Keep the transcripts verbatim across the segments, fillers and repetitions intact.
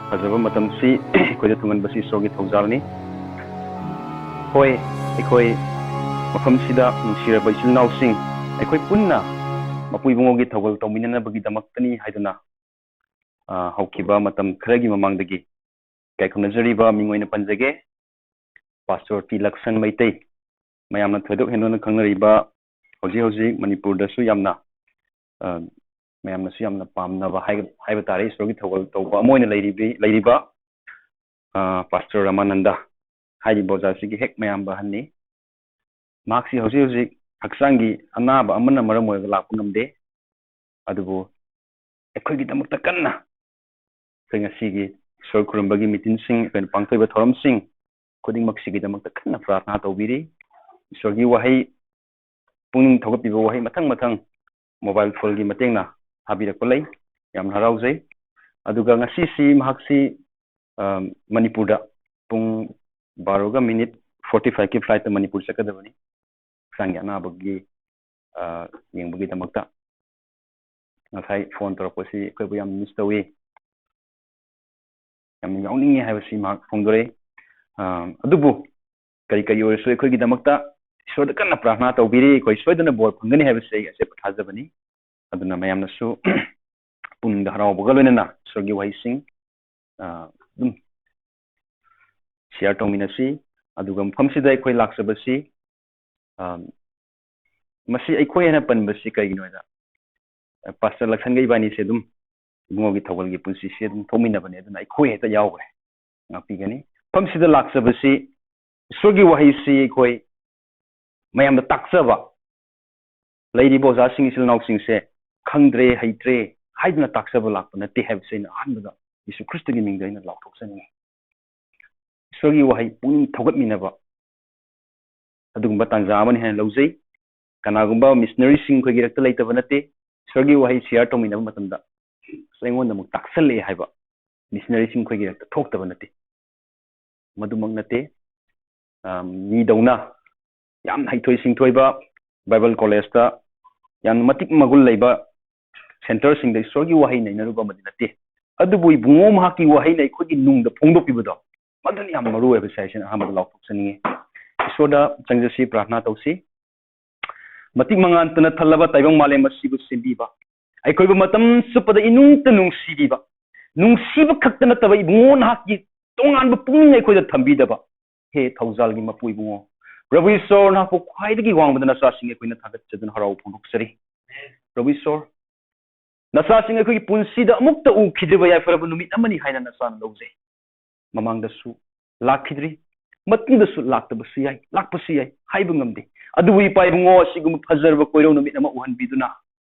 ꯐꯖꯕ ꯃꯇꯝꯁꯤ ꯑꯩꯈꯣꯏꯗ ꯊꯨꯡꯍꯟꯕꯁꯤ ꯏꯁꯣꯔꯒꯤ ꯊꯧꯖꯥꯜꯅꯤ꯫ ꯍꯣꯏ, ꯑꯩꯈꯣꯏ ꯃꯐꯝꯁꯤꯗ ꯅꯨꯡꯁꯤꯔꯕ ꯏꯆꯤꯜ ꯏꯅꯥꯎꯁꯤꯡ, ꯑꯩꯈꯣꯏ ꯄꯨꯟꯅ ꯃꯄꯨ ꯏꯕꯨꯡꯉꯣꯒꯤ ꯊꯧꯒꯜ ꯇꯧꯃꯤꯟꯅꯅꯕꯒꯤꯗꯃꯛꯇꯅꯤ ꯍꯥꯏꯗꯨꯅ, ꯑ, ꯍꯧꯈꯤꯕ ꯃꯇꯝ ꯈꯔꯒꯤ ꯃꯃꯥꯡꯗꯒꯤ ꯏꯀꯥꯏ ꯈꯨꯝꯅꯖꯔꯤꯕ ꯃꯤꯡ ꯑꯣꯏꯅ ꯄꯟꯖꯒꯦ, ꯄꯥꯁꯇꯣꯔ ꯇꯤ ꯂꯛꯁꯟ ꯃꯩꯇꯩ, ꯃꯌꯥꯝꯅ ꯊꯣꯏꯗꯣꯛ ꯍꯦꯟꯗꯣꯛꯅ ꯈꯪꯅꯔꯤꯕ, ꯍꯧꯖꯤꯛ ꯍꯧꯖꯤꯛ ꯃꯅꯤꯄꯨꯔꯗꯁꯨ ꯌꯥꯝꯅ, ꯑ, ꯃꯌꯥꯝꯅꯁꯨ ꯌꯥꯝꯅ ꯄꯥꯝꯅꯕ ꯍꯥꯏ-, ꯍꯥꯏꯕ ꯇꯥꯔꯦ, ꯏꯁꯣꯔꯒꯤ ꯊꯧꯒꯜ ꯇꯧꯕ ꯑꯃ ꯑꯣꯏꯅ ꯂꯩꯔꯤꯕꯤ-, ꯂꯩꯔꯤꯕ, ꯑ, ꯄꯥꯁꯇꯣꯔ ꯔꯥꯃꯥꯅꯟꯗ ꯍꯥꯏꯔꯤꯕ ꯑꯣꯖꯥꯁꯤꯒꯤ ꯍꯦꯛ ꯃꯌꯥꯝꯕ ꯑꯍꯟꯅꯤ꯫ ꯃꯍꯥꯛꯁꯤ ꯍꯧꯖꯤꯛ ꯍꯧꯖꯤꯛ ꯍꯛꯆꯥꯡꯒꯤ ꯑꯅꯥꯕ ꯑꯃꯅ ꯃꯔꯝ ꯑꯣꯏꯔꯒ ꯂꯥꯛꯄ ꯉꯝꯗꯦ꯫ ꯑꯗꯨꯕꯨ ꯑꯩꯈꯣꯏꯒꯤꯗꯃꯛꯇ ꯀꯟꯅ ꯑꯩꯈꯣꯏ ꯉꯁꯤꯒꯤ ꯏꯁꯣꯔ ꯈꯨꯔꯨꯝꯕꯒꯤ ꯃꯤꯇꯤꯡꯁꯤꯡ, ꯑꯩꯈꯣꯏꯅ ꯄꯥꯡꯊꯣꯛꯏꯕ ꯊꯧꯔꯝꯁꯤꯡ ꯈꯨꯗꯤꯡꯃꯛꯁꯤꯒꯤꯗꯃꯛꯇ ꯀꯟꯅ ꯄ꯭ꯔꯥꯔꯊꯅꯥ ꯇꯧꯕꯤꯔꯤ꯫ ꯏꯁꯣꯔꯒꯤ ꯋꯥꯍꯩ, ꯄꯨꯛꯅꯤꯡ ꯊꯧꯒꯠꯄꯤꯕ ꯋꯥꯍꯩ ꯃꯊꯪ ꯃꯊꯪ ꯃꯣꯕꯥꯏꯜ ꯐꯣꯟꯒꯤ ꯃꯇꯦꯡꯅ ꯊꯥꯕꯤꯔꯛꯄ ꯂꯩ꯫ ꯌꯥꯝꯅ ꯍꯔꯥꯎꯖꯩ꯫ ꯑꯗꯨꯒ ꯉꯁꯤꯁꯤ ꯃꯍꯥꯛꯁꯤ, ꯑ, ꯃꯅꯤꯄꯨꯔꯗ ꯄꯨꯡ ꯕꯥꯔꯣꯒ ꯃꯤꯅꯤꯠ ꯐꯣꯔꯇꯤ ꯐꯥꯏꯚꯀꯤ ꯐ꯭ꯂꯥꯏꯠꯇ ꯃꯅꯤꯄꯨꯔ ꯆꯠꯀꯗꯕꯅꯤ, ꯍꯛꯆꯥꯡꯒꯤ ꯑꯅꯥꯕꯒꯤ, ꯑ, ꯌꯦꯡꯕꯒꯤꯗꯃꯛꯇ꯫ ꯉꯁꯥꯏ ꯐꯣꯟ ꯇꯧꯔꯛꯄꯁꯤ ꯑꯩꯈꯣꯏꯕꯨ ꯌꯥꯝ ꯃꯤꯁ ꯇꯧꯏ, ꯌꯥꯝ ꯌꯥꯎꯅꯤꯡꯉꯤ ꯍꯥꯏꯕꯁꯤ ꯃꯍꯥꯛ ꯐꯣꯡꯗꯣꯔꯛꯏ꯫ ꯑ, ꯑꯗꯨꯕꯨ ꯀꯔꯤ ꯀꯔꯤ ꯑꯣꯏꯔꯁꯨ ꯑꯩꯈꯣꯏꯒꯤꯗꯃꯛꯇ ꯏꯁꯣꯔꯗ ꯀꯟꯅ ꯄ꯭ꯔꯥꯔꯊꯅꯥ ꯇꯧꯕꯤꯔꯤ꯫ ꯑꯩꯈꯣꯏ ꯁꯣꯏꯗꯅ ꯕꯣꯔ ꯐꯪꯒꯅꯤ ꯍꯥꯏꯕꯁꯤ ꯑꯩ ꯑꯆꯦꯠꯄ ꯊꯥꯖꯕꯅꯤ꯫ ꯑꯗꯨꯅ ꯃꯌꯥꯝꯅꯁꯨ ꯄꯨꯛꯅꯤꯡꯗ ꯍꯔꯥꯎꯕꯒ ꯂꯣꯏꯅꯅ ꯏꯁꯣꯔꯒꯤ ꯋꯥꯍꯩꯁꯤꯡ, ꯑ, ꯑꯗꯨꯝ ꯁꯤꯌꯥꯔ ꯇꯧꯃꯤꯟꯅꯁꯤ꯫ ꯑꯗꯨꯒ ꯃꯐꯝꯁꯤꯗ ꯑꯩꯈꯣꯏ ꯂꯥꯛꯆꯕꯁꯤ, ꯑ, ꯃꯁꯤ ꯑꯩꯈꯣꯏ ꯍꯥꯏꯅ ꯄꯟꯕꯁꯤ ꯀꯩꯒꯤꯅꯣ ꯍꯥꯏꯗ, ꯑ, ꯄꯥꯁꯇꯔ ꯂꯛꯁꯟꯒ ꯏꯕꯥꯅꯤꯁꯦ ꯑꯗꯨꯝ ꯏꯕꯨꯡꯉꯣꯒꯤ ꯊꯧꯒꯜꯒꯤ ꯄꯨꯟꯁꯤꯁꯦ ꯑꯗꯨꯝ ꯊꯣꯛꯃꯤꯟꯅꯕꯅꯦ, ꯑꯗꯨꯅ ꯑꯩꯈꯣꯏ ꯍꯦꯛꯇ ꯌꯥꯎꯈ꯭ꯔꯦ꯫ ꯉꯥꯛꯄꯤꯒꯅꯤ꯫ ꯃꯐꯝꯁꯤꯗ ꯂꯥꯛꯆꯕꯁꯤ ꯏꯁꯣꯔꯒꯤ ꯋꯥꯍꯩꯁꯤ ꯑꯩꯈꯣꯏ ꯃꯌꯥꯝꯗ ꯇꯥꯛꯆꯕ, ꯂꯩꯔꯤꯕ ꯑꯣꯖꯥꯁꯤꯡ, ꯏꯆꯤꯜ ꯏꯅꯥꯎꯁꯤꯡꯁꯦ ꯈꯪꯗ꯭ꯔꯦ, ꯍꯩꯇ꯭ꯔꯦ ꯍꯥꯏꯗꯨꯅ ꯇꯥꯛꯆꯕ ꯂꯥꯛꯄ ꯅꯠꯇꯦ ꯍꯥꯏꯕꯁꯤ ꯑꯩꯅ ꯑꯍꯥꯟꯕꯗ ꯌꯦꯁꯨ ꯈ꯭ꯔꯤꯁꯇꯒꯤ ꯃꯤꯡꯗ ꯑꯩꯅ ꯂꯥꯎꯊꯣꯛꯆꯅꯤꯡꯉꯤ꯫ ꯏꯁꯣꯔꯒꯤ ꯋꯥꯍꯩ ꯄꯨꯛꯅꯤꯡ ꯊꯧꯒꯠꯃꯤꯟꯅꯕ ꯑꯗꯨꯒꯨꯝꯕ ꯇꯥꯟꯖꯥ ꯑꯃꯅꯤ ꯍꯥꯏꯅ ꯂꯧꯖꯩ꯫ ꯀꯅꯥꯒꯨꯝꯕ ꯃꯤꯁꯅꯔꯤꯁꯤꯡ ꯑꯩꯈꯣꯏꯒꯤ ꯔꯛꯇ ꯂꯩꯇꯕ ꯅꯠꯇꯦ꯫ ꯏꯁꯣꯔꯒꯤ ꯋꯥꯍꯩ ꯁꯤꯌꯥꯔ ꯇꯧꯃꯤꯟꯅꯕ ꯃꯇꯝꯗ ꯑꯩꯉꯣꯟꯗ ꯑꯃꯨꯛ ꯇꯥꯛꯁꯜꯂꯛꯑꯦ ꯍꯥꯏꯕ ꯃꯤꯁꯅꯔꯤꯁꯤꯡ ꯑꯩꯈꯣꯏꯒꯤ ꯔꯛꯇ ꯊꯣꯛꯇꯕ ꯅꯠꯇꯦ꯫ ꯃꯗꯨꯃꯛ ꯅꯠꯇꯦ꯫ ꯑ, ꯃꯤꯗꯧꯅ ꯌꯥꯝꯅ ꯍꯩꯊꯣꯏ ꯁꯤꯡꯊꯣꯏꯕ, ꯕꯥꯏꯕꯜ ꯀꯣꯂꯦꯖꯇ ꯌꯥꯝꯅ ꯃꯇꯤꯛ ꯃꯒꯨꯟ ꯂꯩꯕ ꯁꯦꯟꯇꯔꯁꯤꯡꯗ ꯏꯁꯣꯔꯒꯤ ꯋꯥꯍꯩ ꯅꯩꯅꯔꯨꯕ ꯑꯃꯗꯤ ꯅꯠꯇꯦ꯫ ꯑꯗꯨꯕꯨ ꯏꯕꯨꯡꯉꯣ ꯃꯍꯥꯛꯀꯤ ꯋꯥꯍꯩꯅ ꯑꯩꯈꯣꯏꯒꯤ ꯅꯨꯡꯗ ꯐꯣꯡꯗꯣꯛꯄꯤꯕꯗꯣ, ꯃꯗꯨꯅ ꯌꯥꯝ ꯃꯔꯨ ꯑꯣꯏꯕꯁꯦ ꯑꯩꯁꯤꯅ ꯑꯍꯥꯟꯕꯗ ꯂꯥꯎꯊꯣꯛꯆꯅꯤꯡꯉꯤ꯫ ꯏꯁꯣꯔꯗ ꯆꯪꯖꯁꯤ, ꯄ꯭ꯔꯥꯔꯊꯅꯥ ꯇꯧꯁꯤ꯫ ꯃꯇꯤꯛ ꯃꯉꯥꯟꯇꯅ ꯊꯜꯂꯕ ꯇꯥꯏꯕꯪ ꯃꯥꯂꯦꯝ ꯑꯁꯤꯕꯨ ꯁꯦꯝꯕꯤꯕ, ꯑꯩꯈꯣꯏꯕꯨ ꯃꯇꯝ ꯆꯨꯞꯄꯗ ꯏꯅꯨꯡꯇ ꯅꯨꯡꯁꯤꯕꯤꯕ, ꯅꯨꯡꯁꯤꯕ ꯈꯛꯇ ꯅꯠꯇꯕ ꯏꯕꯨꯡꯉꯣ ꯅꯍꯥꯛꯀꯤ ꯇꯣꯉꯥꯟꯕ ꯄꯨꯛꯅꯤꯡ ꯑꯩꯈꯣꯏꯗ ꯊꯝꯕꯤꯗꯕ, ꯍꯦ ꯊꯧꯖꯥꯜꯒꯤ ꯃꯄꯨ ꯏꯕꯨꯡꯉꯣ, ꯄ꯭ꯔꯚꯨ ꯏꯁꯣꯔ ꯅꯍꯥꯛꯄꯨ ꯈ꯭ꯋꯥꯏꯗꯒꯤ ꯋꯥꯡꯕꯗ ꯅꯆꯥꯁꯤꯡ ꯑꯩꯈꯣꯏꯅ ꯊꯥꯒꯠꯆꯗꯨꯅ ꯍꯔꯥꯎꯕ ꯐꯣꯡꯗꯣꯛꯆꯔꯤ꯫ ꯄ꯭ꯔꯚꯨ ꯏꯁꯣꯔ, ꯅꯆꯥꯁꯤꯡ ꯑꯩꯈꯣꯏꯒꯤ ꯄꯨꯟꯁꯤꯗ ꯑꯃꯨꯛꯇ ꯎꯈꯤꯗ꯭ꯔꯤꯕ ꯌꯥꯏꯐꯔꯕ ꯅꯨꯃꯤꯠ ꯑꯃꯅꯤ ꯍꯥꯏꯅ ꯅꯆꯥꯅ ꯂꯧꯖꯩ꯫ ꯃꯃꯥꯡꯗꯁꯨ ꯂꯥꯛꯈꯤꯗ꯭ꯔꯤ, ꯃꯇꯨꯡꯗꯁꯨ ꯂꯥꯛꯇꯕꯁꯨ ꯌꯥꯏ, ꯂꯥꯛꯄꯁꯨ ꯌꯥꯏ, ꯍꯥꯏꯕ ꯉꯝꯗꯦ꯫ ꯑꯗꯨꯕꯨ ꯏꯄꯥ ꯏꯕꯨꯡꯉꯣ, ꯑꯁꯤꯒꯨꯝꯕ ꯐꯖꯔꯕ ꯀꯣꯏꯔꯧ ꯅꯨꯃꯤꯠ ꯑꯃ ꯎꯍꯟꯕꯤꯗꯨꯅ,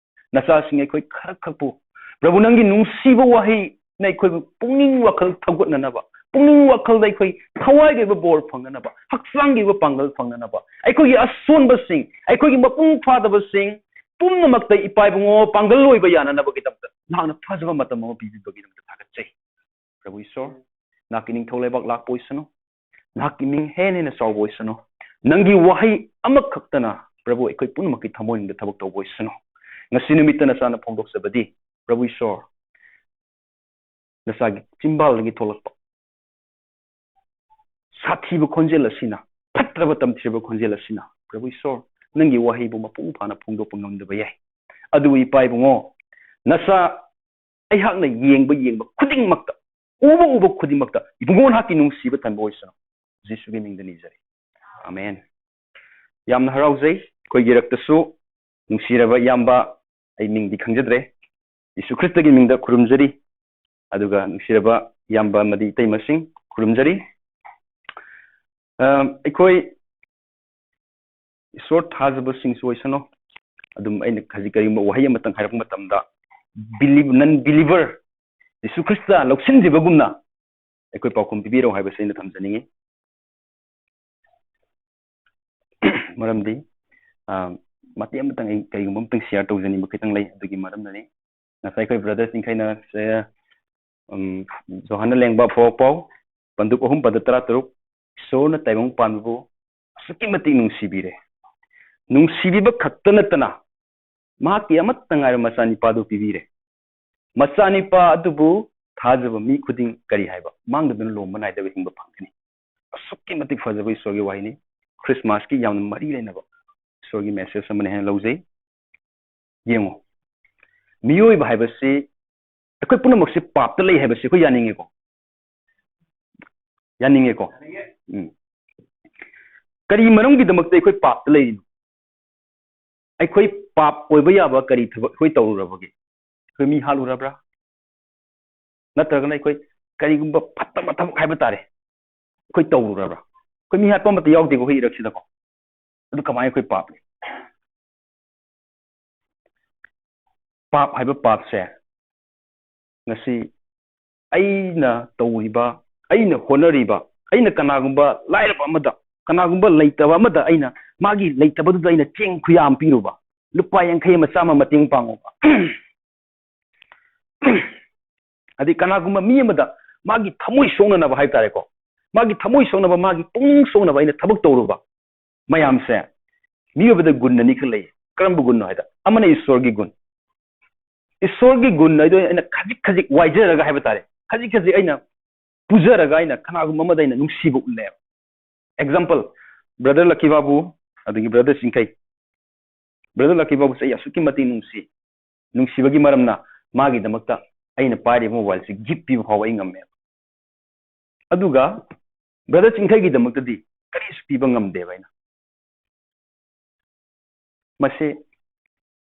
ꯅꯆꯥꯁꯤꯡ ꯑꯩꯈꯣꯏ ꯈꯔ ꯈꯛꯄꯨ, ꯄ꯭ꯔꯚꯨ, ꯅꯪꯒꯤ ꯅꯨꯡꯁꯤꯕ ꯋꯥꯍꯩꯅ ꯑꯩꯈꯣꯏꯕꯨ ꯄꯨꯛꯅꯤꯡ ꯋꯥꯈꯜ ꯊꯧꯒꯠꯅꯅꯕ, ꯄꯨꯛꯅꯤꯡ ꯋꯥꯈꯜꯗ ꯑꯩꯈꯣꯏ ꯊꯋꯥꯏꯒꯤ ꯑꯣꯏꯕ ꯕꯣꯔ ꯐꯪꯅꯅꯕ, ꯍꯛꯆꯥꯡꯒꯤ ꯑꯣꯏꯕ ꯄꯥꯡꯒꯜ ꯐꯪꯅꯅꯕ, ꯑꯩꯈꯣꯏꯒꯤ ꯑꯁꯣꯟꯕꯁꯤꯡ, ꯑꯩꯈꯣꯏꯒꯤ ꯃꯄꯨꯡ ꯐꯥꯗꯕꯁꯤꯡ ꯄꯨꯝꯅꯃꯛꯇ ꯏꯄꯥ ꯏꯕꯨꯡꯉꯣ ꯄꯥꯡꯒꯜ ꯑꯣꯏꯕ ꯌꯥꯅꯅꯕꯒꯤꯗꯃꯛꯇ ꯅꯍꯥꯛꯅ ꯐꯖꯕ ꯃꯇꯝ ꯑꯃ ꯄꯤꯕꯤꯕꯒꯤꯗꯃꯛꯇ ꯊꯥꯒꯠꯆꯩ꯫ ꯄ꯭ꯔꯚꯨ ꯏꯁꯣꯔ, ꯅꯍꯥꯛꯀꯤ ꯅꯤꯡꯊꯧ ꯂꯩꯕꯥꯛ ꯂꯥꯛꯄ ꯑꯣꯏꯁꯅꯨ, ꯅꯍꯥꯛꯀꯤ ꯃꯤꯡ ꯍꯦꯟꯅ ꯍꯦꯟꯅ ꯆꯥꯎꯕ ꯑꯣꯏꯁꯅꯨ꯫ ꯅꯪꯒꯤ ꯋꯥꯍꯩ ꯑꯃꯈꯛꯇꯅ, ꯄ꯭ꯔꯚꯨ, ꯑꯩꯈꯣꯏ ꯄꯨꯝꯅꯃꯛꯀꯤ ꯊꯃꯣꯏꯅꯨꯡꯗ ꯊꯕꯛ ꯇꯧꯕ ꯑꯣꯏꯁꯅꯨ꯫ ꯉꯁꯤ ꯅꯨꯃꯤꯠꯇ ꯅꯆꯥꯅ ꯐꯣꯡꯗꯣꯛꯆꯕꯗꯤ, ꯄ꯭ꯔꯚꯨ ꯏꯁꯣꯔ, ꯅꯆꯥꯒꯤ ꯆꯤꯝꯕꯥꯜꯗꯒꯤ ꯊꯣꯛꯂꯛꯄ ꯁꯥꯊꯤꯕ ꯈꯣꯟꯖꯦꯜ ꯑꯁꯤꯅ, ꯐꯠꯇ꯭ꯔꯕ ꯇꯝꯊꯤꯔꯕ ꯈꯣꯟꯖꯦꯜ ꯑꯁꯤꯅ, ꯄ꯭ꯔꯚꯨ ꯏꯁꯣꯔ, ꯅꯪꯒꯤ ꯋꯥꯍꯩꯕꯨ ꯃꯄꯨꯡ ꯐꯥꯅ ꯐꯣꯡꯗꯣꯛꯄ ꯉꯝꯗꯕ ꯌꯥꯏ꯫ ꯑꯗꯨꯕꯨ ꯏꯄꯥ ꯏꯕꯨꯡꯉꯣ, ꯅꯆꯥ ꯑꯩꯍꯥꯛꯅ ꯌꯦꯡꯕ ꯌꯦꯡꯕ ꯈꯨꯗꯤꯡꯃꯛꯇ, ꯎꯕ ꯎꯕ ꯈꯨꯗꯤꯡꯃꯛꯇ ꯏꯕꯨꯡꯉꯣ ꯅꯍꯥꯛꯀꯤ ꯅꯨꯡꯁꯤꯕ ꯊꯟꯕ ꯑꯣꯏꯁꯅꯨ꯫ ꯖꯤꯁꯨꯒꯤ ꯃꯤꯡꯗ ꯅꯤꯖꯔꯤ꯫ ꯑꯃꯦꯟ꯫ ꯌꯥꯝꯅ ꯍꯔꯥꯎꯖꯩ, ꯑꯩꯈꯣꯏꯒꯤ ꯏꯔꯛꯇꯁꯨ ꯅꯨꯡꯁꯤꯔꯕ ꯏꯌꯥꯝꯕ, ꯑꯩ ꯃꯤꯡꯗꯤ ꯈꯪꯖꯗ꯭ꯔꯦ, ꯌꯤꯁꯨ ꯈ꯭ꯔꯤꯁꯇꯒꯤ ꯃꯤꯡꯗ ꯈꯨꯔꯨꯝꯖꯔꯤ꯫ ꯑꯗꯨꯒ ꯅꯨꯡꯁꯤꯔꯕ ꯏꯌꯥꯝꯕ ꯑꯃꯗꯤ ꯏꯇꯩꯃꯁꯤꯡ ꯈꯨꯔꯨꯝꯖꯔꯤ꯫ ꯑ, ꯑꯩꯈꯣꯏ ꯏꯁꯣꯔ ꯊꯥꯖꯕꯁꯤꯡꯁꯨ ꯑꯣꯏꯁꯅꯨ꯫ ꯑꯗꯨꯝ ꯑꯩꯅ ꯍꯧꯖꯤꯛ ꯀꯔꯤꯒꯨꯝꯕ ꯋꯥꯍꯩ ꯑꯃꯇꯪ ꯍꯥꯏꯔꯛꯄ ꯃꯇꯝꯗ, ꯕꯤꯂꯤꯚ-, ꯅꯟ ꯕꯤꯂꯤꯚꯔ, ꯌꯤꯁꯨ ꯈ꯭ꯔꯤꯁꯇ ꯂꯧꯁꯤꯟꯗ꯭ꯔꯤꯕꯒꯨꯝꯅ ꯑꯩꯈꯣꯏ ꯄꯥꯎꯈꯨꯝ ꯄꯤꯕꯤꯔꯛꯑꯣ ꯍꯥꯏꯕꯁꯤ ꯑꯩꯅ ꯊꯝꯖꯅꯤꯡꯉꯤ꯫ ꯃꯔꯝꯗꯤ, ꯑ, ꯃꯇꯦꯛ ꯑꯃꯇꯪ ꯑꯩ ꯀꯔꯤꯒꯨꯝꯕ ꯑꯃꯇꯪ ꯁꯤꯌꯥꯔ ꯇꯧꯖꯅꯤꯡꯕ ꯈꯤꯇꯪ ꯂꯩ, ꯑꯗꯨꯒꯤ ꯃꯔꯝꯅꯅꯤ꯫ ꯉꯁꯥꯏ ꯑꯩꯈꯣꯏ ꯕ꯭ꯔꯗꯔꯁꯤꯡꯈꯩꯅ ꯁꯦ, ꯎꯝ, ꯌꯣꯍꯟꯅ ꯂꯦꯡꯕ ꯐꯥꯎ ꯄꯥꯎ, ꯄꯟꯗꯨꯞ ꯑꯍꯨꯝ, ꯄꯗ ꯇꯔꯥꯇꯔꯨꯛ, "ꯏꯁꯣꯔꯅ ꯇꯥꯏꯕꯪ ꯄꯥꯟꯕꯕꯨ ꯑꯁꯨꯛꯀꯤ ꯃꯇꯤꯛ ꯅꯨꯡꯁꯤꯕꯤꯔꯦ, ꯅꯨꯡꯁꯤꯕꯤꯕ ꯈꯛꯇ ꯅꯠꯇꯅ ꯃꯍꯥꯛꯀꯤ ꯑꯃꯠꯇ ꯉꯥꯏꯔꯕ ꯃꯆꯥꯅꯤꯄꯥꯗꯨ ꯄꯤꯕꯤꯔꯦ꯫ ꯃꯆꯥꯅꯤꯄꯥ ꯑꯗꯨꯕꯨ ꯊꯥꯖꯕ ꯃꯤ ꯈꯨꯗꯤꯡ ꯀꯔꯤ ꯍꯥꯏꯕ? ꯃꯥꯡꯗꯕꯅ ꯂꯣꯝꯕ ꯅꯥꯏꯗꯕ ꯍꯤꯡꯕ ꯐꯪꯒꯅꯤ꯫ ꯑꯁꯨꯛꯀꯤ ꯃꯇꯤꯛ ꯐꯖꯕ ꯏꯁꯣꯔꯒꯤ ꯋꯥꯍꯩꯅꯤ꯫ ꯈ꯭ꯔꯤꯁꯃꯥꯁꯀꯤ ꯌꯥꯝꯅ ꯃꯔꯤ ꯂꯩꯅꯕ ꯏꯁꯣꯔꯒꯤ ꯃꯦꯁꯦꯖ ꯑꯃꯅꯤ ꯍꯥꯏꯅ ꯂꯧꯖꯩ꯫ ꯌꯦꯡꯉꯨ, ꯃꯤꯑꯣꯏꯕ ꯍꯥꯏꯕꯁꯤ, ꯑꯩꯈꯣꯏ ꯄꯨꯝꯅꯃꯛꯁꯤ ꯄꯥꯞꯇ ꯂꯩ ꯍꯥꯏꯕꯁꯤ ꯑꯩꯈꯣꯏ ꯌꯥꯅꯤꯡꯉꯦꯀꯣ? ꯌꯥꯅꯤꯡꯉꯦꯀꯣ? ꯎꯝ꯫ ꯀꯔꯤ ꯃꯔꯝꯒꯤꯗꯃꯛꯇ ꯑꯩꯈꯣꯏ ꯄꯥꯞꯇ ꯂꯩꯔꯤꯅꯣ? ꯑꯩꯈꯣꯏ ꯄꯥꯞ ꯑꯣꯏꯕ ꯌꯥꯕ ꯀꯔꯤ ꯊꯕꯛ ꯑꯩꯈꯣꯏ ꯇꯧꯔꯨꯔꯕꯒꯦ? ꯑꯩꯈꯣꯏ ꯃꯤ ꯍꯥꯠꯂꯨꯔꯕ꯭ꯔꯥ? ꯅꯠꯇ꯭ꯔꯒꯅ ꯑꯩꯈꯣꯏ ꯀꯔꯤꯒꯨꯝꯕ ꯐꯠꯇꯕ ꯊꯕꯛ ꯍꯥꯏꯕ ꯇꯥꯔꯦ, ꯑꯩꯈꯣꯏ ꯇꯧꯔꯨꯔꯕ꯭ꯔꯥ? ꯑꯩꯈꯣꯏ ꯃꯤ ꯍꯥꯠꯄ ꯑꯃꯠꯇ ꯌꯥꯎꯗꯦꯀꯣ ꯑꯩꯈꯣꯏ ꯏꯔꯛꯁꯤꯗꯀꯣ꯫ ꯑꯗꯨ ꯀꯃꯥꯏꯅ ꯑꯩꯈꯣꯏ ꯄꯥꯞꯅꯤ? ꯄꯥꯞ ꯍꯥꯏꯕ ꯄꯥꯞꯁꯦ ꯉꯁꯤ ꯑꯩꯅ ꯇꯧꯔꯤꯕ, ꯑꯩꯅ ꯍꯣꯠꯅꯔꯤꯕ, ꯑꯩꯅ ꯀꯅꯥꯒꯨꯝꯕ ꯂꯥꯏꯔꯕ ꯑꯃꯗ, ꯀꯅꯥꯒꯨꯝꯕ ꯂꯩꯇꯕ ꯑꯃꯗ ꯑꯩꯅ, ꯃꯥꯒꯤ ꯂꯩꯇꯕꯗꯨꯗ ꯑꯩꯅ ꯆꯦꯡ ꯈꯨꯌꯥ ꯑꯃ ꯄꯤꯔꯨꯕ, ꯂꯨꯄꯥ ꯌꯥꯡꯈꯩ ꯑꯃ, ꯆꯥꯝꯃ ꯃꯇꯦꯡ ꯄꯥꯡꯉꯨꯕ, ꯑꯗꯩ ꯀꯅꯥꯒꯨꯝꯕ ꯃꯤ ꯑꯃꯗ ꯃꯥꯒꯤ ꯊꯃꯣꯏ ꯁꯣꯛꯅꯅꯕ ꯍꯥꯏ ꯇꯥꯔꯦꯀꯣ, ꯃꯥꯒꯤ ꯊꯃꯣꯏ ꯁꯣꯛꯅꯕ, ꯃꯥꯒꯤ ꯄꯨꯛꯅꯤꯡ ꯁꯣꯛꯅꯕ ꯑꯩꯅ ꯊꯕꯛ ꯇꯧꯔꯨꯕ ꯃꯌꯥꯝꯁꯦ, ꯃꯤꯑꯣꯏꯕꯗ ꯒꯨꯟ ꯑꯅꯤꯈꯛ ꯂꯩ꯫ ꯀꯔꯝꯕ ꯒꯨꯟꯅꯣ ꯍꯥꯏꯗ, ꯑꯃꯅ ꯏꯁꯣꯔꯒꯤ ꯒꯨꯟ꯫ ꯏꯁꯣꯔꯒꯤ ꯒꯨꯟ ꯍꯥꯏꯗꯣ ꯑꯩꯅ ꯈꯖꯤꯛ ꯈꯖꯤꯛ ꯋꯥꯏꯖꯔꯒ ꯍꯥꯏꯕ ꯇꯥꯔꯦ, ꯈꯖꯤꯛ ꯈꯖꯤꯛ ꯑꯩꯅ ꯄꯨꯖꯔꯒ ꯑꯩꯅ ꯀꯅꯥꯒꯨꯝꯕ ꯑꯃꯗ ꯑꯩꯅ ꯅꯨꯡꯁꯤꯕ ꯎꯠꯂꯦꯕ꯫ ꯑꯦꯛꯖꯥꯝꯄꯜ, ꯕ꯭ꯔꯗꯔ ꯂꯛꯀꯤ ꯕꯥꯕꯨ, ꯑꯗꯒꯤ ꯕ꯭ꯔꯗꯔ ꯆꯤꯡꯈꯩ꯫ ꯕ꯭ꯔꯗꯔ ꯂꯛꯀꯤ ꯕꯥꯕꯨꯁꯦ ꯑꯩ ꯑꯁꯨꯛꯀꯤ ꯃꯇꯤꯛ ꯅꯨꯡꯁꯤ꯫ ꯅꯨꯡꯁꯤꯕꯒꯤ ꯃꯔꯝꯅ ꯃꯥꯒꯤꯗꯃꯛꯇ ꯑꯩꯅ ꯄꯥꯏꯔꯤꯕ ꯃꯣꯕꯥꯏꯜꯁꯦ ꯒꯤꯐ ꯄꯤꯕ ꯐꯥꯎꯕ ꯑꯩ ꯉꯝꯃꯦꯕ꯫ ꯑꯗꯨꯒ ꯕ꯭ꯔꯗꯔ ꯆꯤꯡꯈꯩꯒꯤꯗꯃꯛꯇꯗꯤ ꯀꯔꯤꯁꯨ ꯄꯤꯕ ꯉꯝꯗꯦꯕ ꯑꯩꯅ꯫ ꯃꯁꯤ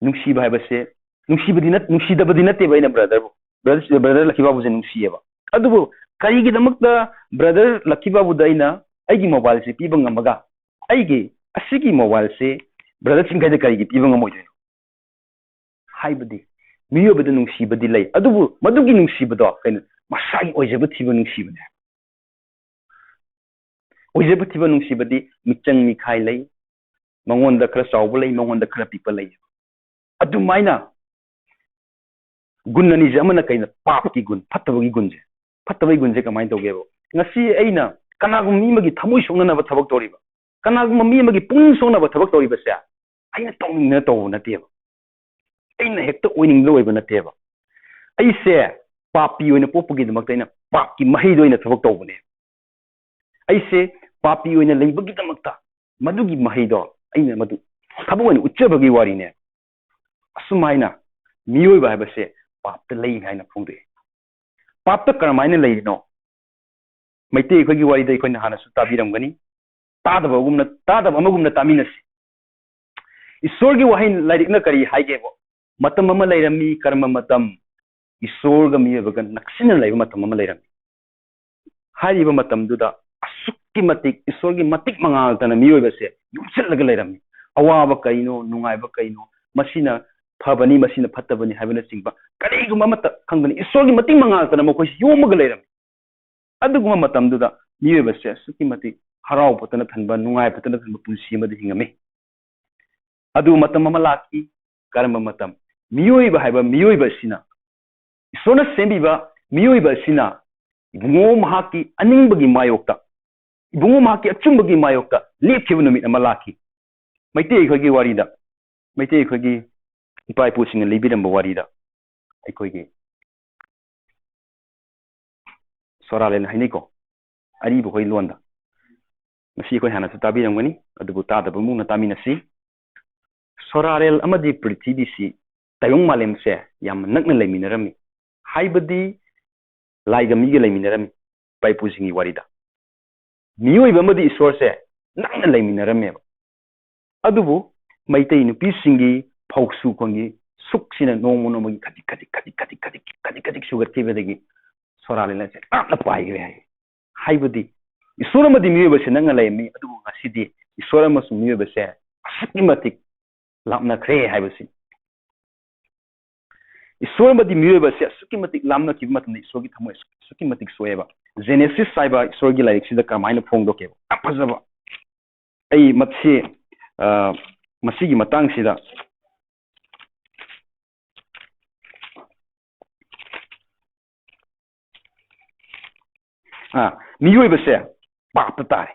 ꯅꯨꯡꯁꯤꯕ ꯍꯥꯏꯕꯁꯦ, ꯅꯨꯡꯁꯤꯕꯗꯤ ꯅꯠ-, ꯅꯨꯡꯁꯤꯗꯕꯗꯤ ꯅꯠꯇꯦꯕ ꯑꯩꯅ ꯕ꯭ꯔꯗꯔꯕꯨ, ꯕ꯭ꯔꯗꯔ, ꯕ꯭ꯔꯗꯔ ꯂꯛꯀꯤ ꯕꯥꯕꯨꯁꯦ ꯅꯨꯡꯁꯤꯌꯦꯕ꯫ ꯑꯗꯨꯕꯨ ꯀꯔꯤꯒꯤꯗꯃꯛꯇ ꯕ꯭ꯔꯗꯔ ꯂꯛꯀꯤ ꯕꯥꯕꯨꯗ ꯑꯩꯅ ꯑꯩꯒꯤ ꯃꯣꯕꯥꯏꯜꯁꯦ ꯄꯤꯕ ꯉꯝꯃꯒ, ꯑꯩꯒꯤ ꯑꯁꯤꯒꯤ ꯃꯣꯕꯥꯏꯜꯁꯦ ꯕ꯭ꯔꯗꯔ ꯆꯤꯡꯈꯩꯗ ꯀꯔꯤꯒꯤ ꯄꯤꯕ ꯉꯝꯃꯣꯏꯗꯣꯏꯅꯣ? ꯍꯥꯏꯕꯗꯤ ꯃꯤꯑꯣꯏꯕꯗ ꯅꯨꯡꯁꯤꯕꯗꯤ ꯂꯩ, ꯑꯗꯨꯕꯨ ꯃꯗꯨꯒꯤ ꯅꯨꯡꯁꯤꯕꯗꯣ ꯀꯩꯅꯣ, ꯃꯁꯥꯒꯤ ꯑꯣꯏꯖꯕ ꯊꯤꯕ ꯅꯨꯡꯁꯤꯕꯅꯦ꯫ ꯑꯣꯏꯖꯕ ꯊꯤꯕ ꯅꯨꯡꯁꯤꯕꯗꯤ ꯃꯤꯆꯪ ꯃꯤꯈꯥꯏ ꯂꯩ, ꯃꯉꯣꯟꯗ ꯈꯔ ꯆꯥꯎꯕ ꯂꯩ, ꯃꯉꯣꯟꯗ ꯈꯔ ꯄꯤꯛꯄ ꯂꯩ꯫ ꯑꯗꯨꯃꯥꯏꯅ ꯒꯨꯟ ꯑꯅꯤꯁꯦ, ꯑꯃꯅ ꯀꯩꯅꯣ? ꯄꯥꯞꯀꯤ ꯒꯨꯟ, ꯐꯠꯇꯕꯒꯤ ꯒꯨꯟꯁꯦ꯫ ꯐꯠꯇꯕꯒꯤ ꯒꯨꯟꯁꯦ ꯀꯃꯥꯏꯅ ꯇꯧꯒꯦꯕ? ꯉꯁꯤ ꯑꯩꯅ ꯀꯅꯥꯒꯨꯝꯕ ꯃꯤ ꯑꯃꯒꯤ ꯊꯃꯣꯏ ꯁꯣꯛꯅꯅꯕ ꯊꯕꯛ ꯇꯧꯔꯤꯕ, ꯀꯅꯥꯒꯨꯝꯕ ꯃꯤ ꯑꯃꯒꯤ ꯄꯨꯛꯅꯤꯡ ꯁꯣꯛꯅꯕ ꯊꯕꯛ ꯇꯧꯔꯤꯕꯁꯦ ꯑꯩꯅ ꯇꯧꯅꯤꯡꯗꯅ ꯇꯧꯕ ꯅꯠꯇꯦꯕ, ꯑꯩꯅ ꯍꯦꯛꯇ ꯑꯣꯏꯅꯤꯡꯗꯅ ꯑꯣꯏꯕ ꯅꯠꯇꯦꯕ꯫ ꯑꯩꯁꯦ ꯄꯥꯄꯤ ꯑꯣꯏꯅ ꯄꯣꯛꯄꯒꯤꯗꯃꯛꯇ ꯑꯩꯅ ꯄꯥꯞꯀꯤ ꯃꯍꯩꯗꯣ ꯑꯩꯅ ꯊꯕꯛ ꯇꯧꯕꯅꯦ꯫ ꯑꯩꯁꯦ ꯄꯥꯄꯤ ꯑꯣꯏꯅ ꯂꯩꯕꯒꯤꯗꯃꯛꯇ ꯃꯗꯨꯒꯤ ꯃꯍꯩꯗꯣ ꯑꯩꯅ ꯃꯗꯨ ꯊꯕꯛ ꯑꯣꯏꯅ ꯎꯠꯆꯕꯒꯤ ꯋꯥꯔꯤꯅꯦ꯫ ꯑꯁꯨꯃꯥꯏꯅ ꯃꯤꯑꯣꯏꯕ ꯍꯥꯏꯕꯁꯦ ꯄꯥꯞꯇ ꯂꯩ ꯍꯥꯏꯅ ꯐꯣꯡꯗꯣꯛꯏ꯫ ꯄꯥꯞꯇ ꯀꯔꯝꯍꯥꯏꯅ ꯂꯩꯔꯤꯅꯣ? ꯃꯩꯇꯩ ꯑꯩꯈꯣꯏꯒꯤ ꯋꯥꯔꯤꯗ ꯑꯩꯈꯣꯏꯅ ꯍꯥꯟꯅꯁꯨ ꯇꯥꯕꯤꯔꯝꯒꯅꯤ꯫ ꯇꯥꯗꯕꯒꯨꯝꯅ, ꯇꯥꯗꯕ ꯑꯃꯒꯨꯝꯅ ꯇꯥꯃꯤꯟꯅꯁꯤ꯫ ꯏꯁꯣꯔꯒꯤ ꯋꯥꯍꯩ ꯂꯥꯏꯔꯤꯛꯅ ꯀꯔꯤ ꯍꯥꯏꯒꯦꯕ? ꯃꯇꯝ ꯑꯃ ꯂꯩꯔꯝꯃꯤ, ꯀꯔꯝꯕ ꯃꯇꯝ? ꯏꯁꯣꯔꯒ ꯃꯤꯑꯣꯏꯕꯒ ꯅꯛꯁꯤꯟꯅ ꯂꯩꯕ ꯃꯇꯝ ꯑꯃ ꯂꯩꯔꯝꯃꯤ꯫ ꯍꯥꯏꯔꯤꯕ ꯃꯇꯝꯗꯨꯗ ꯑꯁꯨꯛꯀꯤ ꯃꯇꯤꯛ ꯏꯁꯣꯔꯒꯤ ꯃꯇꯤꯛ ꯃꯉꯥꯜꯇꯅ ꯃꯤꯑꯣꯏꯕꯁꯦ ꯌꯨꯝꯁꯤꯜꯂꯒ ꯂꯩꯔꯝꯃꯤ꯫ ꯑꯋꯥꯕ ꯀꯩꯅꯣ, ꯅꯨꯡꯉꯥꯏꯕ ꯀꯩꯅꯣ, ꯃꯁꯤꯅ ꯐꯕꯅꯤ, ꯃꯁꯤꯅ ꯐꯠꯇꯕꯅꯤ ꯍꯥꯏꯕꯅꯆꯤꯡꯕ ꯀꯔꯤꯒꯨꯝꯕ ꯑꯃꯠꯇ ꯈꯪꯗꯅ ꯏꯁꯣꯔꯒꯤ ꯃꯇꯤꯛ ꯃꯉꯥꯜꯇꯅ ꯃꯈꯣꯏꯁꯤ ꯌꯣꯝꯃꯒ ꯂꯩꯔꯝꯃꯤ꯫ ꯑꯗꯨꯒꯨꯝꯕ ꯃꯇꯝꯗꯨꯗ ꯃꯤꯑꯣꯏꯕꯁꯦ ꯑꯁꯨꯛꯀꯤ ꯃꯇꯤꯛ ꯍꯔꯥꯎ ꯐꯠꯇꯅ ꯊꯟꯕ, ꯅꯨꯡꯉꯥꯏ ꯐꯠꯇꯅ ꯊꯟꯕ ꯄꯨꯟꯁꯤ ꯑꯃꯗ ꯍꯤꯡꯉꯝꯃꯤ꯫ ꯑꯗꯨ ꯃꯇꯝ ꯑꯃ ꯂꯥꯛꯈꯤ꯫ ꯀꯔꯝꯕ ꯃꯇꯝ? ꯃꯤꯑꯣꯏꯕ ꯍꯥꯏꯕ ꯃꯤꯑꯣꯏꯕ ꯑꯁꯤꯅ, ꯏꯁꯣꯔꯅ ꯁꯦꯝꯕꯤꯕ ꯃꯤꯑꯣꯏꯕ ꯑꯁꯤꯅ ꯏꯕꯨꯡꯉꯣ ꯃꯍꯥꯛꯀꯤ ꯑꯅꯤꯡꯕꯒꯤ ꯃꯥꯌꯣꯛꯇ, ꯏꯕꯨꯡꯉꯣ ꯃꯍꯥꯛꯀꯤ ꯑꯆꯨꯝꯕꯒꯤ ꯃꯥꯌꯣꯛꯇ ꯂꯦꯞꯈꯤꯕ ꯅꯨꯃꯤꯠ ꯑꯃ ꯂꯥꯛꯈꯤ꯫ ꯃꯩꯇꯩ ꯑꯩꯈꯣꯏꯒꯤ ꯋꯥꯔꯤꯗ, ꯃꯩꯇꯩ ꯑꯩꯈꯣꯏꯒꯤ ꯏꯄꯥ ꯏꯄꯨꯁꯤꯡꯅ ꯂꯤꯕꯤꯔꯝꯕ ꯋꯥꯔꯤꯗ ꯑꯩꯈꯣꯏꯒꯤ ꯁꯣꯔꯥꯂꯦꯟ ꯍꯥꯏꯅꯩꯀꯣ, ꯑꯔꯤꯕ ꯑꯩꯈꯣꯏ ꯂꯣꯟꯗ꯫ ꯃꯁꯤ ꯑꯩꯈꯣꯏ ꯍꯥꯟꯅꯁꯨ ꯇꯥꯕꯤꯔꯝꯒꯅꯤ, ꯑꯗꯨꯕꯨ ꯇꯥꯗꯕ ꯃꯨꯛꯅ ꯇꯥꯃꯤꯟꯅꯁꯤ꯫ ꯁꯣꯔꯥꯔꯦꯜ ꯑꯃꯗꯤ ꯄ꯭ꯔꯤꯊꯤꯕꯤꯁꯤ, ꯇꯥꯏꯕꯪ ꯃꯥꯂꯦꯝꯁꯦ ꯌꯥꯝ ꯅꯛꯅ ꯂꯩꯃꯤꯟꯅꯔꯝꯃꯤ꯫ ꯍꯥꯏꯕꯗꯤ ꯂꯥꯏꯒ ꯃꯤꯒ ꯂꯩꯃꯤꯟꯅꯔꯝꯃꯤ, ꯏꯄꯥ ꯏꯄꯨꯁꯤꯡꯒꯤ ꯋꯥꯔꯤꯗ꯫ ꯃꯤꯑꯣꯏꯕ ꯑꯃꯗꯤ ꯏꯁꯣꯔꯁꯦ ꯅꯛꯅ ꯂꯩꯃꯤꯟꯅꯔꯝꯃꯦꯕ꯫ ꯑꯗꯨꯕꯨ ꯃꯩꯇꯩ ꯅꯨꯄꯤꯁꯤꯡꯒꯤ ꯐꯧ ꯁꯨꯐꯝꯒꯤ ꯁꯨꯛꯁꯤꯅ ꯅꯣꯡꯃ ꯅꯣꯡꯃꯒꯤ ꯈꯖꯤꯛ ꯈꯖꯤꯛ ꯈꯖꯤꯛ ꯈꯖꯤꯛ ꯈꯖꯤꯛ ꯈꯖꯤꯛ ꯈꯖꯤꯛ ꯁꯨꯒꯠꯈꯤꯕꯗꯒꯤ ꯁꯣꯔꯥ ꯂꯤꯂꯥꯁꯦ ꯂꯥꯞꯅ ꯄꯥꯏꯈ꯭ꯔꯦ ꯍꯥꯏ꯫ ꯍꯥꯏꯕꯗꯤ ꯏꯁꯣꯔ ꯑꯃꯗꯤ ꯃꯤꯑꯣꯏꯕꯁꯦ ꯅꯛꯅ ꯂꯩꯔꯝꯃꯤ, ꯑꯗꯨꯕꯨ ꯉꯁꯤꯗꯤ ꯏꯁꯣꯔ ꯑꯃꯁꯨꯡ ꯃꯤꯑꯣꯏꯕꯁꯦ ꯑꯁꯨꯛꯀꯤ ꯃꯇꯤꯛ ꯂꯥꯞꯅꯈ꯭ꯔꯦ ꯍꯥꯏꯕꯁꯤ꯫ ꯏꯁꯣꯔ ꯑꯃꯗꯤ ꯃꯤꯑꯣꯏꯕꯁꯦ ꯑꯁꯨꯛꯀꯤ ꯃꯇꯤꯛ ꯂꯥꯞꯅꯈꯤꯕ ꯃꯇꯝꯗ ꯏꯁꯣꯔꯒꯤ ꯊꯃꯣꯏ ꯑꯁꯨꯛꯀꯤ ꯃꯇꯤꯛ ꯁꯣꯛꯑꯦꯕ꯫ ꯖꯦꯅꯦꯁꯤꯁ ꯍꯥꯏꯕ ꯏꯁꯣꯔꯒꯤ ꯂꯥꯏꯔꯤꯛꯁꯤꯗ ꯀꯔꯝꯍꯥꯏꯅ ꯐꯣꯡꯗꯣꯛꯀꯦꯕ? ꯌꯥꯝ ꯐꯖꯕ꯫ ꯑꯩ ꯃꯁꯤ, ꯑ, ꯃꯁꯤꯒꯤ ꯃꯇꯥꯡꯁꯤꯗ, ꯑ, ꯃꯤꯑꯣꯏꯕꯁꯦ ꯄꯥꯞꯇ ꯇꯥꯔꯦ꯫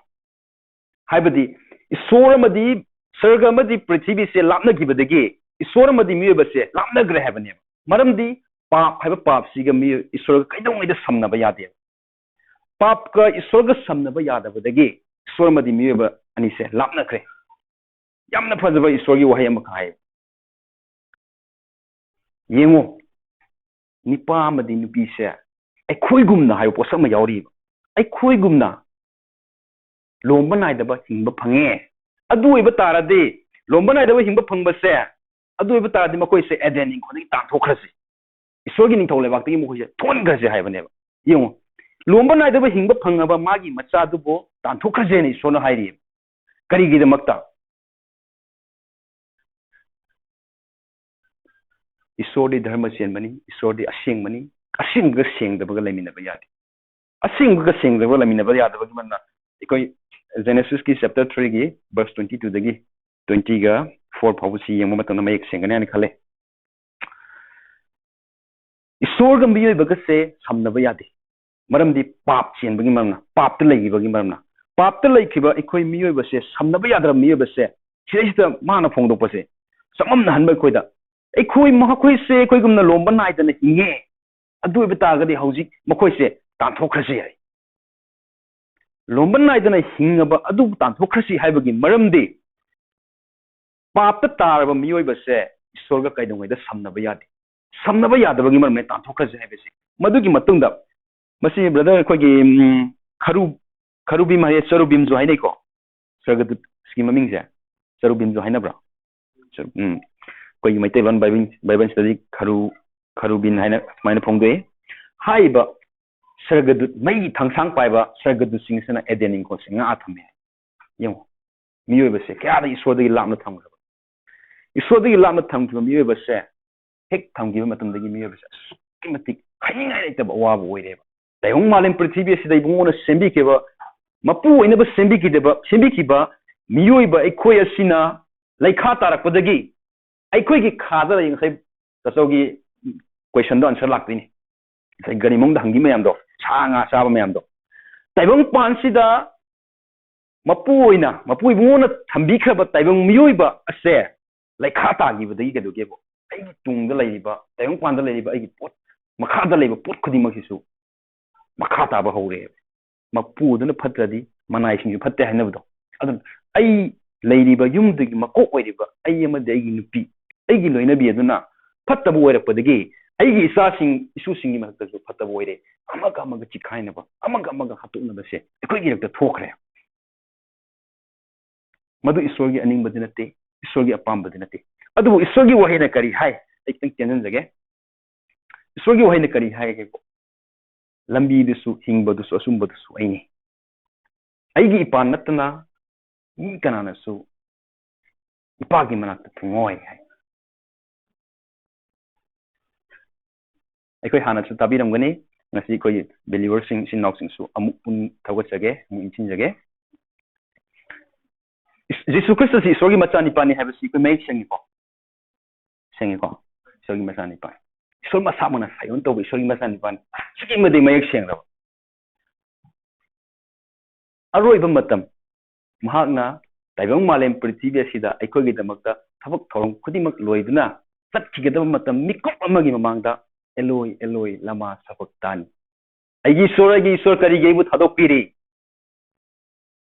ꯍꯥꯏꯕꯗꯤ ꯏꯁꯣꯔ ꯑꯃꯗꯤ ꯁꯔꯒ ꯑꯃꯗꯤ ꯄ꯭ꯔꯤꯊꯤꯕꯤꯁꯦ ꯂꯥꯞꯅꯈꯤꯕꯗꯒꯤ ꯏꯁꯣꯔ ꯑꯃꯗꯤ ꯃꯤꯑꯣꯏꯕꯁꯦ ꯂꯥꯞꯅꯈ꯭ꯔꯦ ꯍꯥꯏꯕꯅꯦꯕ꯫ ꯃꯔꯝꯗꯤ ꯄꯥꯞ ꯍꯥꯏꯕ ꯄꯥꯞꯁꯤꯒ ꯃꯤ ꯏꯁꯣꯔꯒ ꯀꯩꯗꯧꯉꯩꯗ ꯁꯝꯅꯕ ꯌꯥꯗꯦ꯫ ꯄꯥꯞꯀ ꯏꯁꯣꯔꯒ ꯁꯝꯅꯕ ꯌꯥꯗꯕꯗꯒꯤ ꯏꯁꯣꯔ ꯑꯃꯗꯤ ꯃꯤꯑꯣꯏꯕ ꯑꯅꯤꯁꯦ ꯂꯥꯞꯅꯈ꯭ꯔꯦ꯫ ꯌꯥꯝꯅ ꯐꯖꯕ ꯏꯁꯣꯔꯒꯤ ꯋꯥꯍꯩ ꯑꯃꯈꯛ ꯍꯥꯏ꯫ ꯌꯦꯡꯉꯨ, ꯅꯨꯄꯥ ꯑꯃꯗꯤ ꯅꯨꯄꯤꯁꯦ ꯑꯩꯈꯣꯏꯒꯨꯝꯅ ꯍꯥꯏꯕ ꯄꯣꯠꯁꯛ ꯑꯃ ꯌꯥꯎꯔꯤꯕ꯫ ꯑꯩꯈꯣꯏꯒꯨꯝꯅ ꯂꯣꯝꯕ ꯅꯥꯏꯗꯕ ꯍꯤꯡꯕ ꯐꯪꯉꯦ꯫ ꯑꯗꯨ ꯑꯣꯏꯕ ꯇꯥꯔꯗꯤ, ꯂꯣꯝꯕ ꯅꯥꯏꯗꯕ ꯍꯤꯡꯕ ꯐꯪꯕꯁꯦ, ꯑꯗꯨ ꯑꯣꯏꯕ ꯇꯥꯔꯗꯤ ꯃꯈꯣꯏꯁꯦ ꯑꯦꯗꯦꯟ ꯏꯪꯈꯣꯜꯗꯒꯤ ꯇꯥꯟꯊꯣꯛꯈ꯭ꯔꯁꯤ꯫ ꯏꯁꯣꯔꯒꯤ ꯅꯤꯡꯊꯧ ꯂꯩꯕꯥꯛꯇꯒꯤ ꯃꯈꯣꯏꯁꯦ ꯊꯣꯛꯍꯟꯈ꯭ꯔꯁꯦ ꯍꯥꯏꯕꯅꯦꯕ꯫ ꯌꯦꯡꯉꯨ, ꯂꯣꯝꯕ ꯅꯥꯏꯗꯕ ꯍꯤꯡꯕ ꯐꯪꯉꯕ ꯃꯥꯒꯤ ꯃꯆꯥꯗꯨꯕꯨ ꯇꯥꯟꯊꯣꯛꯈ꯭ꯔꯁꯦꯅ ꯏꯁꯣꯔꯅ ꯍꯥꯏꯔꯤꯑꯕ꯫ ꯀꯔꯤꯒꯤꯗꯃꯛꯇ? ꯏꯁꯣꯔꯗꯤ ꯙꯔꯃ ꯆꯦꯟꯕꯅꯤ, ꯏꯁꯣꯔꯗꯤ ꯑꯁꯦꯡꯕꯅꯤ, ꯑꯁꯦꯡꯕꯒ ꯁꯦꯡꯗꯕꯒ ꯂꯩꯃꯤꯟꯅꯕ ꯌꯥꯗꯦ꯫ ꯑꯁꯦꯡꯕꯒ ꯁꯦꯡꯗꯕꯒ ꯂꯩꯃꯤꯟꯅꯕ ꯌꯥꯗꯕꯒꯤ ꯃꯔꯝꯅ ꯑꯩꯈꯣꯏ Genesis ꯀꯤ chapter three ꯒꯤ verse twenty two ꯗꯒꯤ twenty ꯒ four ꯐꯥꯎꯕꯁꯤ ꯌꯦꯡꯕ ꯃꯇꯝꯗ ꯃꯌꯦꯛ ꯁꯦꯡꯒꯅꯤ ꯍꯥꯏꯅ ꯈꯜꯂꯦ꯫ ꯏꯁꯣꯔꯒ ꯃꯤꯑꯣꯏꯕꯒꯁꯦ ꯁꯝꯅꯕ ꯌꯥꯗꯦ꯫ ꯃꯔꯝꯗꯤ ꯄꯥꯞ ꯆꯦꯟꯕꯒꯤ ꯃꯔꯝꯅ, ꯄꯥꯞꯇ ꯂꯩꯈꯤꯕꯒꯤ ꯃꯔꯝꯅ꯫ ꯄꯥꯞꯇ ꯂꯩꯈꯤꯕ ꯑꯩꯈꯣꯏ ꯃꯤꯑꯣꯏꯕꯁꯦ, ꯁꯝꯅꯕ ꯌꯥꯗ꯭ꯔꯕ ꯃꯤꯑꯣꯏꯕꯁꯦ, ꯁꯤꯗꯩꯁꯤꯗ ꯃꯥꯅ ꯐꯣꯡꯗꯣꯛꯄꯁꯦ, ꯆꯃꯝꯅꯍꯟꯕ ꯑꯩꯈꯣꯏꯗ꯫ ꯑꯩꯈꯣꯏ, ꯃꯈꯣꯏꯁꯦ ꯑꯩꯈꯣꯏꯒꯨꯝꯅ ꯂꯣꯝꯕ ꯅꯥꯏꯗꯅ ꯍꯤꯡꯉꯦ꯫ ꯑꯗꯨ ꯑꯣꯏꯕ ꯇꯥꯔꯒꯗꯤ ꯍꯧꯖꯤꯛ ꯃꯈꯣꯏꯁꯦ ꯇꯥꯟꯊꯣꯛꯈ꯭ꯔꯁꯦ ꯍꯥꯏ꯫ ꯂꯣꯝꯕ ꯅꯥꯏꯗꯅ ꯍꯤꯡꯉꯕ ꯑꯗꯨꯕꯨ ꯇꯥꯟꯊꯣꯛꯈ꯭ꯔꯁꯤ ꯍꯥꯏꯕꯒꯤ ꯃꯔꯝꯗꯤ, ꯄꯥꯞꯇ ꯇꯥꯔꯕ ꯃꯤꯑꯣꯏꯕꯁꯦ ꯏꯁꯣꯔꯒ ꯀꯩꯗꯧꯉꯩꯗ ꯁꯝꯅꯕ ꯌꯥꯗꯦ꯫ ꯁꯝꯅꯕ ꯌꯥꯗꯕꯒꯤ ꯃꯔꯝꯅ ꯇꯥꯟꯊꯣꯛꯈ꯭ꯔꯁꯤ ꯍꯥꯏꯕꯁꯦ꯫ ꯃꯗꯨꯒꯤ ꯃꯇꯨꯡꯗ, ꯃꯁꯤ brother ꯑꯩꯈꯣꯏꯒꯤ, ꯎꯝ, ꯈꯔꯨ-, ꯈꯔꯨꯕꯤꯝ ꯍꯥꯏꯌꯦ, ꯆꯔꯨꯕꯤꯝꯁꯨ ꯍꯥꯏꯅꯩꯀꯣ꯫ ꯁꯔꯒꯗꯨꯠꯀꯤ ꯃꯃꯤꯡꯁꯦ ꯆꯔꯨꯕꯤꯝꯁꯨ ꯍꯥꯏꯅꯕ꯭ꯔꯥ? ꯆꯔꯨ-, ꯎꯝ꯫ ꯑꯩꯈꯣꯏꯒꯤ ꯃꯩꯇꯩꯂꯣꯟ ꯕꯥꯏꯕꯜ, ꯕꯥꯏꯕꯜꯁꯤꯗꯗꯤ ꯈꯔꯨ-, ꯈꯔꯨꯕꯤꯟ ꯍꯥꯏꯅ ꯁꯨꯃꯥꯏꯅ ꯐꯣꯡꯗꯣꯛꯏ꯫ ꯍꯥꯏꯔꯤꯕ ꯁꯔꯒꯗꯨꯠ, ꯃꯩꯒꯤ ꯊꯥꯡꯁꯥꯡ ꯄꯥꯏꯕ ꯁꯔꯒꯗꯨꯠꯁꯤꯡꯁꯤꯅ ꯑꯦꯗꯦꯟ ꯏꯪꯈꯣꯜꯁꯦ ꯉꯥꯛꯑ ꯊꯝꯃꯦ꯫ ꯌꯦꯡꯉꯣ, ꯃꯤꯑꯣꯏꯕꯁꯦ ꯀꯌꯥꯗ ꯏꯁꯣꯔꯗꯒꯤ ꯂꯥꯞꯅ ꯊꯝꯈ꯭ꯔꯕ꯫ ꯏꯁꯣꯔꯗꯒꯤ ꯂꯥꯞꯅ ꯊꯝꯈꯤꯕ ꯃꯤꯑꯣꯏꯕꯁꯦ ꯍꯦꯛ ꯊꯝꯈꯤꯕ ꯃꯇꯝꯗꯒꯤ ꯃꯤꯑꯣꯏꯕꯁꯦ ꯑꯁꯨꯛꯀꯤ ꯃꯇꯤꯛ ꯍꯥꯏꯅꯤꯡꯉꯥꯏ ꯂꯩꯇꯕ ꯑꯋꯥꯕ ꯑꯣꯏꯔꯦꯕ꯫ ꯇꯥꯏꯕꯪ ꯃꯥꯂꯦꯝ ꯄ꯭ꯔꯤꯊꯤꯕꯤ ꯑꯁꯤꯗ ꯏꯕꯨꯡꯉꯣꯅ ꯁꯦꯝꯕꯤꯈꯤꯕ, ꯃꯄꯨ ꯑꯣꯏꯅꯕ ꯁꯦꯝꯕꯤꯈꯤꯗꯕ, ꯁꯦꯝꯕꯤꯈꯤꯕ ꯃꯤꯑꯣꯏꯕ ꯑꯩꯈꯣꯏ ꯑꯁꯤꯅ ꯂꯩꯈꯥ ꯇꯥꯔꯛꯄꯗꯒꯤ ꯑꯩꯈꯣꯏꯒꯤ ꯈꯥꯗ ꯂꯩ, ꯉꯁꯥꯏ ꯇꯥꯆꯧꯒꯤ question ꯗꯣ answer ꯂꯥꯛꯇꯣꯏꯅꯤ꯫ ꯉꯁꯥꯏ ꯒꯥꯔꯤ ꯃꯅꯨꯡꯗ ꯍꯪꯈꯤ ꯃꯌꯥꯝꯗꯣ, ꯁꯥ ꯉꯥ ꯆꯥꯕ ꯃꯌꯥꯝꯗꯣ꯫ ꯇꯥꯏꯕꯪ ꯄꯥꯟꯁꯤꯗ ꯃꯄꯨ ꯑꯣꯏꯅ, ꯃꯄꯨ ꯏꯕꯨꯡꯉꯣꯅ ꯊꯝꯕꯤꯈ꯭ꯔꯕ ꯇꯥꯏꯕꯪ ꯃꯤꯑꯣꯏꯕ ꯑꯁꯦ ꯂꯩꯈꯥ ꯇꯥꯈꯤꯕꯗꯒꯤ ꯀꯩꯗꯧꯒꯦꯕꯨ? ꯑꯩꯒꯤ ꯇꯨꯡꯗ ꯂꯩꯔꯤꯕ, ꯇꯥꯏꯕꯪꯄꯥꯟꯗ ꯂꯩꯔꯤꯕ ꯑꯩꯒꯤ ꯄꯣꯠ, ꯃꯈꯥꯗ ꯂꯩꯕ ꯄꯣꯠ ꯈꯨꯗꯤꯡꯃꯛꯁꯤꯁꯨ ꯃꯈꯥ ꯇꯥꯕ ꯍꯧꯔꯛꯑꯦꯕ꯫ ꯃꯄꯨ ꯑꯗꯨꯅ ꯐꯠꯇ꯭ꯔꯗꯤ ꯃꯅꯥꯏꯁꯤꯡꯁꯨ ꯐꯠꯇꯦ ꯍꯥꯏꯅꯕꯗꯣ꯫ ꯑꯗꯨꯅ ꯑꯩ ꯂꯩꯔꯤꯕ ꯌꯨꯝꯗꯨꯒꯤ ꯃꯀꯣꯛ ꯑꯣꯏꯔꯤꯕ ꯑꯩ ꯑꯃꯗꯤ ꯑꯩꯒꯤ ꯅꯨꯄꯤ, ꯑꯩꯒꯤ ꯂꯣꯏꯅꯕꯤ ꯑꯗꯨꯅ ꯐꯠꯇꯕ ꯑꯣꯏꯔꯛꯄꯗꯒꯤ ꯑꯩꯒꯤ ꯏꯆꯥꯁꯤꯡ, ꯏꯁꯨꯁꯤꯡꯒꯤ ꯃꯊꯛꯇꯁꯨ ꯐꯠꯇꯕ ꯑꯣꯏꯔꯦ꯫ ꯑꯃꯒ ꯑꯃꯒ ꯆꯤꯈꯥꯏꯅꯕ, ꯑꯃꯒ ꯑꯃꯒ ꯍꯥꯠꯇꯣꯛꯅꯕꯁꯦ ꯑꯩꯈꯣꯏꯒꯤ ꯏꯔꯛꯇ ꯊꯣꯛꯈ꯭ꯔꯦ꯫ ꯃꯗꯨ ꯏꯁꯣꯔꯒꯤ ꯑꯅꯤꯡꯕꯗꯤ ꯅꯠꯇꯦ, ꯏꯁꯣꯔꯒꯤ ꯑꯄꯥꯝꯕꯗꯤ ꯅꯠꯇꯦ꯫ ꯑꯗꯨꯕꯨ ꯏꯁꯣꯔꯒꯤ ꯋꯥꯍꯩꯅ ꯀꯔꯤ ꯍꯥꯏ? ꯑꯩ ꯈꯤꯇꯪ ꯇꯦꯟꯖꯟꯖꯒꯦ꯫ ꯏꯁꯣꯔꯒꯤ ꯋꯥꯍꯩꯅ ꯀꯔꯤ ꯍꯥꯏꯒꯦꯀꯣ? "ꯂꯝꯕꯤꯗꯨꯁꯨ, ꯍꯤꯡꯕꯗꯨꯁꯨ, ꯑꯆꯨꯝꯕꯗꯨꯁꯨ ꯑꯩꯅꯤ꯫ ꯑꯩꯒꯤ ꯏꯄꯥꯟ ꯅꯠꯇꯅ ꯃꯤ ꯀꯅꯥꯅꯁꯨ ꯏꯄꯥꯒꯤ ꯃꯅꯥꯛꯇ ꯊꯨꯡꯉꯣꯏ" ꯍꯥꯏ꯫ ꯑꯩꯈꯣꯏ ꯍꯥꯟꯅꯁꯨ ꯇꯥꯕꯤꯔꯝꯒꯅꯤ꯫ ꯉꯁꯤ ꯑꯩꯈꯣꯏꯒꯤ ꯕꯦꯂꯤꯚꯔꯁꯤꯡ, ꯏꯆꯤꯟ ꯏꯅꯥꯎꯁꯤꯡꯁꯨ ꯑꯃꯨꯛ ꯄꯨꯟ-, ꯊꯧꯒꯠꯆꯒꯦ, ꯑꯃꯨꯛ ꯏꯟꯁꯤꯟꯖꯒꯦ꯫ ꯏꯁ-, ꯖꯤꯁꯨ ꯈ꯭ꯔꯤꯁꯇꯁꯤ ꯏꯁꯣꯔꯒꯤ ꯃꯆꯥꯅꯤꯄꯥꯅꯤ ꯍꯥꯏꯕꯁꯤ ꯑꯩꯈꯣꯏ ꯃꯌꯦꯛ ꯁꯦꯡꯉꯤꯀꯣ? ꯁꯦꯡꯉꯤꯀꯣ? ꯏꯁꯣꯔꯒꯤ ꯃꯆꯥꯅꯤꯄꯥꯅꯤ꯫ ꯏꯁꯣꯔ ꯃꯁꯥꯃꯛꯅ ꯁꯥꯏꯑꯣꯟ ꯇꯧꯕ ꯏꯁꯣꯔꯒꯤ ꯃꯆꯥꯅꯤꯄꯥꯅꯤ꯫ ꯑꯁꯨꯛꯀꯤ ꯃꯇꯤꯛ ꯃꯌꯦꯛ ꯁꯦꯡꯂꯕ꯫ ꯑꯔꯣꯏꯕ ꯃꯇꯝ, ꯃꯍꯥꯛꯅ ꯇꯥꯏꯕꯪ ꯃꯥꯂꯦꯝ ꯄ꯭ꯔꯤꯊꯤꯕꯤ ꯑꯁꯤꯗ ꯑꯩꯈꯣꯏꯒꯤꯗꯃꯛꯇ ꯊꯕꯛ ꯊꯧꯔꯝ ꯈꯨꯗꯤꯡꯃꯛ ꯂꯣꯏꯗꯨꯅ ꯆꯠꯈꯤꯒꯗꯕ ꯃꯇꯝ, ꯃꯤꯀꯨꯞ ꯑꯃꯒꯤ ꯃꯃꯥꯡꯗ, "ꯑꯦꯂꯣꯏ, ꯑꯦꯂꯣꯏ, ꯂꯃꯥ ꯁꯕꯛꯇꯥꯅꯤ?" "ꯑꯩꯒꯤ ꯏꯁꯣꯔ, ꯑꯩꯒꯤ ꯏꯁꯣꯔ, ꯀꯔꯤꯒꯤ ꯑꯩꯕꯨ ꯊꯥꯗꯣꯛꯄꯤꯔꯤ?"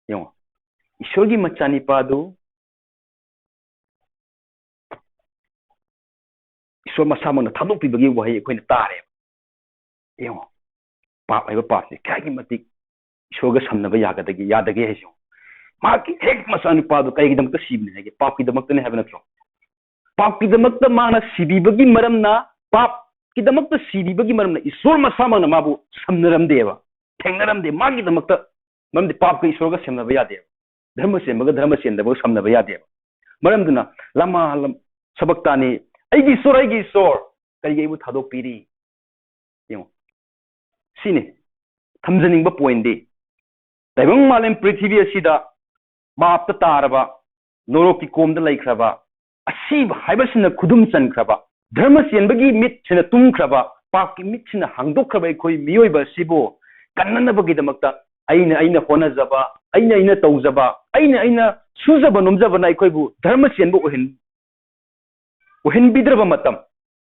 ꯌꯦꯡꯉꯣ, ꯏꯁꯣꯔꯒꯤ ꯃꯆꯥꯅꯤꯄꯥꯗꯨ ꯏꯁꯣꯔ ꯃꯁꯥꯃꯛꯅ ꯊꯥꯗꯣꯛꯄꯤꯕꯒꯤ ꯋꯥꯍꯩ ꯑꯩꯈꯣꯏꯅ ꯇꯥꯔꯦꯕ꯫ ꯌꯦꯡꯉꯣ, ꯄꯥꯞ ꯍꯥꯏꯕ ꯄꯥꯞꯁꯦ ꯀꯌꯥꯒꯤ ꯃꯇꯤꯛ ꯏꯁꯣꯔꯒ ꯁꯝꯅꯕ ꯌꯥꯒꯗꯒꯦ, ꯌꯥꯗꯒꯦ ꯍꯥꯏꯁꯦ ꯌꯦꯡꯉꯣ꯫ ꯃꯍꯥꯛꯀꯤ ꯍꯦꯛ ꯃꯆꯥꯅꯨꯄꯥꯗꯣ ꯀꯔꯤꯒꯤꯗꯃꯛꯇ ꯁꯤꯕꯅꯤ ꯍꯥꯏꯒꯦ? ꯄꯥꯞꯀꯤꯗꯃꯛꯇꯅꯦ ꯍꯥꯏꯕ ꯅꯠꯇ꯭ꯔꯣ? ꯄꯥꯞꯀꯤꯗꯃꯛꯇ ꯃꯥꯅ ꯁꯤꯕꯤꯕꯒꯤ ꯃꯔꯝꯅ, ꯄꯥꯞꯀꯤꯗꯃꯛꯇ ꯁꯤꯕꯤꯕꯒꯤ ꯃꯔꯝꯅ ꯏꯁꯣꯔ ꯃꯁꯥꯃꯛꯅ ꯃꯥꯕꯨ ꯁꯝꯅꯔꯝꯗꯦꯕ, ꯊꯦꯡꯅꯔꯝꯗꯦ꯫ ꯃꯥꯒꯤꯗꯃꯛꯇ, ꯃꯔꯝꯗꯤ ꯄꯥꯞꯀ ꯏꯁꯣꯔꯒ ꯁꯝꯅꯕ ꯌꯥꯗꯦꯕ, ꯙꯔꯃ ꯆꯦꯟꯕꯒ ꯙꯔꯃ ꯆꯦꯟꯗꯕꯒ ꯁꯝꯅꯕ ꯌꯥꯗꯦꯕ꯫ ꯃꯔꯝꯗꯨꯅ "ꯂꯃꯥ ꯂꯝ-, ꯁꯕꯛꯇꯥꯅꯤ, ꯑꯩꯒꯤ ꯏꯁꯣꯔ, ꯑꯩꯒꯤ ꯏꯁꯣꯔ, ꯀꯔꯤꯒꯤ ꯑꯩꯕꯨ ꯊꯥꯗꯣꯛꯄꯤꯔꯤ?" ꯌꯦꯡꯉꯣ, ꯁꯤꯅꯤ ꯊꯝꯖꯅꯤꯡꯕ ꯄꯣꯏꯟꯗꯤ꯫ ꯇꯥꯏꯕꯪ ꯃꯥꯂꯦꯝ ꯄ꯭ꯔꯤꯊꯤꯕꯤ ꯑꯁꯤꯗ ꯄꯥꯞꯇ ꯇꯥꯔꯕ, ꯅꯣꯔꯣꯛꯀꯤ ꯀꯣꯝꯗ ꯂꯩꯈ꯭ꯔꯕ, ꯑꯁꯤꯕ ꯍꯥꯏꯕꯁꯤꯅ ꯈꯨꯗꯨꯝ ꯆꯟꯈ꯭ꯔꯕ, ꯙꯔꯃ ꯆꯦꯟꯕꯒꯤ ꯃꯤꯠꯁꯤꯅ ꯇꯨꯝꯈ꯭ꯔꯕ, ꯄꯥꯞꯀꯤ ꯃꯤꯠꯁꯤꯅ ꯍꯥꯡꯗꯣꯛꯈ꯭ꯔꯕ ꯑꯩꯈꯣꯏ ꯃꯤꯑꯣꯏꯕ ꯑꯁꯤꯕꯨ ꯀꯟꯅꯅꯕꯒꯤꯗꯃꯛꯇ ꯑꯩꯅ ꯑꯩꯅ ꯍꯣꯠꯅꯖꯕ, ꯑꯩꯅ ꯑꯩꯅ ꯇꯧꯖꯕ, ꯑꯩꯅ ꯑꯩꯅ ꯁꯨꯖꯕ ꯅꯣꯝꯖꯕꯅ ꯑꯩꯈꯣꯏꯕꯨ ꯙꯔꯃ ꯆꯦꯟꯕ ꯑꯣꯏꯍꯟ-, ꯑꯣꯏꯍꯟꯕꯤꯗ꯭ꯔꯕ ꯃꯇꯝ,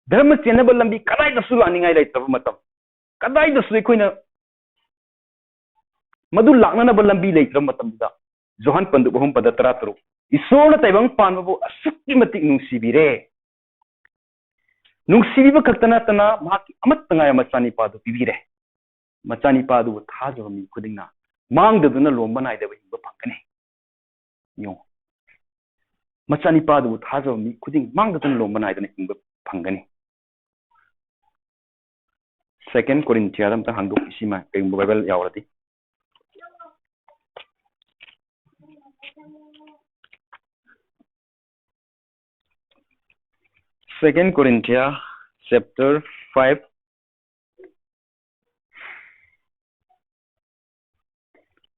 ꯙꯔꯃ ꯆꯦꯟꯅꯕ ꯂꯝꯕꯤ ꯀꯗꯥꯏꯗꯁꯨ ꯂꯥꯛꯅꯤꯡꯉꯥꯏ ꯂꯩꯇ꯭ꯔꯕ ꯃꯇꯝ, ꯀꯗꯥꯏꯗꯁꯨ ꯑꯩꯈꯣꯏꯅ ꯃꯗꯨ ꯂꯥꯛꯅꯅꯕ ꯂꯝꯕꯤ ꯂꯩꯇ꯭ꯔꯕ ꯃꯇꯝꯗ, ꯖꯣꯍꯥꯟ ꯄꯟꯗꯨꯞ ꯑꯍꯨꯝ ꯄꯗ ꯇꯔꯥꯇꯔꯨꯛ, "ꯏꯁꯣꯔꯅ ꯇꯥꯏꯕꯪ ꯄꯥꯟꯕꯕꯨ ꯑꯁꯨꯛꯀꯤ ꯃꯇꯤꯛ ꯅꯨꯡꯁꯤꯕꯤꯔꯦ, ꯅꯨꯡꯁꯤꯕꯤꯕ ꯈꯛꯇ ꯅꯠꯇꯅ ꯃꯍꯥꯛꯀꯤ ꯑꯃꯠꯇ ꯉꯥꯏꯔꯕ ꯃꯆꯥꯅꯤꯄꯥꯗꯨ ꯄꯤꯕꯤꯔꯦ꯫ ꯃꯆꯥꯅꯤꯄꯥꯗꯨꯕꯨ ꯊꯥꯖꯕ ꯃꯤ ꯈꯨꯗꯤꯡꯅ ꯃꯥꯡꯗꯗꯨꯅ ꯂꯣꯝꯕ ꯅꯥꯏꯗꯕ ꯍꯤꯡꯕ ꯐꯪꯒꯅꯤ"꯫ ꯌꯦꯡꯉꯨ, ꯃꯆꯥꯅꯤꯄꯥꯗꯨꯕꯨ ꯊꯥꯖꯕ ꯃꯤ ꯈꯨꯗꯤꯡ ꯃꯥꯡꯗꯗꯨꯅ ꯂꯣꯝꯕ ꯅꯥꯏꯗꯅ ꯍꯤꯡꯕ ꯐꯪꯒꯅꯤ꯫ ꯁꯦꯀꯦꯟ ꯀꯣꯔꯤꯟꯊꯤꯌꯥꯗ ꯑꯝꯇ ꯍꯥꯡꯗꯣꯛꯏꯁꯤꯃ, ꯀꯩꯒꯨꯝꯕ ꯕꯥꯏꯕꯜ ꯌꯥꯎꯔꯗꯤ꯫ Second Corinthians chapter five,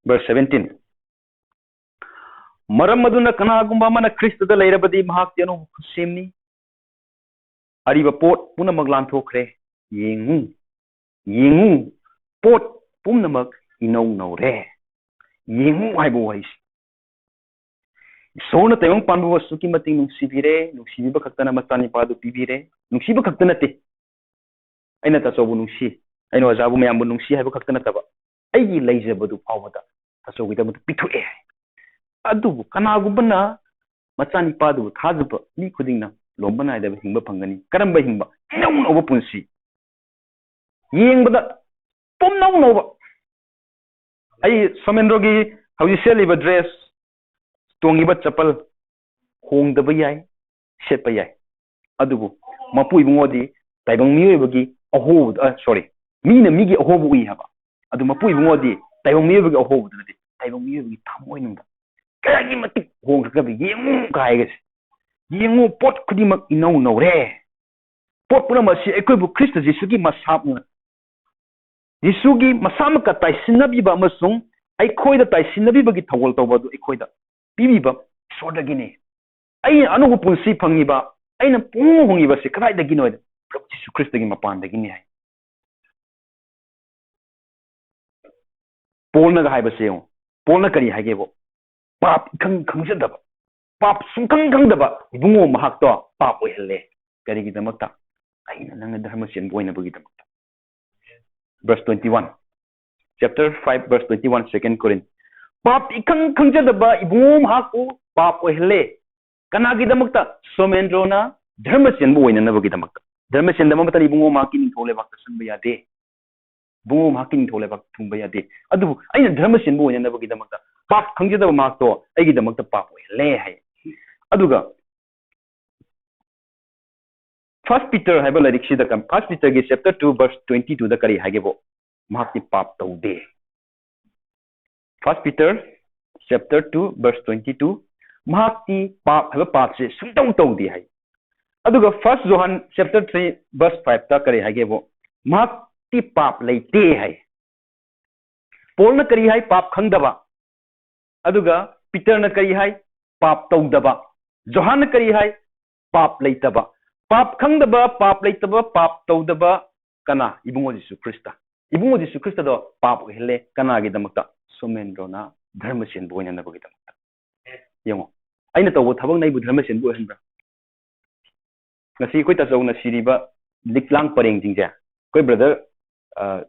verse seventeen. "ꯃꯔꯝ ꯑꯗꯨꯅ ꯀꯅꯥꯒꯨꯝꯕ ꯑꯃꯅ ꯈ꯭ꯔꯤꯁꯇꯗ ꯂꯩꯔꯕꯗꯤ, ꯃꯍꯥꯛꯇꯤ ꯑꯅꯧꯕ ꯈꯨꯠꯁꯦꯝꯅꯤ꯫ ꯑꯔꯤꯕ ꯄꯣꯠ ꯄꯨꯝꯅꯃꯛ ꯂꯥꯟꯊꯣꯛꯈ꯭ꯔꯦ꯫ ꯌꯦꯡꯉꯨ, ꯌꯦꯡꯉꯨ, ꯄꯣꯠ ꯄꯨꯝꯅꯃꯛ ꯏꯅꯧ ꯅꯧꯔꯦ"꯫ ꯌꯦꯡꯉꯨ ꯍꯥꯏꯕ ꯋꯥꯍꯩꯁꯤ꯫ ꯏꯁꯣꯔꯅ ꯇꯥꯏꯕꯪ ꯄꯥꯟꯕꯕꯨ ꯑꯁꯨꯛꯀꯤ ꯃꯇꯤꯛ ꯅꯨꯡꯁꯤꯕꯤꯔꯦ, ꯅꯨꯡꯁꯤꯕꯤꯕ ꯈꯛꯇꯅ ꯃꯆꯥꯅꯤꯄꯥꯗꯨ ꯄꯤꯕꯤꯔꯦ꯫ ꯅꯨꯡꯁꯤꯕ ꯈꯛꯇ ꯅꯠꯇꯦ, ꯑꯩꯅ ꯇꯥꯆꯧꯕꯨ ꯅꯨꯡꯁꯤ, ꯑꯩꯅ ꯑꯣꯖꯥꯕꯨ ꯃꯌꯥꯝꯕꯨ ꯅꯨꯡꯁꯤ ꯍꯥꯏꯕ ꯈꯛꯇ ꯅꯠꯇꯕ, ꯑꯩꯒꯤ ꯂꯩꯖꯕꯗꯨ ꯐꯥꯎꯕꯗ ꯇꯥꯆꯧꯒꯤꯗꯃꯛꯇ ꯄꯤꯊꯣꯛꯑꯦ ꯍꯥꯏ꯫ ꯑꯗꯨꯕꯨ ꯀꯅꯥꯒꯨꯝꯕꯅ ꯃꯆꯥꯅꯤꯄꯥꯗꯨꯕꯨ ꯊꯥꯖꯕ ꯃꯤ ꯈꯨꯗꯤꯡꯅ ꯂꯣꯝꯕ ꯅꯥꯏꯗꯕ ꯍꯤꯡꯕ ꯐꯪꯒꯅꯤ꯫ ꯀꯔꯝꯕ ꯍꯤꯡꯕ? ꯏꯅꯧ ꯅꯧꯕ ꯄꯨꯟꯁꯤ꯫ ꯌꯦꯡꯕꯗ ꯄꯨꯝꯅꯧ ꯅꯧꯕ꯫ ꯑꯩ ꯁꯣꯃꯦꯟꯗ꯭ꯔꯣꯒꯤ ꯍꯧꯖꯤꯛ ꯁꯦꯠꯂꯤꯕ ꯗ꯭ꯔꯦꯁ, ꯇꯣꯡꯉꯤꯕ ꯆꯄꯜ ꯍꯣꯡꯗꯕ ꯌꯥꯏ, ꯁꯦꯠꯄ ꯌꯥꯏ꯫ ꯑꯗꯨꯕꯨ ꯃꯄꯨ ꯏꯕꯨꯡꯉꯣꯗꯤ ꯇꯥꯏꯕꯪ ꯃꯤꯑꯣꯏꯕꯒꯤ ꯑꯍꯣꯕꯗ, ꯑ, sorry, ꯃꯤꯅ ꯃꯤꯒꯤ ꯑꯍꯣꯕ ꯎꯏ ꯍꯥꯏꯕ꯫ ꯑꯗꯨ ꯃꯄꯨ ꯏꯕꯨꯡꯉꯣꯗꯤ ꯇꯥꯏꯕꯪ ꯃꯤꯑꯣꯏꯕꯒꯤ ꯑꯍꯣꯕꯗ ꯅꯠꯇꯦ, ꯇꯥꯏꯕꯪ ꯃꯤꯑꯣꯏꯕꯒꯤ ꯊꯃꯣꯏꯅꯨꯡꯗ ꯀꯌꯥꯒꯤ ꯃꯇꯤꯛ ꯍꯣꯡꯈ꯭ꯔꯒꯦ ꯌꯦꯡꯉꯨ ꯀꯥꯏꯒꯁꯦ꯫ "ꯌꯦꯡꯉꯨ, ꯄꯣꯠ ꯈꯨꯗꯤꯡꯃꯛ ꯏꯅꯧ ꯅꯧꯔꯦ"꯫ ꯄꯣꯠ ꯄꯨꯝꯅꯃꯛ ꯑꯁꯤ ꯑꯩꯈꯣꯏꯕꯨ ꯈ꯭ꯔꯤꯁꯇ ꯖꯤꯁꯨꯒꯤ ꯃꯁꯥ, ꯖꯤꯁꯨꯒꯤ ꯃꯁꯥꯃꯛꯀ ꯇꯥꯏꯁꯤꯟꯅꯕꯤꯕ ꯑꯃꯁꯨꯡ ꯑꯩꯈꯣꯏꯗ ꯇꯥꯏꯁꯤꯟꯅꯕꯤꯕꯒꯤ ꯊꯧꯒꯜ ꯇꯧꯕ ꯑꯗꯨ ꯑꯩꯈꯣꯏꯗ ꯄꯤꯕꯤꯕ ꯏꯁꯣꯔꯗꯒꯤꯅꯤ꯫ ꯑꯩꯅ ꯑꯅꯧꯕ ꯄꯨꯟꯁꯤ ꯐꯪꯉꯤꯕ, ꯑꯩꯅ ꯄꯨꯡꯍꯣꯡ ꯍꯣꯡꯉꯤꯕꯁꯤ ꯀꯗꯥꯏꯗꯒꯤꯅꯣ ꯍꯥꯏꯗ, ꯄ꯭ꯔꯚꯨ ꯖꯤꯁꯨ ꯈ꯭ꯔꯤꯁꯇꯒꯤ ꯃꯄꯥꯟꯗꯒꯤꯅꯤ ꯍꯥꯏ꯫ ꯄꯣꯜꯅꯒ ꯍꯥꯏꯕꯁꯦ ꯌꯦꯡꯉꯨ꯫ ꯄꯣꯜꯅ ꯀꯔꯤ ꯍꯥꯏꯒꯦꯕꯨ? ꯄꯥꯞ ꯏꯈꯪ ꯈꯪꯖꯗꯕ, ꯄꯥꯞ ꯁꯨꯡꯈꯪ ꯈꯪꯗꯕ ꯏꯕꯨꯡꯉꯣ ꯃꯍꯥꯛꯇꯣ ꯄꯥꯞ ꯑꯣꯏꯍꯜꯂꯦ꯫ ꯀꯔꯤꯒꯤꯗꯃꯛꯇ? ꯑꯩꯅ ꯅꯪꯅ ꯙꯔꯃ ꯆꯦꯟꯕ ꯑꯣꯏꯅꯕꯒꯤꯗꯃꯛꯇ꯫ Verse twenty one, chapter five, verse twenty one, Second Corinth. ꯄꯥꯞ ꯏꯈꯪ ꯈꯪꯖꯗꯕ ꯏꯕꯨꯡꯉꯣ ꯃꯍꯥꯛꯄꯨ ꯄꯥꯞ ꯑꯣꯏꯍꯜꯂꯦ꯫ ꯀꯅꯥꯒꯤꯗꯃꯛꯇ? ꯁꯣꯃꯦꯟꯗ꯭ꯔꯣꯅ ꯙꯔꯃ ꯆꯦꯟꯕ ꯑꯣꯏꯅꯅꯕꯒꯤꯗꯃꯛꯇ꯫ ꯙꯔꯃ ꯆꯦꯟꯗꯕ ꯃꯇꯝꯗ ꯏꯕꯨꯡꯉꯣ ꯃꯍꯥꯛꯀꯤ ꯅꯤꯡꯊꯧ ꯂꯩꯕꯥꯛꯇ ꯆꯪꯕ ꯌꯥꯗꯦ꯫ ꯏꯕꯨꯡꯉꯣ ꯃꯍꯥꯛꯀꯤ ꯅꯤꯡꯊꯧ ꯂꯩꯕꯥꯛ ꯊꯨꯡꯕ ꯌꯥꯗꯦ꯫ ꯑꯗꯨꯕꯨ ꯑꯩꯅ ꯙꯔꯃ ꯆꯦꯟꯕ ꯑꯣꯏꯅꯅꯕꯒꯤꯗꯃꯛꯇ ꯄꯥꯞ ꯈꯪꯖꯗꯕ ꯃꯍꯥꯛꯇꯣ ꯑꯩꯒꯤꯗꯃꯛꯇ ꯄꯥꯞ ꯑꯣꯏꯍꯜꯂꯦ ꯍꯥꯏ꯫ ꯑꯗꯨꯒ First Peter ꯍꯥꯏꯕ ꯂꯥꯏꯔꯤꯛꯁꯤꯗ, First Peterꯒꯤ chapter two verse twenty twoꯗ ꯀꯔꯤ ꯍꯥꯏꯒꯦꯕꯣ? ꯃꯍꯥꯛꯇꯤ ꯄꯥꯞ ꯇꯧꯗꯦ꯫ First Peter chapter two verse twenty two, ꯃꯍꯥꯛꯇꯤ ꯄꯥꯞ ꯍꯥꯏꯕ ꯄꯥꯞꯁꯦ ꯁꯨꯡꯇꯧ ꯇꯧꯗꯦ ꯍꯥꯏ꯫ ꯑꯗꯨꯒ First John chapter three verse fiveꯇ ꯀꯔꯤ ꯍꯥꯏꯒꯦꯕꯨ? ꯃꯍꯥꯛꯇꯤ ꯄꯥꯞ ꯂꯩꯇꯦ ꯍꯥꯏ꯫ ꯄꯣꯜꯅ ꯀꯔꯤ ꯍꯥꯏ? ꯄꯥꯞ ꯈꯪꯗꯕ꯫ ꯑꯗꯨꯒ ꯄꯤꯇꯔꯅ ꯀꯔꯤ ꯍꯥꯏ? ꯄꯥꯞ ꯇꯧꯗꯕ꯫ ꯖꯣꯍꯥꯟꯅ ꯀꯔꯤ ꯍꯥꯏ? ꯄꯥꯞ ꯂꯩꯇꯕ꯫ ꯄꯥꯞ ꯈꯪꯗꯕ, ꯄꯥꯞ ꯂꯩꯇꯕ, ꯄꯥꯞ ꯇꯧꯗꯕ ꯀꯅꯥ? ꯏꯕꯨꯡꯉꯣ ꯖꯤꯁꯨ ꯈ꯭ꯔꯤꯁꯇ꯫ ꯏꯕꯨꯡꯉꯣ ꯖꯤꯁꯨ ꯈ꯭ꯔꯤꯁꯇꯗꯣ ꯄꯥꯞ ꯑꯣꯏꯍꯜꯂꯦ꯫ ꯀꯅꯥꯒꯤꯗꯃꯛꯇ? ꯁꯣꯃꯦꯟꯗ꯭ꯔꯣꯅ ꯙꯔꯃ ꯆꯦꯟꯕ ꯑꯣꯏꯅꯅꯕꯒꯤꯗꯃꯛꯇ꯫ ꯌꯦꯡꯉꯣ, ꯑꯩꯅ ꯇꯧꯕ ꯊꯕꯛꯅ ꯑꯩꯕꯨ ꯙꯔꯃ ꯆꯦꯟꯕ ꯑꯣꯏꯍꯟꯕ꯭ꯔꯥ? ꯉꯁꯤ ꯑꯩꯈꯣꯏ ꯇꯥꯆꯧꯅ ꯁꯤꯔꯤꯕ ꯂꯤꯛꯂꯥꯡ ꯄꯔꯦꯡꯁꯤꯡꯁꯦ ꯑꯩꯈꯣꯏ ꯕ꯭ꯔꯗꯔ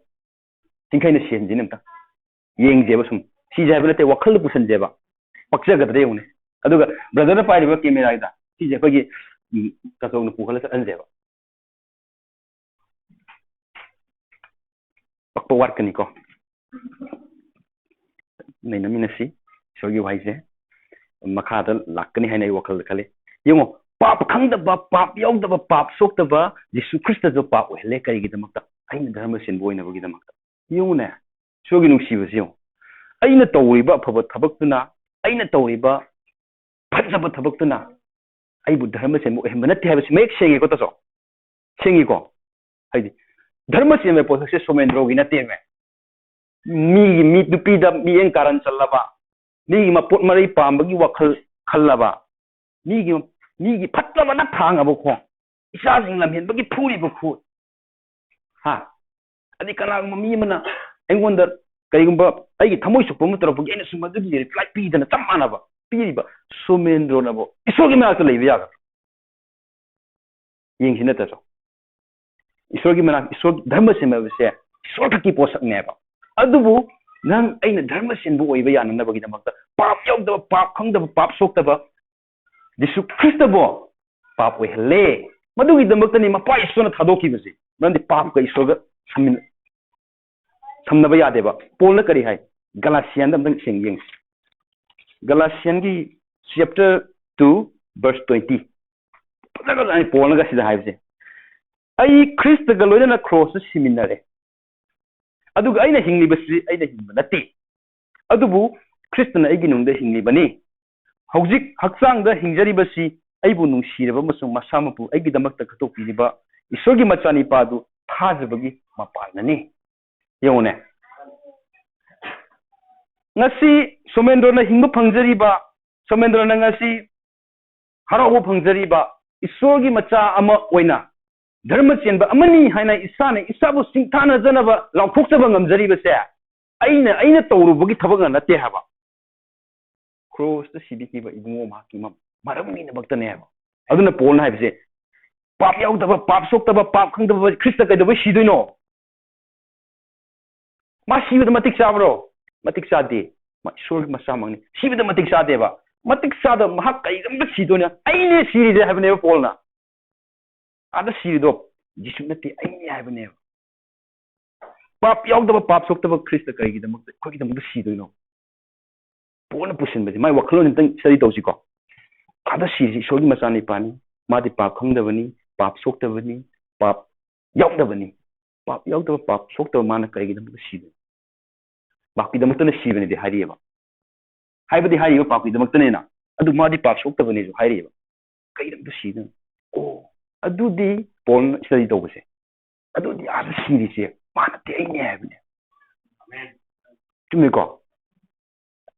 ꯆꯤꯡꯈꯩꯅ ꯁꯦꯟꯁꯤꯅꯦ ꯑꯝꯇ ꯌꯦꯡꯁꯦꯕ꯫ ꯁꯨꯝ ꯁꯤꯁꯦ ꯍꯥꯏꯕ ꯅꯠꯇꯦ, ꯋꯥꯈꯜꯗ ꯄꯨꯁꯟꯁꯦꯕ꯫ ꯄꯛꯆꯒꯗ꯭ꯔꯥ ꯌꯦꯡꯉꯨꯅꯦ꯫ ꯑꯗꯨꯒ ꯕ꯭ꯔꯗꯔꯅ ꯄꯥꯏꯔꯤꯕ ꯀꯦꯃꯦꯔꯥꯒꯤꯗ ꯁꯤꯁꯦ ꯑꯩꯈꯣꯏꯒꯤ, ꯎꯝ, ꯇꯥꯆꯧꯅ ꯄꯨꯈꯠꯂ ꯆꯠꯍꯟꯁꯦꯕ꯫ ꯄꯛꯄ ꯋꯥꯠꯀꯅꯤꯀꯣ꯫ ꯅꯩꯅꯃꯤꯟꯅꯁꯤ꯫ ꯏꯁꯣꯔꯒꯤ ꯋꯥꯍꯩꯁꯦ ꯃꯈꯥꯗ ꯂꯥꯛꯀꯅꯤ ꯍꯥꯏꯅ ꯑꯩ ꯋꯥꯈꯜꯗ ꯈꯜꯂꯤ꯫ ꯌꯦꯡꯉꯣ, ꯄꯥꯞ ꯈꯪꯗꯕ, ꯄꯥꯞ ꯌꯥꯎꯗꯕ, ꯄꯥꯞ ꯁꯣꯛꯇꯕ ꯖꯤꯁꯨ ꯈ꯭ꯔꯤꯁꯇꯁꯨ ꯄꯥꯞ ꯑꯣꯏꯍꯜꯂꯦ꯫ ꯀꯔꯤꯒꯤꯗꯃꯛꯇ? ꯑꯩꯅ ꯙꯔꯃ ꯆꯦꯟꯕ ꯑꯣꯏꯅꯕꯒꯤꯗꯃꯛꯇ꯫ ꯌꯦꯡꯉꯨꯅꯦ, ꯏꯁꯣꯔꯒꯤ ꯅꯨꯡꯁꯤꯕꯁꯤ ꯌꯦꯡꯉꯨ꯫ ꯑꯩꯅ ꯇꯧꯔꯤꯕ ꯑꯐꯕ ꯊꯕꯛꯇꯨꯅ, ꯑꯩꯅ ꯇꯧꯔꯤꯕ ꯐꯖꯕ ꯊꯕꯛꯇꯨꯅ ꯑꯩꯕꯨ ꯙꯔꯃ ꯆꯦꯟꯕ ꯑꯣꯏꯍꯟꯕ ꯅꯠꯇꯦ ꯍꯥꯏꯕꯁꯤ ꯃꯌꯦꯛ ꯁꯦꯡꯉꯦꯀꯣ, ꯇꯥꯆꯧ? ꯁꯦꯡꯉꯤꯀꯣ? ꯍꯥꯏꯗꯤ ꯙꯔꯃ ꯆꯦꯟꯕ ꯄꯣꯠꯁꯛꯁꯦ ꯁꯣꯃꯦꯟꯗ꯭ꯔꯣꯒꯤ ꯅꯠꯇꯦꯃꯦ꯫ ꯃꯤꯒꯤ ꯃꯤ ꯅꯨꯄꯤꯗ ꯃꯤꯠꯌꯦꯡ ꯀꯥꯔꯟ ꯆꯜꯂꯕ, ꯃꯤꯒꯤ ꯃꯄꯣꯠ ꯃꯔꯩ ꯄꯥꯝꯕꯒꯤ ꯋꯥꯈꯜ ꯈꯜꯂꯕ, ꯃꯤꯒꯤ, ꯃꯤꯒꯤ ꯐꯠꯇꯕꯗ ꯊꯥꯡꯉꯕ ꯈꯣꯡ, ꯏꯆꯥꯁꯤꯡ ꯂꯝꯍꯦꯟꯕꯒꯤ ꯐꯨꯔꯤꯕ ꯈꯨꯠ, ꯍꯥ? ꯑꯗꯩ ꯀꯅꯥꯒꯨꯝꯕ ꯃꯤ ꯑꯃꯅ ꯑꯩꯉꯣꯟꯗ ꯀꯔꯤꯒꯨꯝꯕ ꯑꯩꯒꯤ ꯊꯃꯣꯏ ꯁꯣꯛꯄ ꯑꯃ ꯇꯧꯔꯛꯄꯒꯤ ꯑꯩꯅ ꯁꯨꯝ ꯑꯗꯨꯒꯤ ꯔꯤꯄ꯭ꯂꯥꯏ ꯄꯤꯗꯅ ꯆꯞ ꯃꯥꯟꯅꯕ, ꯄꯤꯔꯤꯕ ꯁꯣꯃꯦꯟꯗ꯭ꯔꯣꯅꯕꯨ ꯏꯁꯣꯔꯒꯤ ꯃꯅꯥꯛꯇ ꯂꯩꯕ ꯌꯥꯒꯗ꯭ꯔꯣ? ꯌꯦꯡꯁꯤ ꯅꯠꯇ꯭ꯔꯣ? ꯏꯁꯣꯔꯒꯤ ꯃꯅꯥꯛ, ꯏꯁꯣꯔ, ꯙꯔꯃ ꯁꯦꯝꯕ ꯍꯥꯏꯕꯁꯦ ꯏꯁꯣꯔ ꯈꯛꯀꯤ ꯄꯣꯠꯁꯛꯅꯦꯕ꯫ ꯑꯗꯨꯕꯨ ꯅꯪ ꯑꯩꯅ ꯙꯔꯃ ꯁꯦꯝꯕ ꯑꯣꯏꯕ ꯌꯥꯅꯅꯕꯒꯤꯗꯃꯛꯇ ꯄꯥꯞ ꯌꯥꯎꯗꯕ, ꯄꯥꯞ ꯈꯪꯗꯕ, ꯄꯥꯞ ꯁꯣꯛꯇꯕ ꯖꯤꯁꯨ ꯈ꯭ꯔꯤꯁꯇꯕꯨ ꯄꯥꯞ ꯑꯣꯏꯍꯜꯂꯦ꯫ ꯃꯗꯨꯒꯤꯗꯃꯛꯇꯅꯤ ꯃꯄꯥ ꯏꯁꯣꯔꯅ ꯊꯥꯗꯣꯛꯈꯤꯕꯁꯦ꯫ ꯃꯔꯝꯗꯤ ꯄꯥꯞꯀ ꯏꯁꯣꯔꯒ ꯁꯝꯅ-, ꯁꯝꯅꯕ ꯌꯥꯗꯦꯕ꯫ ꯄꯣꯜꯅ ꯀꯔꯤ ꯍꯥꯏ? ꯒꯂꯥꯁꯤꯌꯥꯟꯗ ꯑꯝꯇꯪ ꯁꯦꯡ ꯌꯦꯡꯁꯤ꯫ ꯒꯂꯥꯁꯤꯌꯥꯟꯒꯤ chapter two verse twenty꯫ ꯐꯖꯈ꯭ꯔꯖꯥꯠꯅꯤ ꯄꯣꯜꯅꯒ ꯁꯤꯗ ꯍꯥꯏꯕꯁꯦ, "ꯑꯩ ꯈ꯭ꯔꯤꯁꯇꯒ ꯂꯣꯏꯅꯅ ꯈ꯭ꯔꯣꯁꯇ ꯁꯤꯃꯤꯟꯅꯔꯦ, ꯑꯗꯨꯒ ꯑꯩꯅ ꯍꯤꯡꯂꯤꯕꯁꯤ ꯑꯩꯅ ꯍꯤꯡꯕ ꯅꯠꯇꯦ, ꯑꯗꯨꯕꯨ ꯈ꯭ꯔꯤꯁꯇꯅ ꯑꯩꯒꯤ ꯅꯨꯡꯗ ꯍꯤꯡꯂꯤꯕꯅꯤ꯫ ꯍꯧꯖꯤꯛ ꯍꯛꯆꯥꯡꯗ ꯍꯤꯡꯖꯔꯤꯕꯁꯤ ꯑꯩꯕꯨ ꯅꯨꯡꯁꯤꯔꯕ ꯑꯃꯁꯨꯡ ꯃꯁꯥꯃꯛꯄꯨ ꯑꯩꯒꯤꯗꯃꯛꯇ ꯀꯠꯊꯣꯛꯄꯤꯔꯤꯕ ꯏꯁꯣꯔꯒꯤ ꯃꯆꯥꯅꯤꯄꯥꯗꯨ ꯊꯥꯖꯕꯒꯤ ꯃꯄꯥꯟꯅꯅꯤ"꯫ ꯌꯦꯡꯉꯨꯅꯦ, ꯉꯁꯤ ꯁꯣꯃꯦꯟꯗ꯭ꯔꯣꯅ ꯍꯤꯡꯕ ꯐꯪꯖꯔꯤꯕ, ꯁꯣꯃꯦꯟꯗ꯭ꯔꯣꯅ ꯉꯁꯤ ꯍꯔꯥꯎꯕ ꯐꯪꯖꯔꯤꯕ, ꯏꯁꯣꯔꯒꯤ ꯃꯆꯥ ꯑꯃ ꯑꯣꯏꯅ ꯙꯔꯃ ꯆꯦꯟꯕ ꯑꯃꯅꯤ ꯍꯥꯏꯅ ꯏꯁꯥꯅ ꯏꯁꯥꯕꯨ ꯁꯤꯡꯊꯥꯅꯖꯅꯕ ꯂꯥꯎꯊꯣꯛꯆꯕ ꯉꯝꯖꯔꯤꯕꯁꯦ ꯑꯩꯅ, ꯑꯩꯅ ꯇꯧꯔꯨꯕꯒꯤ ꯊꯕꯛꯅ ꯅꯠꯇꯦ ꯍꯥꯏꯕ꯫ ꯀ꯭ꯔꯣꯁꯇ ꯁꯤꯕꯤꯈꯤꯕ ꯏꯕꯨꯡꯉꯣ ꯃꯍꯥꯛꯀꯤ ꯃ-, ꯃꯔꯝꯒꯤꯗꯃꯛꯇꯅꯦ ꯍꯥꯏꯕ꯫ ꯑꯗꯨꯅ ꯄꯣꯜꯅ ꯍꯥꯏꯕꯁꯦ, ꯄꯥꯞ ꯌꯥꯎꯗꯕ, ꯄꯥꯞ ꯁꯣꯛꯇꯕ, ꯄꯥꯞ ꯈꯪꯗꯕ ꯈ꯭ꯔꯤꯁꯇ ꯀꯩꯗꯧꯕꯩ ꯁꯤꯗꯣꯏꯅꯣ? ꯃꯥ ꯁꯤꯕꯗ ꯃꯇꯤꯛ ꯆꯥꯕ꯭ꯔꯣ? ꯃꯇꯤꯛ ꯆꯥꯗꯦ꯫ ꯃꯥ ꯏꯁꯣꯔꯒꯤ ꯃꯆꯥꯃꯛꯅꯤ꯫ ꯁꯤꯕꯗ ꯃꯇꯤꯛ ꯆꯥꯗꯦꯕ꯫ ꯃꯇꯤꯛ ꯆꯥꯗꯕ ꯃꯍꯥꯛ ꯀꯩꯒꯤꯗꯃꯛꯇ ꯁꯤꯗꯣꯏꯅꯣ? "ꯑꯩꯅꯦ ꯁꯤꯔꯤꯁꯦ" ꯍꯥꯏꯕꯅꯦꯕ ꯄꯣꯜꯅ꯫ ꯑꯥꯗ ꯁꯤꯔꯤꯗꯣ ꯖꯤꯁꯨ ꯅꯠꯇꯦ, ꯑꯩꯅꯦ ꯍꯥꯏꯕꯅꯦꯕ꯫ ꯄꯥꯞ ꯌꯥꯎꯗꯕ, ꯄꯥꯞ ꯁꯣꯛꯇꯕ ꯈ꯭ꯔꯤꯁꯇ ꯀꯔꯤꯒꯤꯗꯃꯛꯇ, ꯑꯩꯈꯣꯏꯒꯤꯗꯃꯛꯇ ꯁꯤꯗꯣꯏꯅꯣ? ꯄꯣꯜꯅ ꯄꯨꯁꯤꯟꯕꯁꯦ, ꯃꯥꯏ ꯋꯥꯈꯜꯂꯣꯟ ꯑꯝꯇꯪ study ꯇꯧꯁꯤꯀꯣ꯫ ꯑꯥꯗ ꯁꯤꯔꯤꯁꯤ ꯏꯁꯣꯔꯒꯤ ꯃꯆꯥꯅꯤꯄꯥꯅꯤ, ꯃꯥꯗꯤ ꯄꯥꯞ ꯈꯪꯗꯕꯅꯤ, ꯄꯥꯞ ꯁꯣꯛꯇꯕꯅꯤ, ꯄꯥꯞ ꯌꯥꯎꯗꯕꯅꯤ꯫ ꯄꯥꯞ ꯌꯥꯎꯗꯕ, ꯄꯥꯞ ꯁꯣꯛꯇꯕ ꯃꯥꯅ ꯀꯔꯤꯒꯤꯗꯃꯛꯇ ꯁꯤꯕꯅꯣ? ꯄꯥꯞꯀꯤꯗꯃꯛꯇꯅ ꯁꯤꯕꯅꯤꯗꯤ ꯍꯥꯏꯔꯤꯑꯕ꯫ ꯍꯥꯏꯕꯗꯤ ꯍꯥꯏꯔꯤꯕ ꯄꯥꯞꯀꯤꯗꯃꯛꯇꯅꯦꯅ, ꯑꯗꯨ ꯃꯥꯗꯤ ꯄꯥꯞ ꯁꯣꯛꯇꯕꯅꯦꯁꯨ ꯍꯥꯏꯔꯤꯑꯕ꯫ ꯀꯩꯗꯃꯛꯇ ꯁꯤꯗꯣꯏꯅꯣ? ꯑꯣ, ꯑꯗꯨꯗꯤ ꯄꯣꯜꯅ study ꯇꯧꯕꯁꯦ, ꯑꯗꯨꯗꯤ ꯑꯥꯗ ꯁꯤꯔꯤꯁꯦ ꯃꯥ ꯅꯠꯇꯦ, ꯑꯩꯅꯦ ꯍꯥꯏꯕꯅꯦ꯫ ꯆꯨꯝꯃꯤꯀꯣ?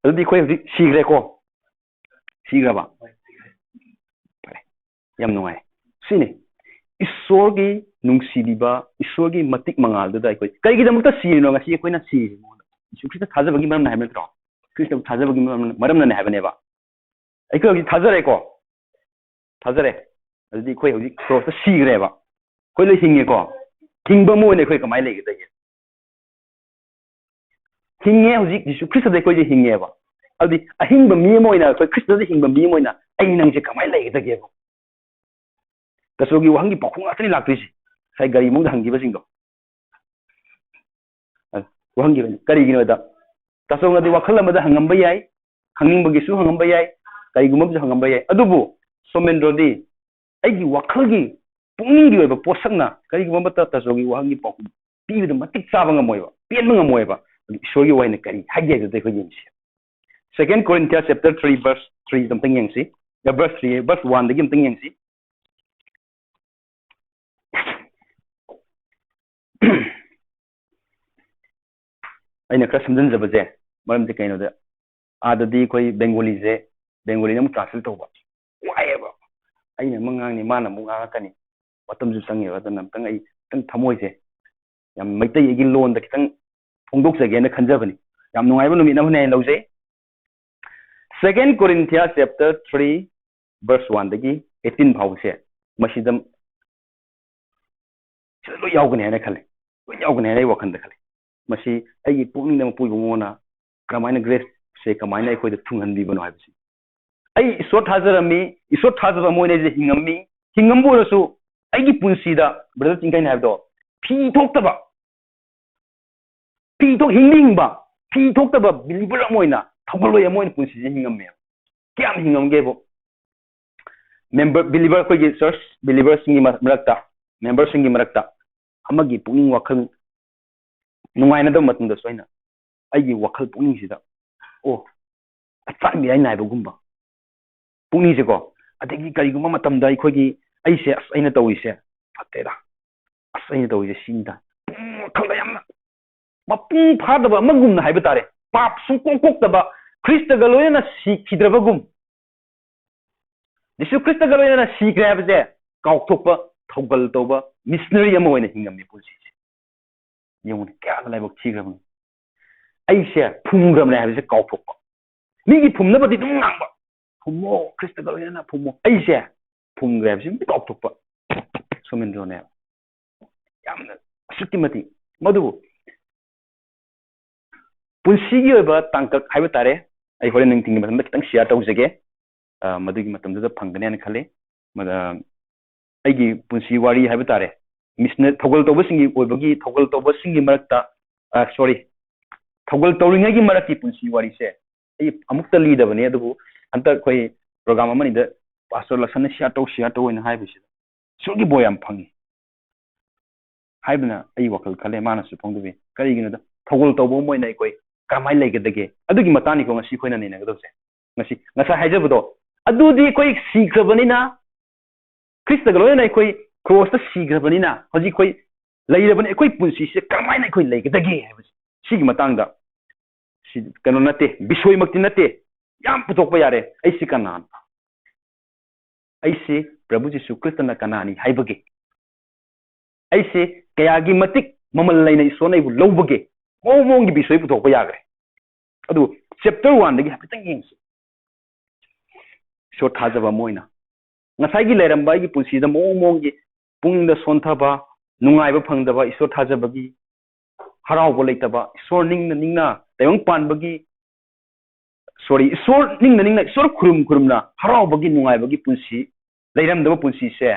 ꯑꯗꯨꯗꯤ ꯑꯩꯈꯣꯏ ꯍꯧꯖꯤꯛ ꯁꯤꯈ꯭ꯔꯦꯀꯣ? ꯁꯤꯈ꯭ꯔꯕ? ꯐꯔꯦ, ꯌꯥꯝ ꯅꯨꯡꯉꯥꯏ꯫ ꯁꯤꯅꯤ, ꯏꯁꯣꯔꯒꯤ ꯅꯨꯡꯁꯤꯕꯤꯕ, ꯏꯁꯣꯔꯒꯤ ꯃꯇꯤꯛ ꯃꯉꯥꯜꯗꯨꯗ ꯑꯩꯈꯣꯏ ꯀꯔꯤꯒꯤꯗꯃꯛꯇ ꯁꯤꯔꯤꯅꯣ? ꯉꯁꯤ ꯑꯩꯈꯣꯏꯅ ꯁꯤꯔꯤꯁꯦ ꯃꯉꯣꯟꯗ ꯏꯁꯨ ꯈ꯭ꯔꯤꯁꯇ ꯊꯥꯖꯕꯒꯤ ꯃꯔꯝꯅ ꯍꯥꯏꯕ ꯅꯠꯇ꯭ꯔꯣ? ꯈ꯭ꯔꯤꯁꯇꯕꯨ ꯊꯥꯖꯕꯒꯤ ꯃꯔꯝꯅ, ꯃꯔꯝꯅꯅꯦ ꯍꯥꯏꯕꯅꯦꯕ꯫ ꯑꯩꯈꯣꯏ ꯍꯧꯖꯤꯛ ꯊꯥꯖꯔꯦꯀꯣ? ꯊꯥꯖꯔꯦ꯫ ꯑꯗꯨꯗꯤ ꯑꯩꯈꯣꯏ ꯍꯧꯖꯤꯛ ꯀ꯭ꯔꯣꯁꯇ ꯁꯤꯈ꯭ꯔꯦꯕ꯫ ꯑꯩꯈꯣꯏ ꯂꯣꯏ ꯍꯤꯡꯉꯦꯀꯣ? ꯍꯤꯡꯕ ꯑꯃ ꯑꯣꯏꯅ ꯑꯩꯈꯣꯏ ꯀꯃꯥꯏꯅ ꯂꯩꯒꯗꯒꯦ? ꯍꯤꯡꯉꯦ, ꯍꯧꯖꯤꯛ ꯖꯤꯁꯨ ꯈ꯭ꯔꯤꯁꯇꯗ ꯑꯩꯈꯣꯏꯁꯦ ꯍꯤꯡꯉꯦꯕ꯫ ꯑꯗꯨꯗꯤ ꯑꯍꯤꯡꯕ ꯃꯤ ꯑꯃ ꯑꯣꯏꯅ, ꯑꯩꯈꯣꯏ ꯈ꯭ꯔꯤꯁꯇꯗ ꯍꯤꯡꯕ ꯃꯤ ꯑꯃ ꯑꯣꯏꯅ ꯑꯩ ꯅꯪꯁꯦ ꯀꯃꯥꯏꯅ ꯂꯩꯒꯗꯒꯦꯕ? ꯇꯁꯣꯒꯤ ꯋꯥꯍꯪꯒꯤ ꯄꯥꯎꯈꯨꯝ ꯉꯥꯛꯇꯅꯤ ꯂꯥꯛꯇꯣꯏꯁꯦ꯫ ꯉꯁꯥꯏ ꯒꯥꯔꯤ ꯃꯅꯨꯡꯗ ꯍꯪꯈꯤꯕꯁꯤꯡꯗꯣ꯫ ꯑ, ꯋꯥꯍꯪꯒꯤ ꯑꯣꯏꯅ ꯀꯔꯤꯒꯤꯅꯣꯗ, ꯇꯁꯣꯅꯗꯤ ꯋꯥꯈꯜ ꯑꯃꯗ ꯍꯪꯉꯝꯕ ꯌꯥꯏ, ꯈꯪꯅꯤꯡꯕꯒꯤꯁꯨ ꯍꯪꯉꯝꯕ ꯌꯥꯏ, ꯀꯔꯤꯒꯨꯝꯕ ꯑꯃꯁꯨ ꯍꯪꯉꯝꯕ ꯌꯥꯏ꯫ ꯑꯗꯨꯕꯨ ꯁꯣꯃꯦꯟꯗ꯭ꯔꯣꯗꯤ ꯑꯩꯒꯤ ꯋꯥꯈꯜꯒꯤ, ꯄꯨꯛꯅꯤꯡꯒꯤ ꯑꯣꯏꯕ ꯄꯣꯠꯁꯛꯅ ꯀꯔꯤꯒꯨꯝꯕ ꯑꯃꯠꯇ ꯇꯁꯣꯒꯤ ꯋꯥꯍꯪꯒꯤ ꯄꯥꯎꯈꯨꯝ ꯄꯤꯕꯗ ꯃꯇꯤꯛ ꯆꯥꯕ ꯉꯝꯃꯣꯏꯕ, ꯄꯦꯟꯕ ꯉꯝꯃꯣꯏꯕ꯫ ꯑꯗꯨ ꯏꯁꯣꯔꯒꯤ ꯋꯥꯍꯩꯅ ꯀꯔꯤ ꯍꯥꯏꯒꯦ ꯍꯥꯏꯕꯗꯨꯗ ꯑꯩꯈꯣꯏ ꯌꯦꯡꯁꯤ꯫ Second Corinthians chapter three verse three ꯑꯝꯇꯪ ꯌꯦꯡꯁꯤ꯫ ꯑ, verse three, verse one ꯗꯒꯤ ꯑꯝꯇꯪ ꯌꯦꯡꯁꯤ꯫ ꯑꯩꯅ ꯈꯔ ꯁꯝꯖꯤꯟꯖꯕꯁꯦ, ꯃꯔꯝꯗꯤ ꯀꯩꯅꯣꯗ, ꯑꯥꯗꯗꯤ ꯑꯩꯈꯣꯏ ꯕꯦꯡꯒꯣꯂꯤꯁꯦ, ꯕꯦꯡꯒꯣꯂꯤꯅ ꯑꯃꯨꯛ translate ꯇꯧꯕ ꯋꯥꯏꯑꯦꯕ꯫ ꯑꯩꯅ ꯑꯃ ꯉꯥꯡꯅꯤ, ꯃꯥꯅ ꯑꯃꯨꯛ ꯉꯥꯡꯉꯛꯀꯅꯤ, ꯃꯇꯝꯁꯨ ꯆꯪꯉꯦꯕ꯫ ꯑꯗꯨꯅ ꯑꯝꯇꯪ ꯑꯩ ꯈꯤꯇꯪ ꯊꯃꯣꯏꯁꯦ ꯌꯥꯝ ꯃꯩꯇꯩ ꯑꯩꯒꯤ ꯂꯣꯟꯗ ꯈꯤꯇꯪ ꯐꯣꯡꯗꯣꯛꯆꯒꯦꯅ ꯈꯟꯖꯕꯅꯤ꯫ ꯌꯥꯝ ꯅꯨꯡꯉꯥꯏꯕ ꯅꯨꯃꯤꯠ ꯑꯃꯅꯤ ꯍꯥꯏꯅ ꯂꯧꯖꯩ꯫ Second Corinthians chapter three verse one ꯗꯒꯤ eighteen ꯐꯥꯎꯕꯁꯦ, ꯃꯁꯤꯗ ꯁꯤꯗ ꯂꯣꯏ ꯌꯥꯎꯒꯅꯤ ꯍꯥꯏꯅ ꯈꯜꯂꯤ, ꯂꯣꯏ ꯌꯥꯎꯒꯅꯤ ꯍꯥꯏꯅ ꯑꯩ ꯋꯥꯈꯜꯗ ꯈꯜꯂꯤ꯫ ꯃꯁꯤ ꯑꯩꯒꯤ ꯄꯨꯛꯅꯤꯡꯗ ꯃꯄꯨ ꯏꯕꯨꯡꯉꯣꯅ ꯀꯔꯝꯍꯥꯏꯅ grace ꯁꯦ ꯀꯃꯥꯏꯅ ꯑꯩꯈꯣꯏꯗ ꯊꯨꯡꯍꯟꯕꯤꯕꯅꯣ ꯍꯥꯏꯕꯁꯤ꯫ ꯑꯩ ꯏꯁꯣꯔ ꯊꯥꯖꯔꯝꯃꯤ, ꯏꯁꯣꯔ ꯊꯥꯖꯕ ꯑꯃ ꯑꯣꯏꯅ ꯑꯩꯁꯦ ꯍꯤꯡꯉꯝꯃꯤ꯫ ꯍꯤꯡꯉꯝꯕ ꯑꯣꯏꯔꯁꯨ ꯑꯩꯒꯤ ꯄꯨꯟꯁꯤꯗ, brother ꯆꯤꯡꯈꯩꯅ ꯍꯥꯏꯕꯗꯣ, ꯐꯤ ꯊꯣꯛꯇꯕ, ꯐꯤ ꯊꯣꯛ-, ꯍꯤꯡꯗꯤ ꯍꯤꯡꯕ, ꯐꯤ ꯊꯣꯛꯇꯕ believer ꯑꯃ ꯑꯣꯏꯅ, ꯊꯧꯒꯜꯂꯣꯏ ꯑꯃ ꯑꯣꯏꯅ ꯄꯨꯟꯁꯤꯁꯦ ꯍꯤꯡꯉꯝꯃꯦ꯫ ꯀꯌꯥꯝ ꯍꯤꯡꯉꯝꯒꯦꯕꯨ? Member, believer, ꯑꯩꯈꯣꯏꯒꯤ church believerꯁꯤꯡꯒꯤ ꯃ-, ꯃꯔꯛꯇ, memberꯁꯤꯡꯒꯤ ꯃꯔꯛꯇ ꯑꯃꯒꯤ ꯄꯨꯛꯅꯤꯡ ꯋꯥꯈꯜ ꯅꯨꯡꯉꯥꯏꯅꯗꯕ ꯃꯇꯝꯗꯁꯨ ꯑꯩꯅ ꯑꯩꯒꯤ ꯋꯥꯈꯜ ꯄꯨꯛꯅꯤꯡꯁꯤꯗ, ꯑꯣ, ꯑꯆꯥꯟꯕꯤ ꯑꯩ ꯅꯥꯏꯕꯒꯨꯝꯕ ꯄꯨꯛꯅꯤꯡꯁꯦꯀꯣ꯫ ꯑꯗꯒꯤ ꯀꯔꯤꯒꯨꯝꯕ ꯃꯇꯝꯗ ꯑꯩꯈꯣꯏꯒꯤ, ꯑꯩꯁꯦ, ꯑꯁ, ꯑꯩꯅ ꯇꯧꯔꯤꯁꯦ ꯐꯠꯇꯦꯗ, ꯑꯁ, ꯑꯩꯅ ꯇꯧꯔꯤꯁꯦ ꯁꯤꯅꯤꯗ, ꯄꯨꯛꯅꯤꯡ ꯋꯥꯈꯜꯗ ꯌꯥꯝꯅ ꯃꯄꯨꯡ ꯐꯥꯗꯕ ꯑꯃꯒꯨꯝꯅ ꯍꯥꯏꯕ ꯇꯥꯔꯦ, ꯄꯥꯞ ꯁꯨꯡꯀꯣꯛ ꯀꯣꯛꯇꯕ, ꯈ꯭ꯔꯤꯁꯇꯒ ꯂꯣꯏꯅꯅ ꯁꯤꯈꯤꯗ꯭ꯔꯕꯒꯨꯝ꯫ ꯖꯤꯁꯨ ꯈ꯭ꯔꯤꯁꯇꯒ ꯂꯣꯏꯅꯅ ꯁꯤꯈ꯭ꯔꯦ ꯍꯥꯏꯕꯁꯦ ꯀꯥꯎꯊꯣꯛꯄ, ꯊꯧꯒꯜ ꯇꯧꯕ, missionary ꯑꯃ ꯑꯣꯏꯅ ꯍꯤꯡꯉꯝꯃꯤ ꯄꯨꯟꯁꯤꯁꯦ꯫ ꯌꯦꯡꯉꯨꯅꯦ, ꯀꯌꯥꯗ ꯂꯥꯏꯕꯛ ꯊꯤꯈ꯭ꯔꯕꯅꯤ꯫ ꯑꯩꯁꯦ ꯐꯨꯝꯈ꯭ꯔꯕꯅꯦ ꯍꯥꯏꯕꯁꯦ ꯀꯥꯎꯊꯣꯛꯄ꯫ ꯃꯤꯒꯤ ꯐꯨꯝꯅꯕꯗꯤ ꯑꯗꯨꯝ ꯉꯥꯡꯕ, ꯐꯨꯝꯃꯣ, ꯈ꯭ꯔꯤꯁꯇꯒ ꯂꯣꯏꯅꯅ ꯐꯨꯝꯃꯣ꯫ ꯑꯩꯁꯦ ꯐꯨꯝꯈ꯭ꯔꯦ ꯍꯥꯏꯕꯁꯤ ꯑꯗꯨꯝ ꯀꯥꯎꯊꯣꯛꯄ ꯁꯣꯃꯦꯟꯗ꯭ꯔꯣꯅꯦꯕ꯫ ꯌꯥꯝꯅ ꯑꯁꯨꯛꯀꯤ ꯃꯇꯤꯛ ꯃꯗꯨꯕꯨ ꯄꯨꯟꯁꯤꯒꯤ ꯑꯣꯏꯕ ꯇꯥꯡꯀꯛ ꯍꯥꯏꯕ ꯇꯥꯔꯦ꯫ ꯑꯩ ꯍꯣꯔꯦꯟ ꯅꯨꯡꯊꯤꯜꯒꯤ ꯃꯇꯝꯗ ꯈꯤꯇꯪ ꯁꯤꯌꯥꯔ ꯇꯧꯖꯒꯦ꯫ ꯑ, ꯃꯗꯨꯒꯤ ꯃꯇꯝꯗꯨꯗ ꯐꯪꯒꯅꯤ ꯍꯥꯏꯅ ꯈꯜꯂꯤ꯫ ꯃꯗ-, ꯑꯩꯒꯤ ꯄꯨꯟꯁꯤ ꯋꯥꯔꯤ ꯍꯥꯏꯕ ꯇꯥꯔꯦ꯫ ꯃꯤꯁꯅ-, ꯊꯧꯒꯜ ꯇꯧꯕꯁꯤꯡꯒꯤ ꯑꯣꯏꯕꯒꯤ, ꯊꯧꯒꯜ ꯇꯧꯕꯁꯤꯡꯒꯤ ꯃꯔꯛꯇ, ꯑ, ꯁꯣꯔꯤ, ꯊꯧꯒꯜ ꯇꯧꯔꯤꯉꯩꯒꯤ ꯃꯔꯛꯀꯤ ꯄꯨꯟꯁꯤ ꯋꯥꯔꯤꯁꯦ ꯑꯩ ꯑꯃꯨꯛꯇ ꯂꯤꯗꯕꯅꯦ, ꯑꯗꯨꯕꯨ ꯍꯟꯗꯛ ꯑꯩꯈꯣꯏ ꯄ꯭ꯔꯣꯒ꯭ꯔꯥꯝ ꯑꯃꯅꯤꯗ ꯄꯥꯁꯇꯔ ꯂꯛꯁꯟꯅ ꯁꯤꯌꯥꯔ ꯇꯧ, ꯁꯤꯌꯥꯔ ꯇꯧ ꯍꯥꯏꯅ ꯍꯥꯏꯕꯁꯤꯗ ꯏꯁꯣꯔꯒꯤ ꯕꯣꯔ ꯌꯥꯝ ꯐꯪꯉꯤ ꯍꯥꯏꯕꯅ ꯑꯩ ꯋꯥꯈꯜ ꯈꯜꯂꯦ, ꯃꯥꯅꯁꯨ ꯐꯣꯡꯗꯣꯛꯏ꯫ ꯀꯔꯤꯒꯤꯅꯣꯗ, ꯊꯧꯒꯜ ꯇꯧꯕ ꯑꯃ ꯑꯣꯏꯅ ꯑꯩꯈꯣꯏ ꯀꯔꯝꯍꯥꯏꯅ ꯂꯩꯒꯗꯒꯦ? ꯑꯗꯨꯒꯤ ꯃꯇꯥꯡꯅꯤꯀꯣ ꯉꯁꯤ ꯑꯩꯈꯣꯏꯅ ꯅꯩꯅꯒꯗꯕꯁꯦ꯫ ꯉꯁꯤ, ꯉꯁꯥꯏ ꯍꯥꯏꯖꯕꯗꯣ, ꯑꯗꯨꯗꯤ ꯑꯩꯈꯣꯏ ꯁꯤꯈ꯭ꯔꯕꯅꯤꯅ, ꯈ꯭ꯔꯤꯁꯇꯒ ꯂꯣꯏꯅꯅ ꯑꯩꯈꯣꯏ ꯀ꯭ꯔꯣꯁꯇ ꯁꯤꯈ꯭ꯔꯕꯅꯤꯅ, ꯍꯧꯖꯤꯛ ꯑꯩꯈꯣꯏ ꯂꯩꯔꯕꯅꯤ, ꯑꯩꯈꯣꯏ ꯄꯨꯟꯁꯤꯁꯦ ꯀꯔꯝꯍꯥꯏꯅ ꯑꯩꯈꯣꯏ ꯂꯩꯒꯗꯒꯦ ꯍꯥꯏꯕꯁꯦ, ꯁꯤꯒꯤ ꯃꯇꯥꯡꯗ, ꯁꯤ ꯀꯩꯅꯣ ꯅꯠꯇꯦ, ꯕꯤꯁꯣꯏꯃꯛꯇꯤ ꯅꯠꯇꯦ, ꯌꯥꯝ ꯄꯨꯊꯣꯛꯄ ꯌꯥꯔꯦ꯫ ꯑꯩꯁꯤ ꯀꯅꯥꯅꯣ? ꯑꯩꯁꯤ ꯄ꯭ꯔꯚꯨ ꯖꯤꯁꯨ ꯈ꯭ꯔꯤꯁꯇꯅ ꯀꯅꯥꯅꯤ ꯍꯥꯏꯕꯒꯤ, ꯑꯩꯁꯦ ꯀꯌꯥꯒꯤ ꯃꯇꯤꯛ ꯃꯃꯜ ꯂꯩꯅ ꯏꯁꯣꯔꯅ ꯑꯩꯕꯨ ꯂꯧꯕꯒꯦ, ꯃꯑꯣꯡ ꯃꯑꯣꯡꯒꯤ ꯕꯤꯁꯣꯏ ꯄꯨꯊꯣꯛꯄ ꯌꯥꯈ꯭ꯔꯦ꯫ ꯑꯗꯨ ꯆꯦꯞꯇꯔ ꯋꯥꯟꯗꯒꯤ ꯍꯥꯏꯐꯦꯠꯇꯪ ꯌꯦꯡꯁꯤ꯫ ꯏꯁꯣꯔ ꯊꯥꯖꯕ ꯑꯃ ꯑꯣꯏꯅ ꯉꯁꯥꯏꯒꯤ ꯂꯩꯔꯝꯕ ꯑꯩꯒꯤ ꯄꯨꯟꯁꯤꯗ ꯃꯑꯣꯡ ꯃꯑꯣꯡꯒꯤ ꯄꯨꯛꯅꯤꯡꯗ ꯁꯣꯟꯊꯕ, ꯅꯨꯡꯉꯥꯏꯕ ꯐꯪꯗꯕ, ꯏꯁꯣꯔ ꯊꯥꯖꯕꯒꯤ ꯍꯔꯥꯎꯕ ꯂꯩꯇꯕ, ꯏꯁꯣꯔ ꯅꯤꯡꯅ ꯅꯤꯡꯅ ꯇꯥꯏꯕꯪ ꯄꯥꯟꯕꯒꯤ, ꯁꯣꯔꯤ, ꯏꯁꯣꯔ ꯅꯤꯡꯅ ꯅꯤꯡꯅ, ꯏꯁꯣꯔ ꯈꯨꯔꯨꯝ ꯈꯨꯔꯨꯝꯅ ꯍꯔꯥꯎꯕꯒꯤ, ꯅꯨꯡꯉꯥꯏꯕꯒꯤ ꯄꯨꯟꯁꯤ, ꯂꯩꯔꯝꯗꯕ ꯄꯨꯟꯁꯤꯁꯦ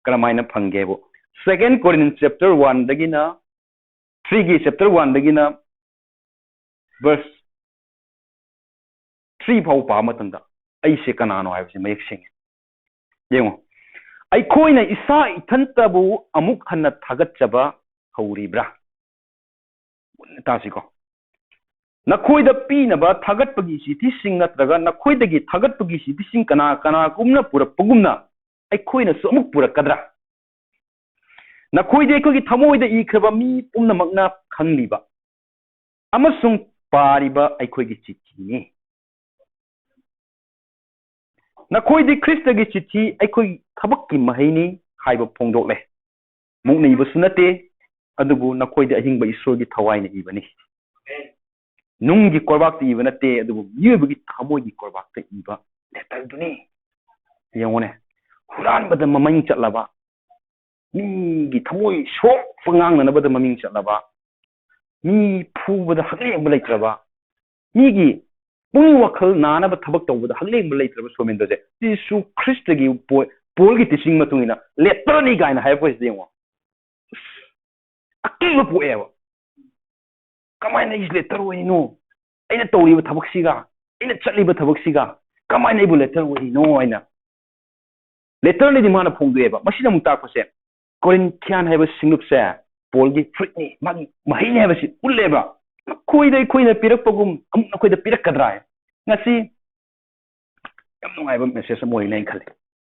ꯀꯔꯝꯍꯥꯏꯅ ꯐꯪꯒꯦꯕꯨ? Second Corinthians chapter one ꯗꯒꯤꯅ, three ꯒꯤ chapter one ꯗꯒꯤꯅ verse three ꯐꯥꯎ ꯄꯥꯕ ꯃꯇꯝꯗ ꯑꯩꯁꯦ ꯀꯅꯥꯅꯣ ꯍꯥꯏꯕꯁꯦ ꯃꯌꯦꯛ ꯁꯦꯡꯉꯦ꯫ ꯌꯦꯡꯉꯣ, "ꯑꯩꯈꯣꯏꯅ ꯏꯁꯥ ꯏꯊꯟꯇꯕꯨ ꯑꯃꯨꯛ ꯍꯟꯅ ꯊꯥꯒꯠꯆꯕ ꯍꯧꯔꯤꯕ꯭ꯔꯥ?" ꯃꯨꯟꯅ ꯇꯥꯁꯤꯀꯣ꯫ "ꯅꯈꯣꯏꯗ ꯄꯤꯅꯕ ꯊꯥꯒꯠꯄꯒꯤ ꯆꯤꯊꯤꯁꯤꯡ ꯅꯠꯇ꯭ꯔꯒ ꯅꯈꯣꯏꯗꯒꯤ ꯊꯥꯒꯠꯄꯒꯤ ꯆꯤꯊꯤꯁꯤꯡ ꯀꯅꯥ ꯀꯅꯥꯒꯨꯝꯅ ꯄꯨꯔꯛꯄꯒꯨꯝꯅ ꯑꯩꯈꯣꯏꯅꯁꯨ ꯑꯃꯨꯛ ꯄꯨꯔꯛꯀꯗ꯭ꯔꯥ? ꯅꯈꯣꯏꯗꯤ ꯑꯩꯈꯣꯏꯒꯤ ꯊꯃꯣꯏꯗ ꯏꯈ꯭ꯔꯕ ꯃꯤ ꯄꯨꯝꯅꯃꯛꯅ ꯈꯪꯂꯤꯕ ꯑꯃꯁꯨꯡ ꯄꯥꯔꯤꯕ ꯑꯩꯈꯣꯏꯒꯤ ꯆꯤꯊꯤꯅꯤ꯫ ꯅꯈꯣꯏꯗꯤ ꯈ꯭ꯔꯤꯁꯇꯒꯤ ꯆꯤꯊꯤ ꯑꯩꯈꯣꯏ ꯊꯕꯛꯀꯤ ꯃꯍꯩꯅꯤ ꯍꯥꯏꯕ ꯐꯣꯡꯗꯣꯛꯂꯦ꯫ ꯃꯨꯛꯅ ꯏꯕꯁꯨ ꯅꯠꯇꯦ, ꯑꯗꯨꯕꯨ ꯅꯈꯣꯏꯗꯤ ꯑꯍꯤꯡꯕ ꯏꯁꯣꯔꯒꯤ ꯊꯋꯥꯏꯅ ꯏꯕꯅꯤ꯫ ꯅꯨꯡꯒꯤ ꯀꯣꯔꯕꯥꯛꯇ ꯏꯕ ꯅꯠꯇꯦ, ꯑꯗꯨꯕꯨ ꯃꯤꯑꯣꯏꯕꯒꯤ ꯊꯃꯣꯏꯒꯤ ꯀꯣꯔꯕꯥꯛꯇ ꯏꯕ ꯂꯦꯇꯔꯗꯨꯅꯤ꯫ ꯌꯦꯡꯉꯨꯅꯦ, ꯍꯨꯔꯥꯟꯕꯗ ꯃꯃꯤꯡ ꯆꯠꯂꯕ, ꯃꯤꯒꯤ ꯊꯃꯣꯏ ꯁꯣꯛꯄ ꯉꯥꯡꯅꯅꯕꯗ ꯃꯃꯤꯡ ꯆꯠꯂꯕ, ꯃꯤ ꯐꯨꯕꯗ ꯍꯛꯂꯦꯡꯕ ꯂꯩꯇ꯭ꯔꯕ, ꯃꯤꯒꯤ ꯄꯨꯛꯅꯤꯡ ꯋꯥꯈꯜ ꯅꯥꯅꯕ ꯊꯕꯛ ꯇꯧꯕꯗ ꯍꯛꯂꯦꯡꯕ ꯂꯩꯇ꯭ꯔꯕ ꯁꯣꯃꯦꯟꯗ꯭ꯔꯁꯦ, ꯖꯤꯁꯨ ꯈ꯭ꯔꯤꯁꯇꯒꯤ ꯄꯣ-, ꯄꯣꯜꯒꯤ ꯇꯤꯆꯤꯡ ꯃꯇꯨꯡ ꯏꯟꯅ ꯂꯦꯇꯔꯅꯤ ꯀꯥꯏꯅ ꯍꯥꯏꯔꯛꯄꯁꯤꯗ ꯌꯦꯡꯉꯣ꯫ ꯑꯀꯤꯕ ꯄꯣꯛꯑꯦꯕ꯫ ꯀꯃꯥꯏꯅ ꯑꯩꯁꯦ ꯂꯦꯇꯔ ꯑꯣꯏꯔꯤꯅꯣ? ꯑꯩꯅ ꯇꯧꯔꯤꯕ ꯊꯕꯛꯁꯤꯒ, ꯑꯩꯅ ꯆꯠꯂꯤꯕ ꯊꯕꯛꯁꯤꯒ ꯀꯃꯥꯏꯅ ꯑꯩꯕꯨ ꯂꯦꯇꯔ ꯑꯣꯏꯔꯤꯅꯣ ꯍꯥꯏꯅ꯫ ꯂꯦꯇꯔꯅꯤꯗꯤ ꯃꯥꯅ ꯐꯣꯡꯗꯣꯛꯑꯦꯕ꯫ ꯃꯁꯤꯅ ꯑꯃꯨꯛ ꯇꯥꯛꯄꯁꯦ, ꯀꯣꯔꯤꯟꯊꯤꯌꯥꯟ ꯍꯥꯏꯕ ꯁꯤꯡꯂꯨꯞꯁꯦ ꯄꯣꯜꯒꯤ ꯐ꯭ꯔꯨꯏꯠꯅꯤ, ꯃꯥꯒꯤ ꯃꯍꯩꯅꯤ ꯍꯥꯏꯕꯁꯤ ꯎꯠꯂꯦꯕ꯫ ꯃꯈꯣꯏꯗ ꯑꯩꯈꯣꯏꯅ ꯄꯤꯔꯛꯄꯒꯨꯝ ꯑꯃꯨꯛ ꯅꯈꯣꯏꯗ ꯄꯤꯔꯛꯀꯗ꯭ꯔꯥ ꯍꯥꯏ꯫ ꯉꯁꯤ ꯌꯥꯝ ꯅꯨꯡꯉꯥꯏꯕ ꯃꯦꯁꯦꯖ ꯑꯃ ꯑꯣꯏꯅ ꯑꯩꯅ ꯈꯜꯂꯤ꯫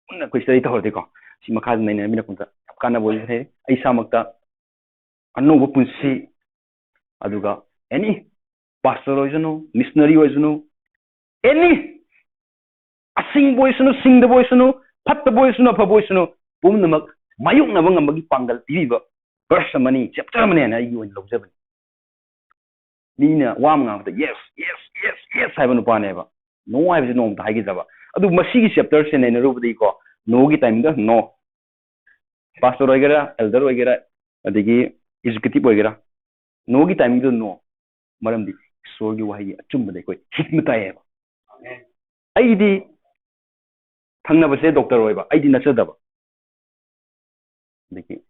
ꯄꯨꯟꯅ ꯑꯩꯈꯣꯏ ꯁ꯭ꯇꯗꯤ ꯇꯧꯔꯗꯤꯀꯣ, ꯁꯤ ꯃꯈꯥꯗ ꯅꯩꯅꯃꯤꯟꯅ ꯄꯨꯟꯗ ꯌꯥꯝ ꯀꯥꯟꯅꯕ ꯑꯣꯏꯕ ꯍꯦ꯫ ꯑꯩ ꯏꯁꯥꯃꯛꯇ ꯑꯅꯧꯕ ꯄꯨꯟꯁꯤ, ꯑꯗꯨꯒ ꯑꯦꯅꯤ ꯄꯥꯁꯇꯔ ꯑꯣꯏꯁꯅꯨ, ꯃꯤꯁꯅꯔꯤ ꯑꯣꯏꯁꯅꯨ, ꯑꯦꯅꯤ ꯑꯁꯤꯡꯕ ꯑꯣꯏꯁꯅꯨ, ꯁꯤꯡꯗꯕ ꯑꯣꯏꯁꯅꯨ, ꯐꯠꯇꯕ ꯑꯣꯏꯁꯅꯨ, ꯑꯐꯕ ꯑꯣꯏꯁꯅꯨ, ꯄꯨꯝꯅꯃꯛ ꯃꯥꯌꯣꯛꯅꯕ ꯉꯝꯕꯒꯤ ꯄꯥꯡꯒꯜ ꯄꯤꯕꯤꯕ ꯚꯔꯁ ꯑꯃꯅꯤ, ꯆꯦꯞꯇꯔ ꯑꯃꯅꯤ ꯍꯥꯏꯅ ꯑꯩꯒꯤ ꯑꯣꯏꯅ ꯂꯧꯖꯕꯅꯤ꯫ ꯃꯤꯅ ꯋꯥ ꯑꯃ ꯉꯥꯡꯕꯗ yes, yes, yes, yes ꯍꯥꯏꯕ ꯅꯨꯄꯥꯅꯦꯕ꯫ No ꯍꯥꯏꯕꯁꯤ ꯅꯣꯡꯃꯇ ꯍꯥꯏꯈꯤꯗ꯭ꯔꯕ꯫ ꯑꯗꯨ ꯃꯁꯤꯒꯤ ꯆꯦꯞꯇꯔꯁꯦ ꯅꯩꯅꯔꯨꯕꯗꯒꯤꯀꯣ, no ꯒꯤ ꯇꯥꯏꯃꯤꯡꯗ no, ꯄꯥꯁꯇꯔ ꯑꯣꯏꯒꯦꯔꯥ, ꯑꯦꯜꯗꯔ ꯑꯣꯏꯒꯦꯔꯥ, ꯑꯗꯒꯤ ꯑꯦꯛꯖꯤꯀ꯭ꯌꯨꯇꯤꯚ ꯑꯣꯏꯒꯦꯔꯥ, no ꯒꯤ ꯇꯥꯏꯃꯤꯡꯗꯨ no꯫ ꯃꯔꯝꯗꯤ ꯏꯁꯣꯔꯒꯤ ꯋꯥꯍꯩꯒꯤ ꯑꯆꯨꯝꯕꯗ ꯑꯩꯈꯣꯏ ꯍꯤꯛꯃ ꯇꯥꯏꯌꯦꯕ꯫ ꯑꯩꯒꯤꯗꯤ ꯊꯪꯅꯕꯁꯦ ꯗꯣꯛꯇꯔ ꯑꯣꯏꯕ, ꯑꯩꯗꯤ ꯅꯠꯆꯗꯕ꯫ ꯑꯗꯒꯤ,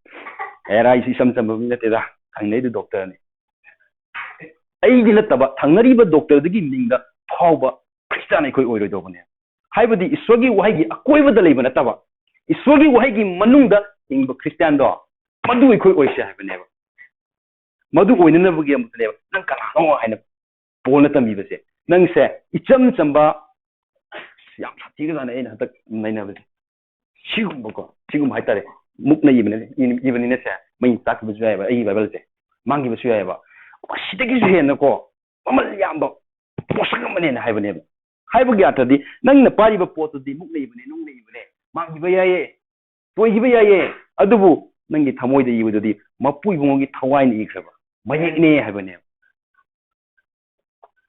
"ꯑꯦꯔꯥ, ꯑꯩꯁꯨ ꯏꯆꯝ ꯆꯝꯕ ꯃꯤ ꯅꯠꯇꯦꯗ, ꯊꯪꯅꯩꯗꯨ ꯗꯣꯛꯇꯔꯅꯤ"꯫ ꯑꯩꯗꯤ ꯅꯠꯇꯕ, ꯊꯪꯅꯔꯤꯕ ꯗꯣꯛꯇꯔꯗꯨꯒꯤ ꯃꯤꯡꯗ ꯐꯥꯎꯕ ꯈ꯭ꯔꯤꯁꯇꯥꯟ ꯑꯩꯈꯣꯏ ꯑꯣꯏꯔꯣꯏꯗꯧꯕꯅꯦ꯫ ꯍꯥꯏꯕꯗꯤ ꯏꯁꯣꯔꯒꯤ ꯋꯥꯍꯩꯒꯤ ꯑꯀꯣꯏꯕꯗ ꯂꯩꯕ ꯅꯠꯇꯕ, ꯏꯁꯣꯔꯒꯤ ꯋꯥꯍꯩꯒꯤ ꯃꯅꯨꯡꯗ ꯍꯤꯡꯕ ꯈ꯭ꯔꯤꯁꯇꯥꯟꯗꯣ, ꯃꯗꯨ ꯑꯩꯈꯣꯏ ꯑꯣꯏꯁꯦ ꯍꯥꯏꯕꯅꯦꯕ꯫ ꯃꯗꯨ ꯑꯣꯏꯅꯅꯕꯒꯤꯗꯃꯛꯇꯅꯦꯕ ꯅꯪ ꯀꯅꯥꯅꯣ ꯍꯥꯏꯅ ꯄꯣꯜꯅ ꯇꯝꯕꯤꯕꯁꯦ꯫ ꯅꯪꯁꯦ ꯏꯆꯝ ꯆꯝꯕ, ꯑꯁ, ꯌꯥꯝ ꯁꯥꯊꯤꯒꯖꯥꯠꯅꯦ ꯑꯩꯅ ꯍꯟꯗꯛ ꯅꯩꯅꯕꯁꯦ꯫ ꯁꯤꯒꯨꯝꯕꯀꯣ, ꯁꯤꯒꯨꯝꯕ ꯍꯥꯏꯇꯥꯔꯦ, ꯃꯨꯛꯅ ꯏꯕꯅ-, ꯏꯕꯅꯤꯅꯁꯦ ꯃꯩ ꯆꯥꯛꯈꯤꯕꯁꯨ ꯌꯥꯏꯑꯕ, ꯑꯩꯒꯤ ꯕꯥꯏꯕꯜꯁꯦ ꯃꯥꯡꯈꯤꯕꯁꯨ ꯌꯥꯏꯑꯕ꯫ ꯁꯤꯗꯒꯤꯁꯨ ꯍꯦꯟꯅꯀꯣ, ꯃꯃꯜ ꯌꯥꯝꯕ ꯄꯣꯠꯁꯛ ꯑꯃꯅꯦꯅ ꯍꯥꯏꯕꯅꯦꯕ꯫ ꯍꯥꯏꯕꯒꯤ ꯑꯔꯊꯗꯤ, ꯅꯪꯅ ꯄꯥꯏꯔꯤꯕ ꯄꯣꯠꯇꯨꯗꯤ ꯃꯨꯛꯅ ꯏꯕꯅꯦ, ꯅꯨꯡꯅ ꯏꯕꯅꯦ, ꯃꯥꯡꯈꯤꯕ ꯌꯥꯏꯌꯦ, ꯇꯣꯏꯈꯤꯕ ꯌꯥꯏꯌꯦ, ꯑꯗꯨꯕꯨ ꯅꯪꯒꯤ ꯊꯃꯣꯏꯗ ꯏꯕꯗꯨꯗꯤ ꯃꯄꯨ ꯏꯕꯨꯡꯉꯣꯒꯤ ꯊꯋꯥꯏꯅ ꯏꯈ꯭ꯔꯕ ꯃꯌꯦꯛꯅꯦ ꯍꯥꯏꯕꯅꯦꯕ꯫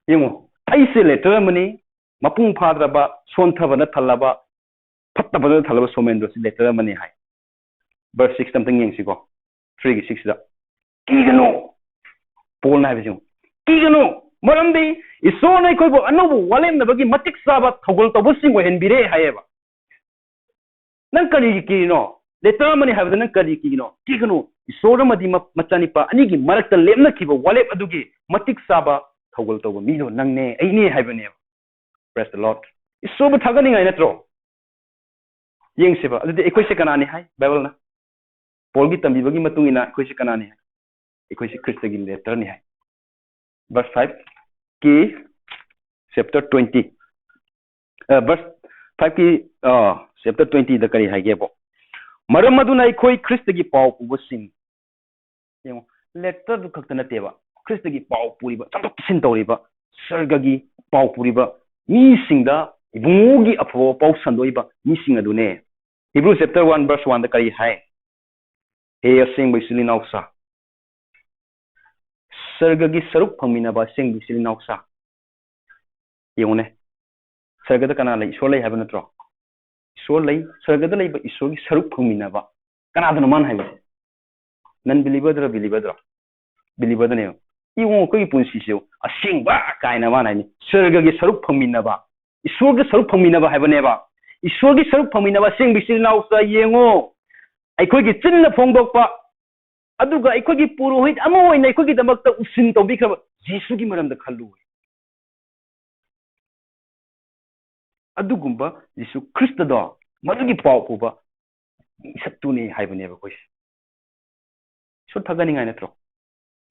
ꯌꯦꯡꯉꯣ, ꯑꯩꯁꯦ ꯂꯦꯇꯔ ꯑꯃꯅꯤ, ꯃꯄꯨꯡ ꯐꯥꯗ꯭ꯔꯕ, ꯁꯣꯟꯊꯕꯅ ꯊꯜꯂꯕ, ꯐꯠꯇꯕꯅ ꯊꯜꯂꯕ ꯁꯣꯃꯦꯟꯗ꯭ꯔꯣꯁꯤ ꯂꯦꯇꯔ ꯑꯃꯅꯤ ꯍꯥꯏ꯫ ꯕꯔꯁ ꯁꯤꯛꯁꯇ ꯑꯝꯇꯪ ꯌꯦꯡꯁꯤꯀꯣ, ꯊ꯭ꯔꯤꯒꯤ ꯁꯤꯛꯁꯇ꯫ "ꯀꯤꯒꯅꯨ", ꯄꯣꯜꯅ ꯍꯥꯏꯕꯁꯤ ꯌꯦꯡꯉꯨ, "ꯀꯤꯒꯅꯨ, ꯃꯔꯝꯗꯤ ꯏꯁꯣꯔꯅ ꯑꯩꯈꯣꯏꯕꯨ ꯑꯅꯧꯕ ꯋꯥꯂꯦꯞꯅꯕꯒꯤ ꯃꯇꯤꯛ ꯆꯥꯕ ꯊꯧꯒꯜ ꯇꯧꯕꯁꯤꯡ ꯑꯣꯏꯍꯟꯕꯤꯔꯦ" ꯍꯥꯏꯌꯦꯕ꯫ ꯅꯪ ꯀꯔꯤꯒꯤ ꯀꯤꯔꯤꯅꯣ? ꯂꯦꯇꯔ ꯑꯃꯅꯤ ꯍꯥꯏꯕꯗ ꯅꯪ ꯀꯔꯤ ꯀꯤꯒꯤꯅꯣ? ꯀꯤꯒꯅꯨ, ꯏꯁꯣꯔ ꯑꯃꯗꯤ ꯃ-, ꯃꯆꯥꯅꯤꯄꯥ ꯑꯅꯤꯒꯤ ꯃꯔꯛꯇ ꯂꯦꯞꯅꯈꯤꯕ ꯋꯥꯂꯦꯞ ꯑꯗꯨꯒꯤ ꯃꯇꯤꯛ ꯆꯥꯕ ꯊꯧꯒꯜ ꯇꯧꯕ ꯃꯤꯗꯣ ꯅꯪꯅꯦ, ꯑꯩꯅꯦ ꯍꯥꯏꯕꯅꯦꯕ꯫ Praise the Lord. ꯏꯁꯣꯔꯕꯨ ꯊꯥꯒꯠꯅꯤꯡꯉꯥꯏ ꯅꯠꯇ꯭ꯔꯣ? ꯌꯦꯡꯁꯤꯕ, ꯑꯗꯨꯗꯤ ꯑꯩꯈꯣꯏꯁꯦ ꯀꯅꯥꯅꯤ ꯍꯥꯏ ꯕꯥꯏꯕꯜꯅ? ꯄꯣꯜꯒꯤ ꯇꯝꯕꯤꯕꯒꯤ ꯃꯇꯨꯡ ꯏꯟꯅ ꯑꯩꯈꯣꯏꯁꯦ ꯀꯅꯥꯅꯤ ꯍꯥꯏ? ꯑꯩꯈꯣꯏꯁꯦ ꯈ꯭ꯔꯤꯁꯇꯒꯤ ꯂꯦꯇꯔꯅꯤ ꯍꯥꯏ꯫ ꯕꯔꯁ ꯐꯥꯏꯚꯀꯤ ꯆꯦꯞꯇꯔ ꯇ꯭ꯋꯦꯟꯇꯤ, ꯕꯔꯁ ꯐꯥꯏꯚꯀꯤ ꯆꯦꯞꯇꯔ ꯇ꯭ꯋꯦꯟꯇꯤꯗ ꯀꯔꯤ ꯍꯥꯏꯒꯦꯕꯣ? "ꯃꯔꯝ ꯑꯗꯨꯅ ꯑꯩꯈꯣꯏ ꯈ꯭ꯔꯤꯁꯇꯒꯤ ꯄꯥꯎ ꯄꯨꯕꯁꯤꯡ", ꯌꯦꯡꯉꯣ, ꯂꯦꯇꯔꯗꯨ ꯈꯛꯇ ꯅꯠꯇꯦꯕ, ꯈ꯭ꯔꯤꯁꯇꯒꯤ ꯄꯥꯎ ꯄꯨꯔꯤꯕ, ꯆꯠꯊꯣꯛ ꯆꯠꯁꯤꯟ ꯇꯧꯔꯤꯕ, ꯁꯔꯒꯒꯤ ꯄꯥꯎ ꯄꯨꯔꯤꯕ ꯃꯤꯁꯤꯡꯗ ꯏꯕꯨꯡꯉꯣꯒꯤ ꯑꯐꯕ ꯄꯥꯎ ꯁꯟꯗꯣꯛꯏꯕ ꯃꯤꯁꯤꯡ ꯑꯗꯨꯅꯦ꯫ ꯍꯤꯕ꯭ꯔꯨ ꯆꯦꯞꯇꯔ ꯋꯥꯟ ꯕꯔꯁ ꯋꯥꯟꯗ ꯀꯔꯤ ꯍꯥꯏ? "ꯍꯦ ꯑꯁꯦꯡꯕ ꯏꯆꯤꯜ ꯏꯅꯥꯎꯁꯥ", ꯁꯔꯒꯒꯤ ꯁꯔꯨꯛ ꯐꯪꯃꯤꯟꯅꯕ ꯑꯁꯦꯡꯕ ꯏꯆꯤꯜ ꯏꯅꯥꯎꯁꯥ꯫ ꯌꯦꯡꯉꯨꯅꯦ, ꯁꯔꯒꯗ ꯀꯅꯥ ꯂꯩ? ꯏꯁꯣꯔ ꯂꯩ ꯍꯥꯏꯕ ꯅꯠꯇ꯭ꯔꯣ? ꯏꯁꯣꯔ ꯂꯩ꯫ ꯁꯔꯒꯗ ꯂꯩꯕ ꯏꯁꯣꯔꯒꯤ ꯁꯔꯨꯛ ꯐꯪꯃꯤꯟꯅꯕ ꯀꯅꯥꯗꯅꯣ ꯃꯥꯅ ꯍꯥꯏꯕꯁꯦ? ꯅꯟ ꯕꯤꯂꯤꯚꯔꯗꯔ, ꯕꯤꯂꯤꯚꯔꯗꯔ? ꯕꯤꯂꯤꯚꯔꯗꯅꯦꯕ꯫ ꯌꯦꯡꯉꯣ, ꯑꯩꯈꯣꯏꯒꯤ ꯄꯨꯟꯁꯤꯁꯦ ꯑꯁꯦꯡꯕ ꯀꯥꯏꯅ ꯃꯥꯅ ꯍꯥꯏꯅꯤ, ꯁꯔꯒꯒꯤ ꯁꯔꯨꯛ ꯐꯪꯃꯤꯟꯅꯕ, ꯏꯁꯣꯔꯒꯤ ꯁꯔꯨꯛ ꯐꯪꯃꯤꯟꯅꯕ ꯍꯥꯏꯕꯅꯦꯕ꯫ ꯏꯁꯣꯔꯒꯤ ꯁꯔꯨꯛ ꯐꯪꯃꯤꯟꯅꯕ ꯑꯁꯦꯡꯕ ꯏꯆꯤꯜ ꯏꯅꯥꯎꯁꯥ ꯌꯦꯡꯉꯣ, ꯑꯩꯈꯣꯏꯒꯤ ꯆꯤꯟꯅ ꯐꯣꯡꯗꯣꯛꯄ, ꯑꯗꯨꯒ ꯑꯩꯈꯣꯏꯒꯤ ꯄꯨꯔꯣꯍꯤꯠ ꯑꯃ ꯑꯣꯏꯅ ꯑꯩꯈꯣꯏꯒꯤꯗꯃꯛꯇ ꯎꯁꯤꯟ ꯇꯧꯕꯤꯈ꯭ꯔꯕ ꯖꯤꯁꯨꯒꯤ ꯃꯔꯝꯗ ꯈꯜꯂꯨ꯫ ꯑꯗꯨꯒꯨꯝꯕ ꯖꯤꯁꯨ ꯈ꯭ꯔꯤꯁꯇꯗꯣ, ꯃꯗꯨꯒꯤ ꯄꯥꯎ ꯄꯨꯕ ꯃꯤꯁꯛꯇꯨꯅꯤ ꯍꯥꯏꯕꯅꯦꯕ ꯑꯩꯈꯣꯏꯁꯦ꯫ ꯏꯁꯣꯔ ꯊꯥꯒꯠꯅꯤꯡꯉꯥꯏ ꯅꯠꯇ꯭ꯔꯣ?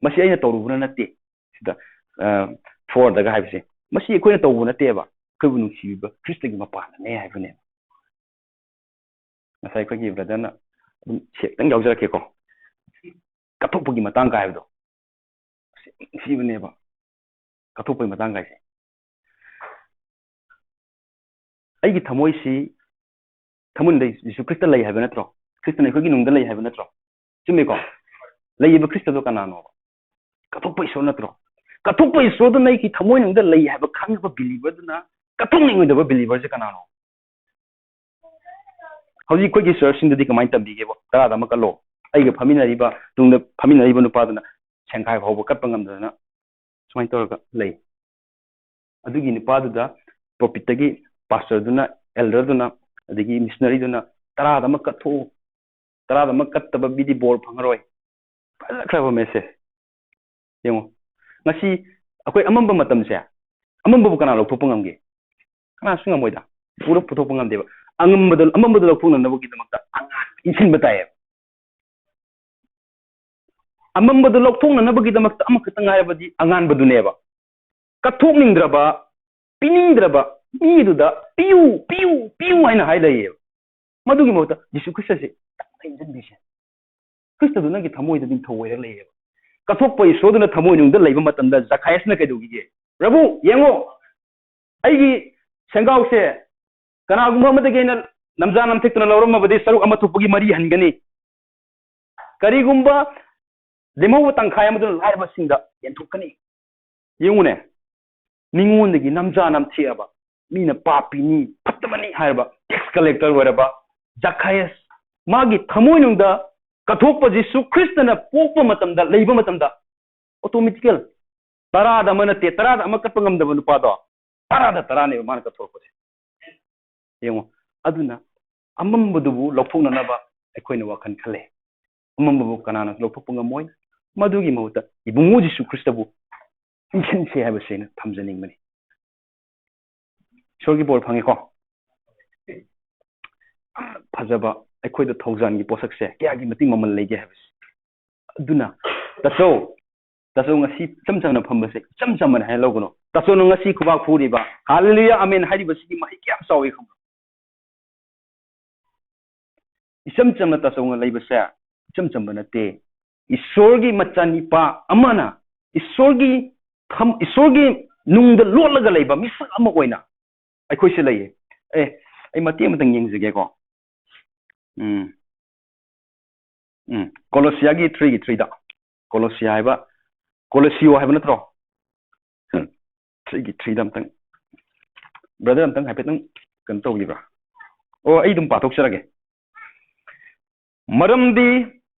ꯃꯁꯤ ꯑꯩꯅ ꯇꯧꯔꯨꯕꯅ ꯅꯠꯇꯦ꯫ ꯁꯤꯗ, ꯑ, ꯐꯣꯔꯗꯒ ꯍꯥꯏꯕꯁꯦ, ꯃꯁꯤ ꯑꯩꯈꯣꯏꯅ ꯇꯧꯕ ꯅꯠꯇꯦꯕ, ꯑꯩꯈꯣꯏꯕꯨ ꯅꯨꯡꯁꯤꯕꯤꯕ ꯈ꯭ꯔꯤꯁꯇꯒꯤ ꯃꯄꯥꯟꯗꯅꯦ ꯍꯥꯏꯕꯅꯦꯕ꯫ ꯉꯁꯥꯏ ꯑꯩꯈꯣꯏꯒꯤ ꯕ꯭ꯔꯗꯔꯅ ꯑꯗꯨꯝ ꯁꯦꯛꯇꯪ ꯌꯥꯎꯖꯔꯛꯀꯦꯀꯣ, ꯀꯠꯊꯣꯛꯄꯒꯤ ꯃꯇꯥꯡꯒ ꯍꯥꯏꯕꯗꯣ, ꯁꯤ ꯅꯨꯡꯁꯤꯕꯅꯦꯕ, ꯀꯠꯊꯣꯛꯄꯒꯤ ꯃꯇꯥꯡꯒ ꯍꯥꯏꯁꯦ꯫ ꯑꯩꯒꯤ ꯊꯃꯣꯏꯁꯤ, ꯊꯃꯣꯏꯗ ꯖꯤꯁꯨ ꯈ꯭ꯔꯤꯁꯇ ꯂꯩ ꯍꯥꯏꯕ ꯅꯠꯇ꯭ꯔꯣ? ꯈ꯭ꯔꯤꯁꯇꯅ ꯑꯩꯈꯣꯏꯒꯤ ꯅꯨꯡꯗ ꯂꯩ ꯍꯥꯏꯕ ꯅꯠꯇ꯭ꯔꯣ? ꯆꯨꯝꯃꯤꯀꯣ? ꯂꯩꯔꯤꯕ ꯈ꯭ꯔꯤꯁꯇꯗꯣ ꯀꯅꯥꯅꯣꯕ? ꯀꯠꯊꯣꯛꯄ ꯏꯁꯣꯔ ꯅꯠꯇ꯭ꯔꯣ? ꯀꯠꯊꯣꯛꯄ ꯏꯁꯣꯔꯗꯨꯅ ꯑꯩꯒꯤ ꯊꯃꯣꯏꯅꯨꯡꯗ ꯂꯩ ꯍꯥꯏꯕ ꯈꯪꯉꯕ ꯕꯤꯂꯤꯚꯔꯗꯨꯅ ꯀꯠꯊꯣꯛꯅꯤꯡꯉꯣꯏꯗꯕ ꯕꯤꯂꯤꯚꯔꯁꯦ ꯀꯅꯥꯅꯣ? ꯍꯧꯖꯤꯛ ꯑꯩꯈꯣꯏꯒꯤ ꯆꯔꯆꯁꯤꯡꯗꯗꯤ ꯀꯃꯥꯏꯅ ꯇꯝꯕꯤꯒꯦꯕ? "ꯇꯔꯥꯗ ꯑꯃ ꯀꯠꯂꯣ"? ꯑꯩꯒ ꯐꯝꯃꯤꯟꯅꯔꯤꯕ, ꯇꯨꯡꯗ ꯐꯝꯃꯤꯟꯅꯔꯤꯕ ꯅꯨꯄꯥꯗꯨꯅ ꯁꯦꯡꯈꯥꯏ ꯐꯥꯎꯕ ꯀꯠꯄ ꯉꯝꯗꯗꯅ ꯁꯨꯃꯥꯏꯅ ꯇꯧꯔꯒ ꯂꯩ꯫ ꯑꯗꯨꯒꯤ ꯅꯨꯄꯥꯗꯨꯗ ꯄ꯭ꯔꯣꯐꯤꯠꯇꯒꯤ ꯄꯥꯁꯇꯔꯗꯨꯅ, ꯑꯦꯜꯗꯔꯗꯨꯅ, ꯑꯗꯒꯤ ꯃꯤꯁꯅꯔꯤꯗꯨꯅ "ꯇꯔꯥꯗ ꯑꯃ ꯀꯠꯊꯣꯛꯎ, ꯇꯔꯥꯗ ꯑꯃ ꯀꯠꯇꯕ ꯃꯤꯗꯤ ꯕꯣꯔ ꯐꯪꯉꯔꯣꯏ"꯫ ꯐꯖꯈ꯭ꯔꯕ ꯃꯦꯁꯦꯖ꯫ ꯌꯦꯡꯉꯣ, ꯉꯁꯤ ꯑꯩꯈꯣꯏ ꯑꯃꯝꯕ ꯃꯇꯝꯁꯦ, ꯑꯃꯝꯕꯕꯨ ꯀꯅꯥ ꯂꯧꯊꯣꯛꯄ ꯉꯝꯒꯦ? ꯀꯅꯥꯁꯨ ꯉꯝꯃꯣꯏꯗ꯫ ꯄꯨꯔ ꯄꯨꯊꯣꯛꯄ ꯉꯝꯗꯦꯕ꯫ ꯑꯉꯝꯕꯗ, ꯑꯃꯝꯕꯗ ꯂꯧꯊꯣꯛꯅꯅꯕꯒꯤꯗꯃꯛꯇ ꯑꯉꯥꯟꯕ ꯏꯟꯁꯤꯟꯕ ꯇꯥꯏꯌꯦꯕ꯫ ꯑꯃꯝꯕꯗ ꯂꯧꯊꯣꯛꯅꯅꯕꯒꯤꯗꯃꯛꯇ ꯑꯃꯈꯛꯇ ꯉꯥꯏꯔꯕꯗꯤ ꯑꯉꯥꯟꯕꯗꯨꯅꯦꯕ꯫ ꯀꯠꯊꯣꯛꯅꯤꯡꯗ꯭ꯔꯕ, ꯄꯤꯅꯤꯡꯗ꯭ꯔꯕ ꯃꯤꯗꯨꯗ "ꯄꯤꯌꯨ, ꯄꯤꯌꯨ, ꯄꯤꯌꯨ" ꯍꯥꯏꯅ ꯍꯥꯏ ꯂꯩꯌꯦꯕ꯫ ꯃꯗꯨꯒꯤ ꯃꯍꯨꯠꯇ ꯖꯤꯁꯨ ꯈ꯭ꯔꯤꯁꯇꯁꯦ ꯇꯞꯅ ꯏꯟꯁꯤꯟꯕꯤꯁꯦ꯫ ꯈ꯭ꯔꯤꯁꯇꯗꯨ ꯅꯪꯒꯤ ꯊꯃꯣꯏꯗ ꯅꯤꯡꯊꯧ ꯑꯣꯏꯔ ꯂꯩꯌꯦꯕ꯫ ꯀꯠꯊꯣꯛꯄ ꯏꯁꯣꯔꯗꯨꯅ ꯊꯃꯣꯏꯅꯨꯡꯗ ꯂꯩꯕ ꯃꯇꯝꯗ ꯖꯈꯥꯏꯁꯅ ꯀꯩꯗꯧꯈꯤꯒꯦ? "ꯄ꯭ꯔꯚꯨ, ꯌꯦꯡꯉꯣ, ꯑꯩꯒꯤ ꯁꯦꯡꯒꯥꯎꯁꯦ ꯀꯅꯥꯒꯨꯝꯕ ꯑꯃꯗꯒꯤ ꯑꯩꯅ ꯅꯝꯖꯥ ꯅꯝꯊꯦꯛꯇꯨꯅ ꯂꯧꯔꯝꯃꯕꯗꯤ ꯁꯔꯨꯛ ꯑꯃ ꯊꯣꯛꯄꯒꯤ ꯃꯔꯤ ꯍꯟꯒꯅꯤ꯫ ꯀꯔꯤꯒꯨꯝꯕ ꯂꯦꯝꯍꯧꯕ ꯇꯪꯈꯥꯏ ꯑꯃꯗꯨꯅ ꯂꯥꯏꯔꯕꯁꯤꯡꯗ ꯌꯦꯟꯊꯣꯛꯀꯅꯤ"꯫ ꯌꯦꯡꯉꯨꯅꯦ, ꯃꯤꯉꯣꯟꯗꯒꯤ ꯅꯝꯖꯥ ꯅꯝꯊꯦꯛꯑꯕ, ꯃꯤꯅ ꯄꯥꯄꯤꯅꯤ, ꯐꯠꯇꯕꯅꯤ ꯍꯥꯏꯔꯕ, ꯇꯦꯛꯁ ꯀꯂꯦꯛꯇꯔ ꯑꯣꯏꯔꯕ ꯖꯈꯥꯏꯁ, ꯃꯥꯒꯤ ꯊꯃꯣꯏꯅꯨꯡꯗ ꯀꯠꯊꯣꯛꯄ ꯖꯤꯁꯨ ꯈ꯭ꯔꯤꯁꯇꯅ ꯄꯣꯛꯄ ꯃꯇꯝꯗ, ꯂꯩꯕ ꯃꯇꯝꯗ, ꯑꯣꯇꯣꯃꯦꯇꯤꯀꯦꯜ, ꯇꯔꯥꯗ ꯑꯃ ꯅꯠꯇꯦ, ꯇꯔꯥꯗ ꯑꯃ ꯀꯠꯄ ꯉꯝꯗꯕ ꯅꯨꯄꯥꯗꯣ, ꯇꯔꯥꯗ ꯇꯔꯥꯅꯦꯕ ꯃꯥꯅ ꯀꯠꯊꯣꯔꯛꯄꯁꯦ꯫ ꯌꯦꯡꯉꯣ, ꯑꯗꯨꯅ ꯑꯃꯝꯕꯗꯨꯕꯨ ꯂꯧꯊꯣꯛꯅꯅꯕ ꯑꯩꯈꯣꯏꯅ ꯋꯥꯈꯜ ꯈꯜꯂꯦ꯫ ꯑꯃꯝꯕꯕꯨ ꯀꯅꯥꯅꯁꯨ ꯂꯧꯊꯣꯛꯄ ꯉꯝꯃꯣꯏ꯫ ꯃꯗꯨꯒꯤ ꯃꯍꯨꯠꯇ ꯏꯕꯨꯡꯉꯣ ꯖꯤꯁꯨ ꯈ꯭ꯔꯤꯁꯇꯕꯨ ꯏꯟꯁꯤꯟꯁꯦ ꯍꯥꯏꯕꯁꯦ ꯑꯩꯅ ꯊꯝꯖꯅꯤꯡꯕꯅꯤ꯫ ꯏꯁꯣꯔꯒꯤ ꯕꯣꯔ ꯐꯪꯉꯦꯀꯣ꯫ ꯐꯖꯕ, ꯑꯩꯈꯣꯏꯗ ꯊꯧꯖꯥꯜꯒꯤ ꯄꯣꯠꯁꯛꯁꯦ ꯀꯌꯥꯒꯤ ꯃꯇꯤꯛ ꯃꯃꯜ ꯂꯩꯒꯦ ꯍꯥꯏꯕꯁꯦ꯫ ꯑꯗꯨꯅ ꯇꯥꯆꯧ, ꯇꯥꯆꯧ ꯉꯁꯤ ꯏꯆꯝ ꯆꯝꯅ ꯐꯝꯕꯁꯦ ꯏꯆꯝ ꯆꯝꯕꯅꯦ ꯍꯥꯏꯅ ꯂꯧꯒꯅꯨ꯫ ꯇꯥꯆꯧꯅ ꯉꯁꯤ ꯈꯨꯕꯥꯛ ꯈꯨꯔꯤꯕ "ꯍꯥꯂꯦꯂꯨꯌꯥ, ꯑꯃꯦꯟ" ꯍꯥꯏꯔꯤꯕꯁꯤꯒꯤ ꯃꯍꯩ ꯀꯌꯥꯝ ꯆꯥꯎꯏ ꯈꯪꯕ꯭ꯔꯥ? ꯏꯆꯝ ꯆꯝꯅ ꯇꯥꯆꯧꯅ ꯂꯩꯕꯁꯦ ꯏꯆꯝ ꯆꯝꯕ ꯅꯠꯇꯦ꯫ ꯏꯁꯣꯔꯒꯤ ꯃꯆꯥꯅꯤꯄꯥ ꯑꯃꯅ ꯏꯁꯣꯔꯒꯤ ꯊꯝ-, ꯏꯁꯣꯔꯒꯤ ꯅꯨꯡꯗ ꯂꯣꯠꯂꯒ ꯂꯩꯕ ꯃꯤꯁꯛ ꯑꯃ ꯑꯣꯏꯅ ꯑꯩꯈꯣꯏꯁꯦ ꯂꯩꯌꯦ꯫ ꯑꯦ, ꯑꯩ ꯃꯇꯦꯛ ꯑꯃꯇꯪ ꯌꯦꯡꯖꯒꯦꯀꯣ꯫ ꯎꯝ꯫ ꯎꯝ, ꯀꯣꯂꯣꯁꯤꯌꯥꯒꯤ three ꯒꯤ three ꯗ꯫ ꯀꯣꯂꯣꯁꯤꯌꯥ ꯍꯥꯏꯕ, ꯀꯣꯂꯣꯁꯤꯌꯣ ꯍꯥꯏꯕ ꯅꯠꯇ꯭ꯔꯣ? ꯎꯝ, three ꯒꯤ three ꯗ ꯑꯝꯇꯪ꯫ ꯕ꯭ꯔꯗꯔ, ꯑꯝꯇꯪ ꯍꯥꯏꯐꯦꯠꯇꯪ ꯀꯩꯅꯣ ꯇꯧꯈꯤꯕ꯭ꯔꯥ? ꯑꯣ, ꯑꯩ ꯑꯗꯨꯝ ꯄꯥꯊꯣꯛꯆꯔꯒꯦ꯫ "ꯃꯔꯝꯗꯤ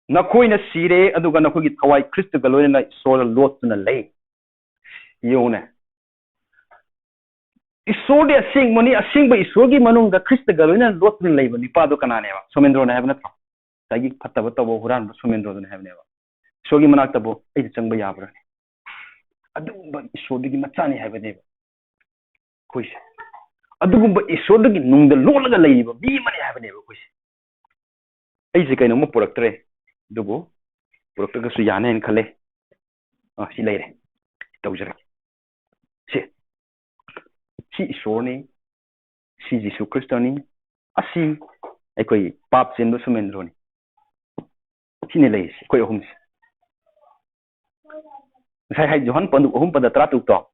ꯅꯈꯣꯏꯅ ꯁꯤꯔꯦ, ꯑꯗꯨꯒ ꯅꯈꯣꯏꯒꯤ ꯊꯋꯥꯏ ꯈ꯭ꯔꯤꯁꯇꯒ ꯂꯣꯏꯅꯅ ꯏꯁꯣꯔꯗ ꯂꯣꯠꯇꯨꯅ ꯂꯩ"꯫ ꯌꯦꯡꯉꯨꯅꯦ, ꯏꯁꯣꯔꯗꯤ ꯑꯁꯦꯡꯕꯅꯤ, ꯑꯁꯦꯡꯕ ꯏꯁꯣꯔꯒꯤ ꯃꯅꯨꯡꯗ ꯈ꯭ꯔꯤꯁꯇꯒ ꯂꯣꯏꯅꯅ ꯂꯣꯠꯇꯨꯅ ꯂꯩꯕ ꯅꯨꯄꯥꯗꯣ ꯀꯅꯥꯅꯦꯕ? ꯁꯣꯃꯦꯟꯗ꯭ꯔꯣꯅ ꯍꯥꯏꯕ ꯅꯠꯇ꯭ꯔꯣ? ꯉꯁꯥꯏꯒꯤ ꯐꯠꯇꯕ ꯇꯧꯕ ꯍꯨꯔꯥꯟꯕ ꯁꯣꯃꯦꯟꯗ꯭ꯔꯣꯗꯨꯅ ꯍꯥꯏꯕꯅꯦꯕ꯫ ꯏꯁꯣꯔꯒꯤ ꯃꯅꯥꯛꯇꯕꯨ ꯑꯩꯗꯤ ꯆꯪꯕ ꯌꯥꯕ꯭ꯔꯥꯅꯦ? ꯑꯗꯨꯒꯨꯝꯕ ꯏꯁꯣꯔꯗꯨꯒꯤ ꯃꯆꯥꯅꯤ ꯍꯥꯏꯕꯅꯦꯕ ꯑꯩꯈꯣꯏꯁꯦ꯫ ꯑꯗꯨꯒꯨꯝꯕ ꯏꯁꯣꯔꯗꯨꯒꯤ ꯅꯨꯡꯗ ꯂꯣꯠꯂꯒ ꯂꯩꯔꯤꯕ ꯃꯤ ꯑꯃꯅꯤ ꯍꯥꯏꯕꯅꯦꯕ ꯑꯩꯈꯣꯏꯁꯦ꯫ ꯑꯩꯁꯦ ꯀꯩꯅꯣꯝꯃ ꯄꯨꯔꯛꯇ꯭ꯔꯦ, ꯑꯗꯨꯕꯨ ꯄꯨꯔꯛꯇ꯭ꯔꯒꯁꯨ ꯌꯥꯅꯤ ꯍꯥꯏꯅ ꯈꯜꯂꯦ꯫ ꯑ, ꯁꯤ ꯂꯩꯔꯦ, ꯇꯧꯖꯔꯒꯦ꯫ ꯁꯤ, ꯁꯤ ꯏꯁꯣꯔꯅꯤ, ꯁꯤ ꯖꯤꯁꯨ ꯈ꯭ꯔꯤꯁꯇꯅꯤ, ꯑꯁꯤ ꯑꯩꯈꯣꯏ ꯄꯥꯞ ꯆꯦꯟꯕ ꯁꯨꯃꯦꯟꯗ꯭ꯔꯣꯅꯤ꯫ ꯁꯤꯅꯤ ꯂꯩꯔꯤꯁꯤ, ꯑꯩꯈꯣꯏ ꯑꯍꯨꯝꯁꯤ꯫ ꯉꯁꯥꯏ ꯍꯥꯏ, ꯖꯣꯍꯥꯟ ꯄꯟꯗꯨꯞ ꯑꯍꯨꯝ ꯄꯗ ꯇꯔꯥ ꯇꯔꯨꯛꯇꯣ,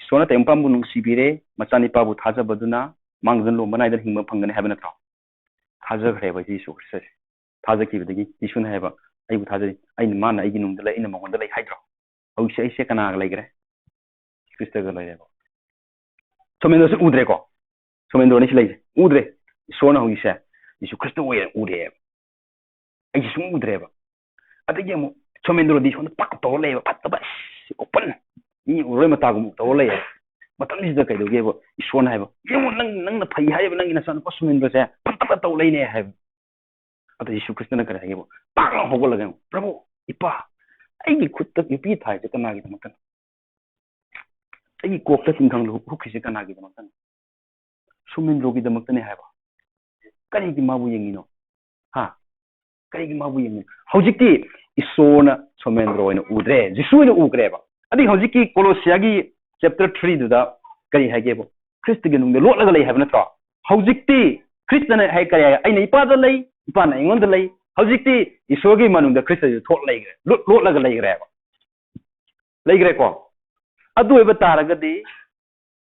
"ꯏꯁꯣꯔꯅ ꯇꯥꯏꯕꯪꯄꯥꯟꯕꯨ ꯅꯨꯡꯁꯤꯕꯤꯔꯦ, ꯃꯆꯥꯅꯤꯄꯥꯕꯨ ꯊꯥꯖꯕꯗꯨꯅ ꯃꯥꯡꯖꯅ ꯂꯨꯍꯣꯡꯕ ꯅꯥꯏꯗꯅ ꯍꯤꯡꯕ ꯐꯪꯒꯅꯤ" ꯍꯥꯏꯕ ꯅꯠꯇ꯭ꯔꯣ? ꯊꯥꯖꯈ꯭ꯔꯦꯕ ꯖꯤꯁꯨ ꯈ꯭ꯔꯤꯁꯇꯁꯦ꯫ ꯊꯥꯖꯈꯤꯕꯗꯒꯤ ꯖꯤꯁꯨꯅ ꯍꯥꯏꯕ, "ꯑꯩꯕꯨ ꯊꯥꯖꯩ, ꯑꯩꯅ, ꯃꯥꯅ ꯑꯩꯒꯤ ꯅꯨꯡꯗ ꯂꯩ, ꯑꯩꯅ ꯃꯉꯣꯟꯗ ꯂꯩ" ꯍꯥꯏꯗ꯭ꯔꯣ? ꯍꯧꯖꯤꯛꯁꯦ ꯑꯩꯁꯦ ꯀꯅꯥꯒ ꯂꯩꯈ꯭ꯔꯦ? ꯈ꯭ꯔꯤꯁꯇꯒ ꯂꯩꯔꯦꯕ꯫ ꯁꯣꯃꯦꯟꯗ꯭ꯔꯣꯁꯦ ꯎꯗ꯭ꯔꯦꯀꯣ? ꯁꯣꯃꯦꯟꯗ꯭ꯔꯣꯅꯤ ꯁꯤ ꯂꯩꯁꯦ꯫ ꯎꯗ꯭ꯔꯦ꯫ ꯏꯁꯣꯔꯅ ꯍꯧꯖꯤꯛꯁꯦ ꯖꯤꯁꯨ ꯈ꯭ꯔꯤꯁꯇ ꯑꯣꯏꯅ ꯎꯔꯦꯕ꯫ ꯑꯩꯁꯦ ꯁꯨꯝ ꯎꯗ꯭ꯔꯦꯕ꯫ ꯑꯗꯒꯤ ꯑꯃꯨꯛ ꯁꯣꯃꯦꯟꯗ꯭ꯔꯣꯗꯤ ꯁꯣꯝꯗ ꯄꯥꯛ ꯇꯧꯔ ꯂꯩꯌꯦꯕ, ꯐꯠꯇꯕ, ꯑꯁ, open, ꯃꯤ ꯎꯔꯣꯏ ꯃꯇꯥꯒꯨꯝꯕ ꯇꯧꯔ ꯂꯩꯌꯦꯕ꯫ ꯃꯇꯝꯁꯤꯗ ꯀꯩꯗꯧꯒꯦꯕ? ꯏꯁꯣꯔꯅ ꯍꯥꯏꯕ, "ꯌꯦꯡꯉꯣ, ꯅꯪ, ꯅꯪꯅ ꯐꯩ ꯍꯥꯏꯔꯤꯕ ꯅꯪꯒꯤ ꯅꯆꯥꯅꯨꯄꯥ ꯁꯣꯃꯦꯟꯗ꯭ꯔꯣꯁꯦ ꯐꯠꯇꯕ ꯇꯧ ꯂꯩꯅꯦ" ꯍꯥꯏꯕ꯫ ꯑꯗ ꯖꯤꯁꯨ ꯈ꯭ꯔꯤꯁꯇꯅ ꯀꯔꯤ ꯍꯥꯏꯒꯦꯕ? ꯇꯥꯛ ꯂꯥꯎ ꯍꯧꯒꯠꯂꯒ, "ꯄ꯭ꯔꯚꯨ, ꯏꯄꯥ, ꯑꯩꯒꯤ ꯈꯨꯠꯇ ꯌꯣꯠꯄꯤ ꯊꯥꯔꯤꯁꯦ ꯀꯅꯥꯒꯤꯗꯃꯛꯇꯅꯣ? ꯑꯩꯒꯤ ꯀꯣꯛꯇ ꯇꯤꯡꯈꯪ ꯍꯨꯛꯈ꯭ꯔꯤꯁꯦ ꯀꯅꯥꯒꯤꯗꯃꯛꯇꯅꯣ?" ꯁꯨꯃꯦꯟꯗ꯭ꯔꯣꯒꯤꯗꯃꯛꯇꯅꯦ ꯍꯥꯏꯕ꯫ ꯀꯔꯤꯒꯤ ꯃꯥꯕꯨ ꯌꯦꯡꯉꯤꯅꯣ? ꯍꯥ? ꯀꯔꯤꯒꯤ ꯃꯥꯕꯨ ꯌꯦꯡꯉꯤꯅꯣ? ꯍꯧꯖꯤꯛꯇꯤ ꯏꯁꯣꯔꯅ ꯁꯣꯃꯦꯟꯗ꯭ꯔꯣ ꯑꯣꯏꯅ ꯎꯗ꯭ꯔꯦ, ꯖꯤꯁꯨ ꯑꯣꯏꯅ ꯎꯈ꯭ꯔꯦꯕ꯫ ꯑꯗꯨꯗꯤ ꯍꯧꯖꯤꯛꯀꯤ ꯀꯣꯂꯣꯁꯤꯌꯥꯒꯤ chapter three ꯗꯨꯗ ꯀꯔꯤ ꯍꯥꯏꯒꯦꯕ? ꯈ꯭ꯔꯤꯁꯇꯒꯤ ꯅꯨꯡꯗ ꯂꯣꯠꯂꯒ ꯂꯩ ꯍꯥꯏꯕ ꯅꯠꯇ꯭ꯔꯣ? ꯍꯧꯖꯤꯛꯇꯤ ꯈ꯭ꯔꯤꯁꯇꯅ ꯍꯥꯏ, ꯀꯔꯤ ꯍꯥꯏ? "ꯑꯩꯅ ꯏꯄꯥꯗ ꯂꯩ, ꯏꯄꯥꯅ ꯑꯩꯉꯣꯟꯗ ꯂꯩ"꯫ ꯍꯧꯖꯤꯛꯇꯤ ꯏꯁꯣꯔꯒꯤ ꯃꯅꯨꯡꯗ ꯈ꯭ꯔꯤꯁꯇꯁꯨ ꯊꯣꯛ ꯂꯩꯈ꯭ꯔꯦ, ꯂꯣꯠ-, ꯂꯣꯠꯂꯒ ꯂꯩꯈ꯭ꯔꯦꯕ꯫ ꯂꯩꯈ꯭ꯔꯦꯀꯣ? ꯑꯗꯨ ꯑꯣꯏꯕ ꯇꯥꯔꯒꯗꯤ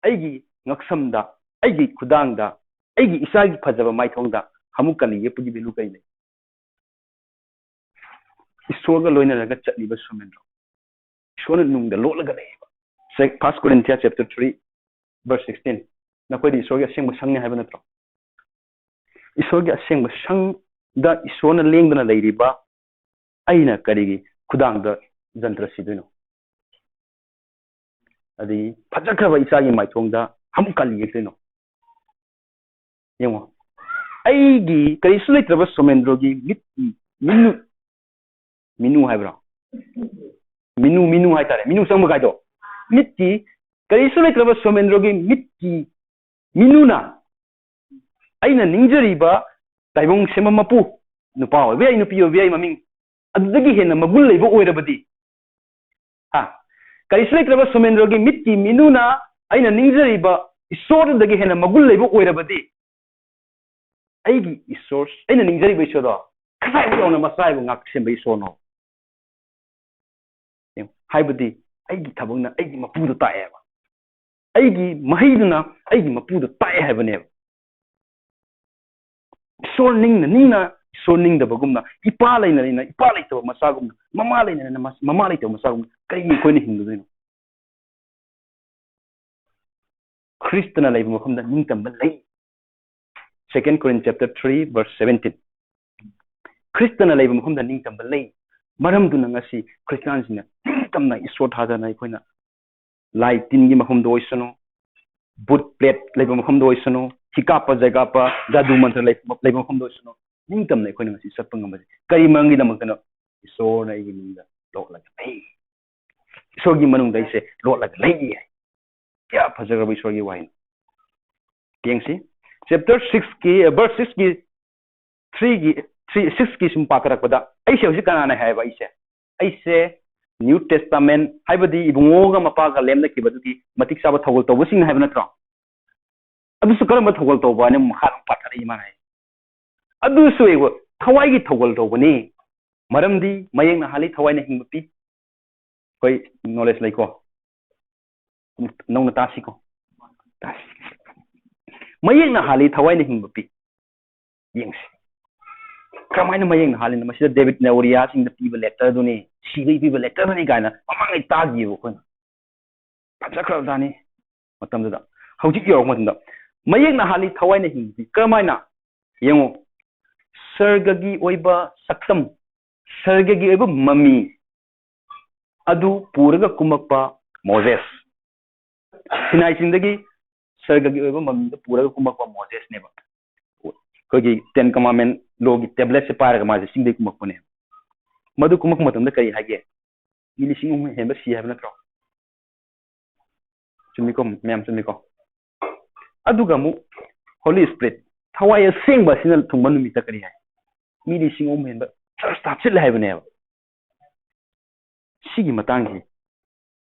ꯑꯩꯒꯤ ꯉꯛꯁꯝꯗ, ꯑꯩꯒꯤ ꯈꯨꯗꯥꯡꯗ, ꯑꯩꯒꯤ ꯏꯆꯥꯒꯤ ꯐꯖꯕ ꯃꯥꯏꯊꯣꯡꯗ ꯈꯥꯃꯨꯛ ꯀꯥꯂꯤ ꯌꯦꯞꯄꯒꯤ value ꯀꯔꯤ ꯂꯩ? ꯏꯁꯣꯔꯒ ꯂꯣꯏꯅꯔꯒ ꯆꯠꯂꯤꯕ ꯁꯨꯃꯦꯟꯗ꯭ꯔꯣ, ꯏꯁꯣꯔꯅ ꯅꯨꯡꯗ ꯂꯣꯠꯂꯒ ꯂꯩꯌꯦꯕ꯫ First Corinthians chapter three, verse sixteen꯫ ꯅꯈꯣꯏꯗꯤ ꯏꯁꯣꯔꯒꯤ ꯑꯁꯦꯡꯕ ꯁꯪꯅꯤ ꯍꯥꯏꯕ ꯅꯠꯇ꯭ꯔꯣ? ꯏꯁꯣꯔꯒꯤ ꯑꯁꯦꯡꯕ ꯁꯪꯗ ꯏꯁꯣꯔꯅ ꯂꯦꯡꯗꯅ ꯂꯩꯔꯤꯕ ꯑꯩꯅ ꯀꯔꯤꯒꯤ ꯈꯨꯗꯥꯡꯗ ꯖꯟꯇ꯭ꯔ ꯁꯤꯗꯣꯏꯅꯣ? ꯑꯗꯒꯤ ꯐꯖꯈ꯭ꯔꯕ ꯏꯆꯥꯒꯤ ꯃꯥꯏꯊꯣꯡꯗ ꯍꯝ ꯀꯥꯂꯤ ꯌꯦꯛꯇꯣꯏꯅꯣ? ꯌꯦꯡꯉꯣ, ꯑꯩꯒꯤ ꯀꯔꯤꯁꯨ ꯂꯩꯇ꯭ꯔꯕ ꯁꯣꯃꯦꯟꯗ꯭ꯔꯣꯒꯤ ꯃꯤꯠꯀꯤ ꯃꯤꯅꯨ, ꯃꯤꯅꯨ ꯍꯥꯏꯕ꯭ꯔꯣ? ꯃꯤꯅꯨ, ꯃꯤꯅꯨ ꯍꯥꯏꯇꯥꯔꯦ, ꯃꯤꯅꯨ ꯆꯪꯕ ꯀꯥꯏꯗꯣ꯫ ꯃꯤꯠꯀꯤ, ꯀꯔꯤꯁꯨ ꯂꯩꯇ꯭ꯔꯕ ꯁꯣꯃꯦꯟꯗ꯭ꯔꯣꯒꯤ ꯃꯤꯠꯀꯤ ꯃꯤꯅꯨꯅ ꯑꯩꯅ ꯅꯤꯡꯖꯔꯤꯕ ꯇꯥꯏꯕꯪ ꯁꯦꯝꯕ ꯃꯄꯨ, ꯅꯨꯄꯥ ꯑꯣꯏꯕ ꯌꯥꯏ, ꯅꯨꯄꯤ ꯑꯣꯏꯕ ꯌꯥꯏ, ꯃꯃꯤꯡ ꯑꯗꯨꯗꯒꯤ ꯍꯦꯟꯅ ꯃꯒꯨꯟ ꯂꯩꯕ ꯑꯣꯏꯔꯕꯗꯤ, ꯍꯥ? ꯀꯔꯤꯁꯨ ꯂꯩꯇ꯭ꯔꯕ ꯁꯣꯃꯦꯟꯗ꯭ꯔꯣꯒꯤ ꯃꯤꯠꯀꯤ ꯃꯤꯅꯨꯅ ꯑꯩꯅ ꯅꯤꯡꯖꯔꯤꯕ ꯏꯁꯣꯔꯗꯨꯗꯒꯤ ꯍꯦꯟꯅ ꯃꯒꯨꯟ ꯂꯩꯕ ꯑꯣꯏꯔꯕꯗꯤ, ꯑꯩꯒꯤ ꯏꯁꯣꯔ, ꯑꯩꯅ ꯅꯤꯡꯖꯔꯤꯕ ꯏꯁꯣꯔꯗꯣ ꯀꯗꯥꯏ ꯌꯧꯅ ꯃꯆꯥ ꯍꯥꯏꯕ ꯉꯥꯛ ꯁꯦꯝꯕ ꯏꯁꯣꯔꯅꯣ? ꯌꯦꯡꯉꯨ, ꯍꯥꯏꯕꯗꯤ ꯑꯩꯒꯤ ꯊꯕꯛꯅ ꯑꯩꯒꯤ ꯃꯄꯨꯗ ꯇꯥꯛꯑꯦꯕ, ꯑꯩꯒꯤ ꯃꯍꯩꯗꯨꯅ ꯑꯩꯒꯤ ꯃꯄꯨꯗ ꯇꯥꯛꯑꯦ ꯍꯥꯏꯕꯅꯦꯕ꯫ ꯏꯁꯣꯔ ꯅꯤꯡꯅ ꯅꯤꯡꯅ ꯏꯁꯣꯔ ꯅꯤꯡꯗꯕꯒꯨꯝꯅ, ꯏꯄꯥ ꯂꯩꯅ ꯂꯩꯅ ꯏꯄꯥ ꯂꯩꯇꯕ ꯃꯆꯥꯒꯨꯝꯅ, ꯃꯃꯥ ꯂꯩꯅ ꯂꯩꯅ ꯃꯆꯥ, ꯃꯃꯥ ꯂꯩꯇꯕ ꯃꯆꯥꯒꯨꯝꯅ ꯀꯔꯤꯒꯤ ꯑꯩꯈꯣꯏꯅ ꯍꯤꯡꯒꯗꯣꯏꯅꯣ? ꯈ꯭ꯔꯤꯁꯇꯅ ꯂꯩꯕ ꯃꯐꯝꯗ ꯅꯤꯡꯇꯝꯕ ꯂꯩ꯫ Second Corinth chapter three verse seventeen. ꯈ꯭ꯔꯤꯁꯇꯅ ꯂꯩꯕ ꯃꯐꯝꯗ ꯅꯤꯡꯇꯝꯕ ꯂꯩ꯫ ꯃꯔꯝꯗꯨꯅ ꯉꯁꯤ ꯈ꯭ꯔꯤꯁꯇꯥꯟꯁꯤꯡꯅ ꯅꯤꯡꯇꯝꯅ ꯏꯁꯣꯔ ꯊꯥꯖꯅ ꯑꯩꯈꯣꯏꯅ ꯂꯥꯏ ꯇꯤꯟꯒꯤ ꯃꯐꯝꯗ ꯑꯣꯏꯁꯅꯨ, ꯕꯨꯠ ꯄ꯭ꯂꯦꯠ ꯂꯩꯕ ꯃꯐꯝꯗ ꯑꯣꯏꯁꯅꯨ, ꯍꯤꯀꯥꯞꯄ ꯖꯩꯒꯥꯞꯄ, ꯖꯥꯗꯨ ꯃꯟꯇ꯭ꯔ ꯂꯩ-, ꯂꯩꯕ ꯃꯐꯝꯗ ꯑꯣꯏꯁꯅꯨ, ꯅꯤꯡꯇꯝꯅ ꯑꯩꯈꯣꯏꯅ ꯉꯁꯤ ꯆꯠꯄ ꯉꯝꯕꯁꯦ ꯀꯔꯤ ꯃꯔꯝꯒꯤꯗꯃꯛꯇꯅꯣ? ꯏꯁꯣꯔꯅ ꯑꯩꯒꯤ ꯃꯤꯡꯗ ꯂꯣꯠꯂꯒ ꯂꯩ꯫ ꯏꯁꯣꯔꯒꯤ ꯃꯅꯨꯡꯗ ꯑꯩꯁꯦ ꯂꯣꯠꯂꯒ ꯂꯩ ꯍꯥꯏ꯫ ꯀꯌꯥ ꯐꯖꯈ꯭ꯔꯕ ꯏꯁꯣꯔꯒꯤ ꯋꯥꯍꯩꯅꯣ꯫ ꯌꯦꯡꯁꯤ, ꯆꯦꯞꯇꯔ ꯁꯤꯛꯁꯀꯤ, ꯚꯔꯁ ꯁꯤꯛꯁꯀꯤ ꯊ꯭ꯔꯤꯒꯤ, ꯊ꯭ꯔꯤ, ꯁꯤꯛꯁꯀꯤ ꯁꯨꯝ ꯄꯥꯊꯔꯛꯄꯗ, ꯑꯩꯁꯦ ꯍꯧꯖꯤꯛ ꯀꯅꯥꯅ ꯍꯥꯏꯕ? ꯑꯩꯁꯦ, ꯑꯩꯁꯦ ꯅ꯭ꯌꯨ ꯇꯦꯁꯇꯥꯃꯦꯟ, ꯍꯥꯏꯕꯗꯤ ꯏꯕꯨꯡꯉꯣꯒ ꯃꯄꯥꯒ ꯂꯦꯝꯅꯈꯤꯕꯗꯨꯒꯤ ꯃꯇꯤꯛ ꯆꯥꯕ ꯊꯧꯒꯜ ꯇꯧꯕꯁꯤꯡꯅ ꯍꯥꯏꯕ ꯅꯠꯇ꯭ꯔꯣ? ꯑꯗꯨꯁꯨ ꯀꯔꯝꯕ ꯊꯧꯒꯜ ꯇꯧꯕ ꯍꯥꯏꯅ ꯃꯈꯥ ꯑꯗꯨꯝ ꯄꯥꯊꯔꯛꯏ ꯃꯥꯅ ꯍꯥꯏ꯫ ꯑꯗꯨꯁꯨ ꯑꯩꯕꯨ ꯊꯋꯥꯏꯒꯤ ꯊꯧꯒꯜ ꯇꯧꯕꯅꯤ, ꯃꯔꯝꯗꯤ ꯃꯌꯦꯛꯅ ꯍꯥꯜꯂꯤ, ꯊꯋꯥꯏꯅ ꯍꯤꯡꯕ ꯄꯤ꯫ ꯑꯩꯈꯣꯏ ꯅꯣꯂꯦꯖ ꯂꯩꯀꯣ, ꯅꯧꯅ ꯇꯥꯁꯤꯀꯣ, ꯇꯥꯁꯤ꯫ ꯃꯌꯦꯛꯅ ꯍꯥꯜꯂꯤ, ꯊꯋꯥꯏꯅ ꯍꯤꯡꯕ ꯄꯤ꯫ ꯌꯦꯡꯁꯤ, ꯀꯔꯝꯍꯥꯏꯅ ꯃꯌꯦꯛꯅ ꯍꯥꯜꯂꯤꯅꯣ? ꯃꯁꯤꯗ ꯗꯦꯕꯤꯠꯅ ꯎꯔꯤꯌꯥꯁꯤꯡꯗ ꯄꯤꯕ ꯂꯦꯇꯔꯗꯨꯅꯤ, ꯁꯤꯕꯩ ꯄꯤꯕ ꯂꯦꯇꯔꯗꯨꯅꯤ ꯀꯥꯏꯅ ꯃꯃꯥꯡꯉꯩ ꯇꯥꯈꯤꯕ ꯑꯩꯈꯣꯏꯅ꯫ ꯐꯖꯈ꯭ꯔꯕꯖꯥꯠꯅꯤ꯫ ꯃꯇꯝꯗꯨꯗ ꯍꯧꯖꯤꯛ ꯌꯧꯔꯛꯄ ꯃꯇꯝꯗ ꯃꯌꯦꯛꯅ ꯍꯥꯜꯂꯤ, ꯊꯋꯥꯏꯅ ꯍꯤꯡꯂꯤ꯫ ꯀꯔꯝꯍꯥꯏꯅ? ꯌꯦꯡꯉꯨ, ꯁꯔꯒꯒꯤ ꯑꯣꯏꯕ ꯁꯛꯇꯝ, ꯁꯔꯒꯒꯤ ꯑꯣꯏꯕ ꯃꯃꯤ ꯑꯗꯨ ꯄꯨꯔꯒ ꯀꯨꯝꯃꯛꯄ ꯃꯣꯖꯦꯁ꯫ ꯁꯤꯅꯥꯏ ꯆꯤꯡꯗꯒꯤ ꯁꯔꯒꯒꯤ ꯑꯣꯏꯕ ꯃꯃꯤꯗꯨ ꯄꯨꯔꯒ ꯀꯨꯝꯃꯛꯄ ꯃꯣꯖꯦꯁꯅꯦꯕ꯫ ꯑꯩꯈꯣꯏꯒꯤ ꯇꯦꯟ ꯀꯃꯥꯟꯃꯦꯟ ꯂꯣꯒꯤ ꯇꯦꯕ꯭ꯂꯦꯠꯁꯦ ꯄꯥꯏꯔꯒ ꯃꯥꯁꯦ ꯆꯤꯡꯗꯒꯤ ꯀꯨꯝꯃꯛꯄꯅꯦ꯫ ꯃꯗꯨ ꯀꯨꯝꯃꯛꯄ ꯃꯇꯝꯗ ꯀꯔꯤ ꯍꯥꯏꯒꯦ? ꯃꯤ ꯂꯤꯁꯤꯡ ꯑꯍꯨꯝ ꯍꯦꯟꯕ ꯁꯤ ꯍꯥꯏꯕ ꯅꯠꯇ꯭ꯔꯣ? ꯆꯨꯝꯃꯤꯀꯣ, ꯃꯌꯥꯝ ꯆꯨꯝꯃꯤꯀꯣ? ꯑꯗꯨꯒ ꯑꯃꯨꯛ ꯍꯣꯂꯤ ꯁ꯭ꯄꯤꯔꯤꯠ, ꯊꯋꯥꯏ ꯑꯁꯦꯡꯕ ꯑꯁꯤꯅ ꯊꯨꯡꯕ ꯅꯨꯃꯤꯠꯇ ꯀꯔꯤ ꯍꯥꯏ? ꯃꯤ ꯂꯤꯁꯤꯡ ꯑꯍꯨꯝ ꯍꯦꯟꯕ ꯆꯔꯆꯇ ꯍꯥꯞꯆꯤꯜꯂꯦ ꯍꯥꯏꯕꯅꯦꯕ꯫ ꯁꯤꯒꯤ ꯃꯇꯥꯡꯁꯤ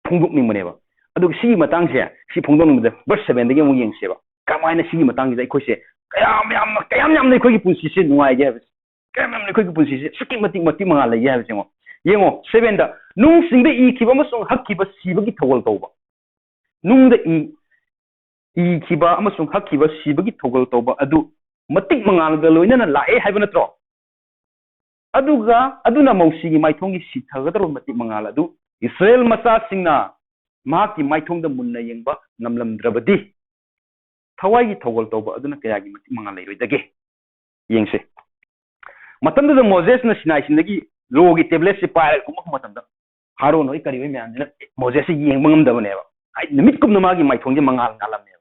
ꯐꯣꯡꯗꯣꯛꯅꯤꯡꯕꯅꯦꯕ꯫ ꯑꯗꯨꯒ ꯁꯤꯒꯤ ꯃꯇꯥꯡꯁꯦ, ꯁꯤ ꯐꯣꯡꯗꯣꯛꯅꯤꯡꯕꯗ verse sevenꯗꯒꯤ ꯑꯃꯨꯛ ꯌꯦꯡꯁꯦꯕ꯫ ꯀꯃꯥꯏꯅ ꯁꯤꯒꯤ ꯃꯇꯥꯡꯁꯤꯗ ꯑꯩꯈꯣꯏꯁꯦ ꯀꯌꯥꯝ ꯌꯥꯝꯅ, ꯀꯌꯥꯝ ꯌꯥꯝꯅ ꯑꯩꯈꯣꯏꯒꯤ ꯄꯨꯟꯁꯤꯁꯦ ꯅꯨꯡꯉꯥꯏꯒꯦ ꯍꯥꯏꯕꯁꯦ, ꯀꯌꯥꯝ ꯌꯥꯝꯅ ꯑꯩꯈꯣꯏꯒꯤ ꯄꯨꯟꯁꯤꯁꯦ ꯑꯁꯨꯛꯀꯤ ꯃꯇꯤꯛ ꯃꯇꯤꯛ ꯃꯉꯥꯜ ꯂꯩꯒꯦ ꯍꯥꯏꯕꯁꯦ ꯌꯦꯡꯉꯣ꯫ ꯌꯦꯡꯉꯣ, sevenꯗ, "ꯅꯨꯡꯁꯤꯡꯗ ꯏꯈꯤꯕ ꯑꯃꯁꯨꯡ ꯍꯛꯈꯤꯕ ꯁꯤꯕꯒꯤ ꯊꯧꯒꯜ ꯇꯧꯕ"꯫ ꯅꯨꯡꯗ ꯏ, ꯏꯈꯤꯕ ꯑꯃꯁꯨꯡ ꯍꯛꯈꯤꯕ ꯁꯤꯕꯒꯤ ꯊꯧꯒꯜ ꯇꯧꯕ ꯑꯗꯨ ꯃꯇꯤꯛ ꯃꯉꯥꯜꯒ ꯂꯣꯏꯅꯅ ꯂꯥꯛꯑꯦ ꯍꯥꯏꯕ ꯅꯠꯇ꯭ꯔꯣ? ꯑꯗꯨꯒ ꯑꯗꯨꯅ ꯃꯧꯁꯤꯒꯤ ꯃꯥꯏꯊꯣꯡꯒꯤ ꯁꯤꯊꯒꯗꯧꯔꯕ ꯃꯇꯤꯛ ꯃꯉꯥꯜ ꯑꯗꯨ ꯏꯁꯔꯥꯌꯦꯜ ꯃꯆꯥꯁꯤꯡꯅ ꯃꯍꯥꯛꯀꯤ ꯃꯥꯏꯊꯣꯡꯗ ꯃꯨꯟꯅ ꯌꯦꯡꯕ ꯉꯝꯂꯝꯗ꯭ꯔꯕꯗꯤ, ꯊꯋꯥꯏꯒꯤ ꯊꯧꯒꯜ ꯇꯧꯕ ꯑꯗꯨꯅ ꯀꯌꯥꯒꯤ ꯃꯇꯤꯛ ꯃꯉꯥꯜ ꯂꯩꯔꯣꯏꯗꯒꯦ? ꯌꯦꯡꯁꯦ꯫ ꯃꯇꯝꯗꯨꯗ ꯃꯣꯖꯦꯁꯅ ꯁꯤꯅꯥꯏ ꯆꯤꯡꯗꯒꯤ ꯂꯣꯒꯤ ꯇꯦꯕ꯭ꯂꯦꯠꯁꯦ ꯄꯥꯏꯔꯒ ꯀꯨꯝꯃꯛꯄ ꯃꯇꯝꯗ, ꯍꯥꯔꯣꯟ ꯍꯣꯏ ꯀꯔꯤ ꯍꯣꯏ ꯃꯌꯥꯝꯁꯤꯅ ꯃꯣꯖꯦꯁꯁꯦ ꯌꯦꯡꯕ ꯉꯝꯗꯕꯅꯦꯕ꯫ ꯍꯥꯏꯗꯤ ꯅꯨꯃꯤꯠ ꯀꯨꯝꯅ ꯃꯥꯒꯤ ꯃꯥꯏꯊꯣꯡꯁꯦ ꯃꯉꯥꯜ ꯉꯥꯜꯂꯝꯃꯦꯕ꯫